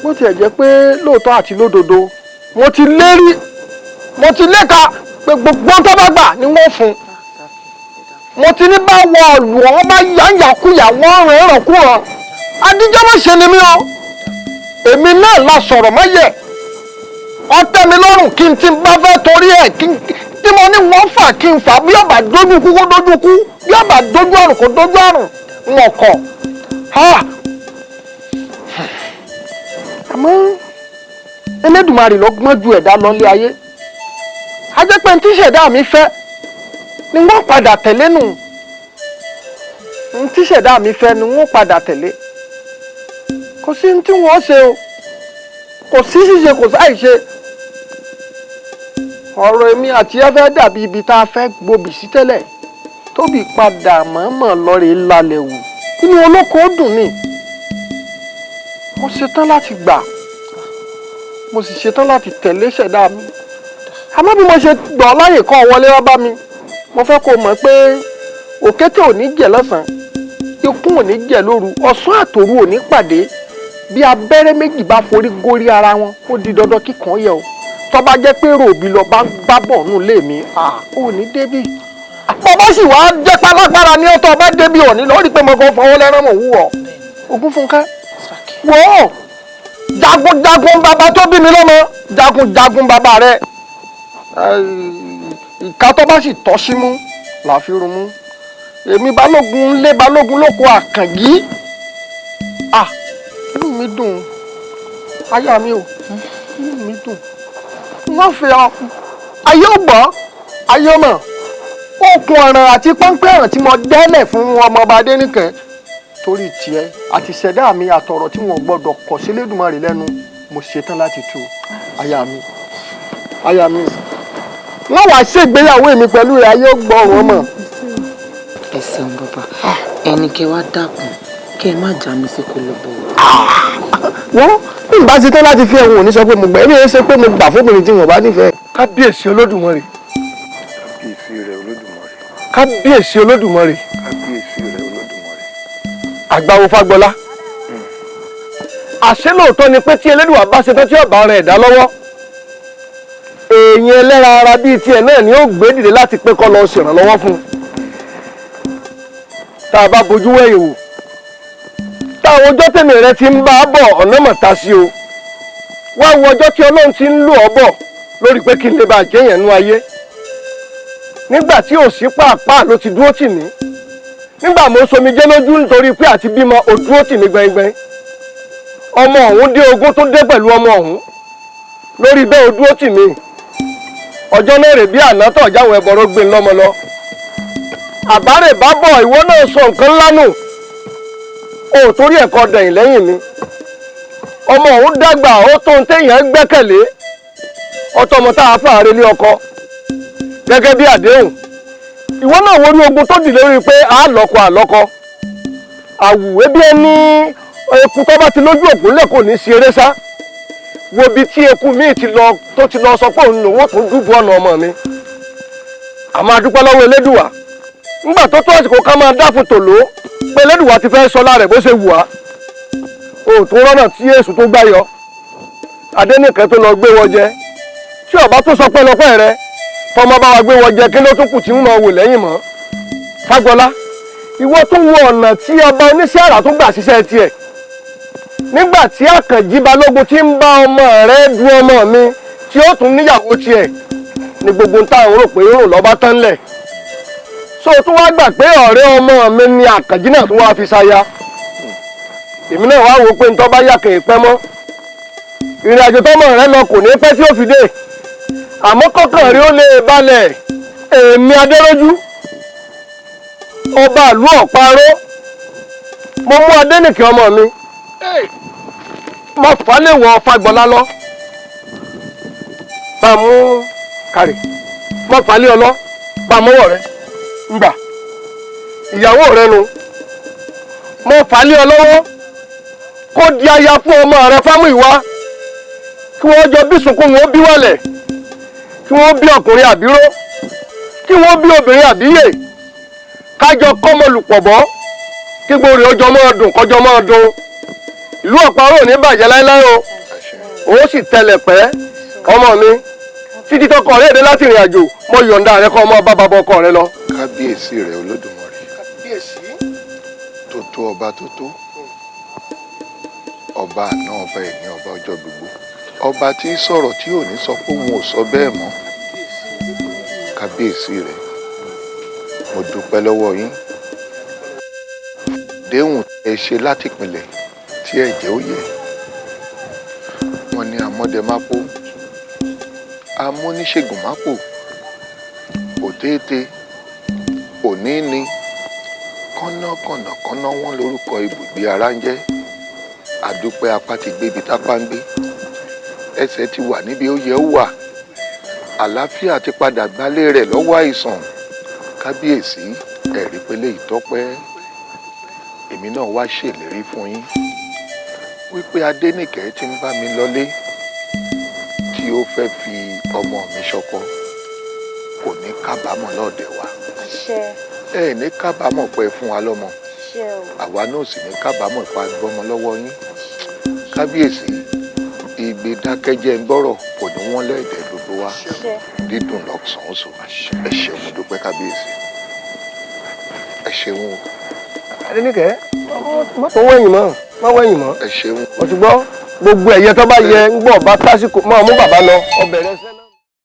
Bó tiẹ̀ jẹ́ pé lóòótọ́ àti lódodo, mo ti lérí, mo ti léka pé gbogbo tó bá gbà ni wọ́n fún. Mo ti ní bá wọ ọ̀lù ọ̀hún bá yàǹyàkuyà wọ́n ràn ràn kúràn. Adíjọ́ má ṣe ni mí o, èmi náà la sọ̀rọ̀ mọ́ yẹ. Ọtẹ́ mi lọ́rùn kí n ti bá fẹ́ torí ẹ̀ kí tí mo ní wọ́n fà kí n fà, bí ọba dójú kú kó dójú kú, bí ọba dójú àrùn kó dójú àrùn, n ò kọ̀. Àmọ́ Elédùmarè ló gbọ́n ju ẹ̀dá lọ nílé ayé. A jẹ́ pé tí ṣẹ̀dá mi fẹ́ ni wọ́n padà tẹ̀lé nù. Tí ṣẹ̀dá mi fẹ́ ni wọ́n padà tẹ̀lé. Kò sí tí wọ́n ṣe o, kò sí ṣíṣe, kò sáì ṣe. Ọ̀rọ̀ èmi àti ẹ fẹ́ dàbí ibi tá a fẹ́ gbòbì sí tẹ́lẹ̀, tóbi padà mọ̀ọ́mọ̀ lọ́rẹ̀ lálẹ́ wù. Inú olóko ó dùn ni. Mo ṣetán láti gbà, mo sì ṣetán láti tẹ̀lé ṣẹ̀dá mi. Àmọ́ bí mo ṣe gbọ́ láyè kan wọlé wá bá mi, mo fẹ́ kó mọ̀ pé òkété ò ní jẹ̀ lọ́sàn-án, ikún ò ní jẹ̀ lóru, ọ̀sán àtòru ò ní pàdé. Bí abẹ́rẹ́ méjì bá forí gorí ara wọn, ó di dandan kíkan yẹ o. Tó bá jẹ́ pé ròbí lọ bá ń bá bọ̀ nù lé mi, ò ní débì. Bàbá sì wá jẹ́ pálágbára ní ọ̀tọ̀ bá débì òní lórí pé mo kàn fọwọ́ lẹ́rán mọ̀ wúwọ̀. Ògúnfúnkẹ́, Wò ó, jagunjagun bàbá tó bí mi lọ́mọ, jagunjagun bàbá rẹ̀. Ìka tó bá sì tọ́ sí mú là fi rún mú. Èmi balógun lé balógun lóko Àkànjí. Ah, inú mi dùn, aya mi o, inú mi dùn. Wọ́n fi ọ ayé ò gbọ́, ayé ò mọ̀. Okùn ọ̀ràn àti pọ́npẹ́ ọ̀ràn tí mo dẹ́lẹ̀ fún ọmọọba Adéníkẹ́ torí tiẹ̀ àti ṣẹ̀dá mi àtọ̀rọ̀ tí wọ́n gbọ́dọ̀ kọ̀ sí Elédùmarè lẹ́nu, mo ṣetán láti tú aya mi. Aya mi, wọ́n wàá ṣègbéyàwó èmi pẹ̀lú rẹ̀, ayé ò gbọ́ ọ̀rọ̀ mọ̀. Ẹ ṣeun bàbá, ẹni kẹ wá dákun kẹ ẹ má já mi sí kólóbó. Wọ́n bí n bá ṣetán láti fi ẹ̀wọ̀n ò ní sọ pé mo gbà, èmi yẹn ṣe pé mo gbà fóbìnrin tí wọ́n bá nífẹ̀ẹ́. Kábíyèsí Olódùmarè. Kábíyèsí rẹ Olódùmarè. Kábíyèsí Olódùmarè. Kábíyèsí rẹ Olódùmarè. Àgbàwo Fágbọlá. Àṣé lóòótọ́ ni pé tí Elédùà bá ṣetán tí ọba rẹ̀ dá lọ́wọ́, èèyàn ẹlẹ́ran ara bíi tiẹ̀ náà ni ó gbé dìde láti pé kó lọ ṣèrànlọ́wọ́ fún un. Tá a bá bojú wẹ̀yìn wò, táwọn ọjọ́ tèmi rẹ ti ń bá a bọ̀ ọ̀nà mọ̀ta sí o. Wá wo ọjọ́ tí Ọlọ́run ti ń lò ọ́ bọ̀ lórí pé kí n lè bá jẹ́yàn nú ayé. Nígbà tí ò sí pàápàá ló ti dúró tì mí. Nígbà mo somi jẹ́ lójú nítorí pé àti bímọ ò dúró tì mí gbẹngbẹng. Ọmọ ọ̀hún dé ogún tó dé pẹ̀lú ọmọ ọ̀hún. Lórí bẹ́ẹ̀ ò dúró tì mí. Ọjọ́ náà rè bí àná tọ̀ jáwọn ẹbọrọ gbé lọ́mọ lọ. Àbárè bá bọ̀ ìwọ náà sọ nǹkan ńlá nù. O ò torí ẹ̀kọ́ dẹ̀yìn lẹ́yìn mi. Ọmọ ọ̀hún dàgbà ó tó ń téèyàn gbẹ́kẹ̀lé. Ọtọmọ tá a fàárẹ̀ lé ọkọ gẹ́gẹ́ bí àdéhùn. Ìwọ náà wo orí ogun tó dì lórí pé àlọ́kọ àlọ́kọ. Àwùwé bí ẹni eku tó bá ti lójú òkú lẹ̀ kò ní ṣeré sá. Wo bí tí eku míì ti lọ tó ti lọ sọ pé òun lòun ó tún dúbò ọ̀nà ọmọ mi. Àmọ́ a dúpẹ́ lọ́wọ́ Elédùwà. Nígbà tó tó àsìkò ká máa dáfun tòló pé Elédùwà ti fẹ́ sọ lára ẹ̀ bó ṣe wù á. Òòtún rọ́nà tí èṣù tó gbá yọ. Adéníkẹ́ tó lọ gbé wọ jẹ. Tí ọba tó sọ pẹ́lọpẹ́ rẹ tọmọ bá wa gbé wọ jẹ kí ló tún kù tí ń mọ wò lẹ́yìn mọ́. Fágbọlá, ìwọ tún wo ọ̀nà tí ọba oníṣẹ́ àrà tó gbà ṣiṣẹ́ tiẹ̀. Nígbà tí Àkànjí Balógun ti ń bá ọmọ rẹ du ọmọ mi tí ó tún níyàwó tiẹ̀ ni gbogbo ń táwọn rò pé rò lọ́ba tán lẹ̀. So tún wá gbà pé ọ̀rẹ́ ọmọ mi ni Àkànjí náà tún wá fi ṣaya. Èmi náà wá wò pé ntọ́ bá yà kèé pẹ́ mọ́. Ìrìn àjò tọmọ rẹ lọ kò ní pẹ́ tí ó fi dé. Àmọ́ kọ́kàn rí ó lè balẹ̀. Èmi Adéròjú, ọba ìlú Ọ̀paró, mo mú Adénìkẹ́ ọmọ mi, mo fà lè wọ Fágbọlá lọ, bá a mú kárì, mo fà lé ọ lọ, bá a mọ́wọ́ rẹ ngbà ìyàwó rẹ nu, mo fà lé ọ lọ́wọ́ kó di aya fún ọmọ rẹ Fámúyìwá, kí wọ́n jọ bí sunkún wọn bí wálẹ̀, kí wọ́n bí ọkùnrin àbíró, kí wọ́n bí obìnrin àbíyè, kájọ kọ́mọlùpọ̀bọ́, kí gbòòrè ọjọ́ máa dùn kọjọ́ máa dùn. Ìlú Ọ̀paró ò ní bàjẹ́ láéláé o, ó sì tẹlẹ̀ pẹ́ ọmọ mi títí tọkọ rẹ dé láti ìrìn àjò. Mo yọ̀ǹda rẹ kọ́ ọmọ bá bàbá ọkọ rẹ lọ. Kábíyèsí rẹ Olódùmarè. Kábíyèsí. Tó tó ọba tó tó, ọba àná, ọba ẹ̀ní, ọba ọjọ́ gbogbo, ọba tí sọ̀rọ̀ tí ò ní sọ pé òun ò sọ bẹ́ẹ̀ mọ́. Kábíyèsí rẹ, mo dúpẹ́ lọ́wọ́ yín. Déhùn ẹ ṣe láti pinlẹ̀ tí ẹ jẹ́ ó yẹ. Wọ́n ní amọ́dẹmápó, amúníṣègùn mápò, òtété, òní ni, kọ́nàkànnàkọ́nà wọn lórúkọ ibùgbé ara ń jẹ́. Àdúpẹ́ apá ti gbébi tápá ń gbé, ẹsẹ̀ ti wà níbi ó yẹ ó wà, àlàáfíà ti padà gbálé rẹ̀ lọ́wọ́ àìsàn. Kábíyèsí, ẹ̀rí pélé ìtọ́pẹ́. Èmi náà wá ṣèlérí fún yín wípé Adénìkẹ́ ti ń bá mi lọlé tí ó fẹ́ fi ọmọ mi ṣọkọ kò ní kábàámọ̀ lọ́ọ̀dẹ̀ wa. Ẹ ní kábàámọ̀ pé fún wa lọ́mọ, àwa náà sì ní kábàámọ̀ pa gbọ́mọ lọ́wọ́ yín. Kábíyèsí, igbe dákẹ́jẹ́ ń gbọ́rọ̀ kò ní wọ́n lẹ́ẹ̀dẹ̀ gbogbo wa. Dídùn lọ́sàn-án sọ. Ẹ ṣeun, mo dúpẹ́ kábíyèsí, ẹ ṣeun o. Adéníkẹ́, mọ́tò wẹ̀yìn mọ́, Má wẹ̀yìn mọ́. Ẹ ṣeun. Mo ti gbọ́ gbogbo ẹ̀yẹ tó bá yẹ ń gbọ́ bá tásìkò máa mú bàbá lọ ọbẹ̀ rẹ sẹ́nà.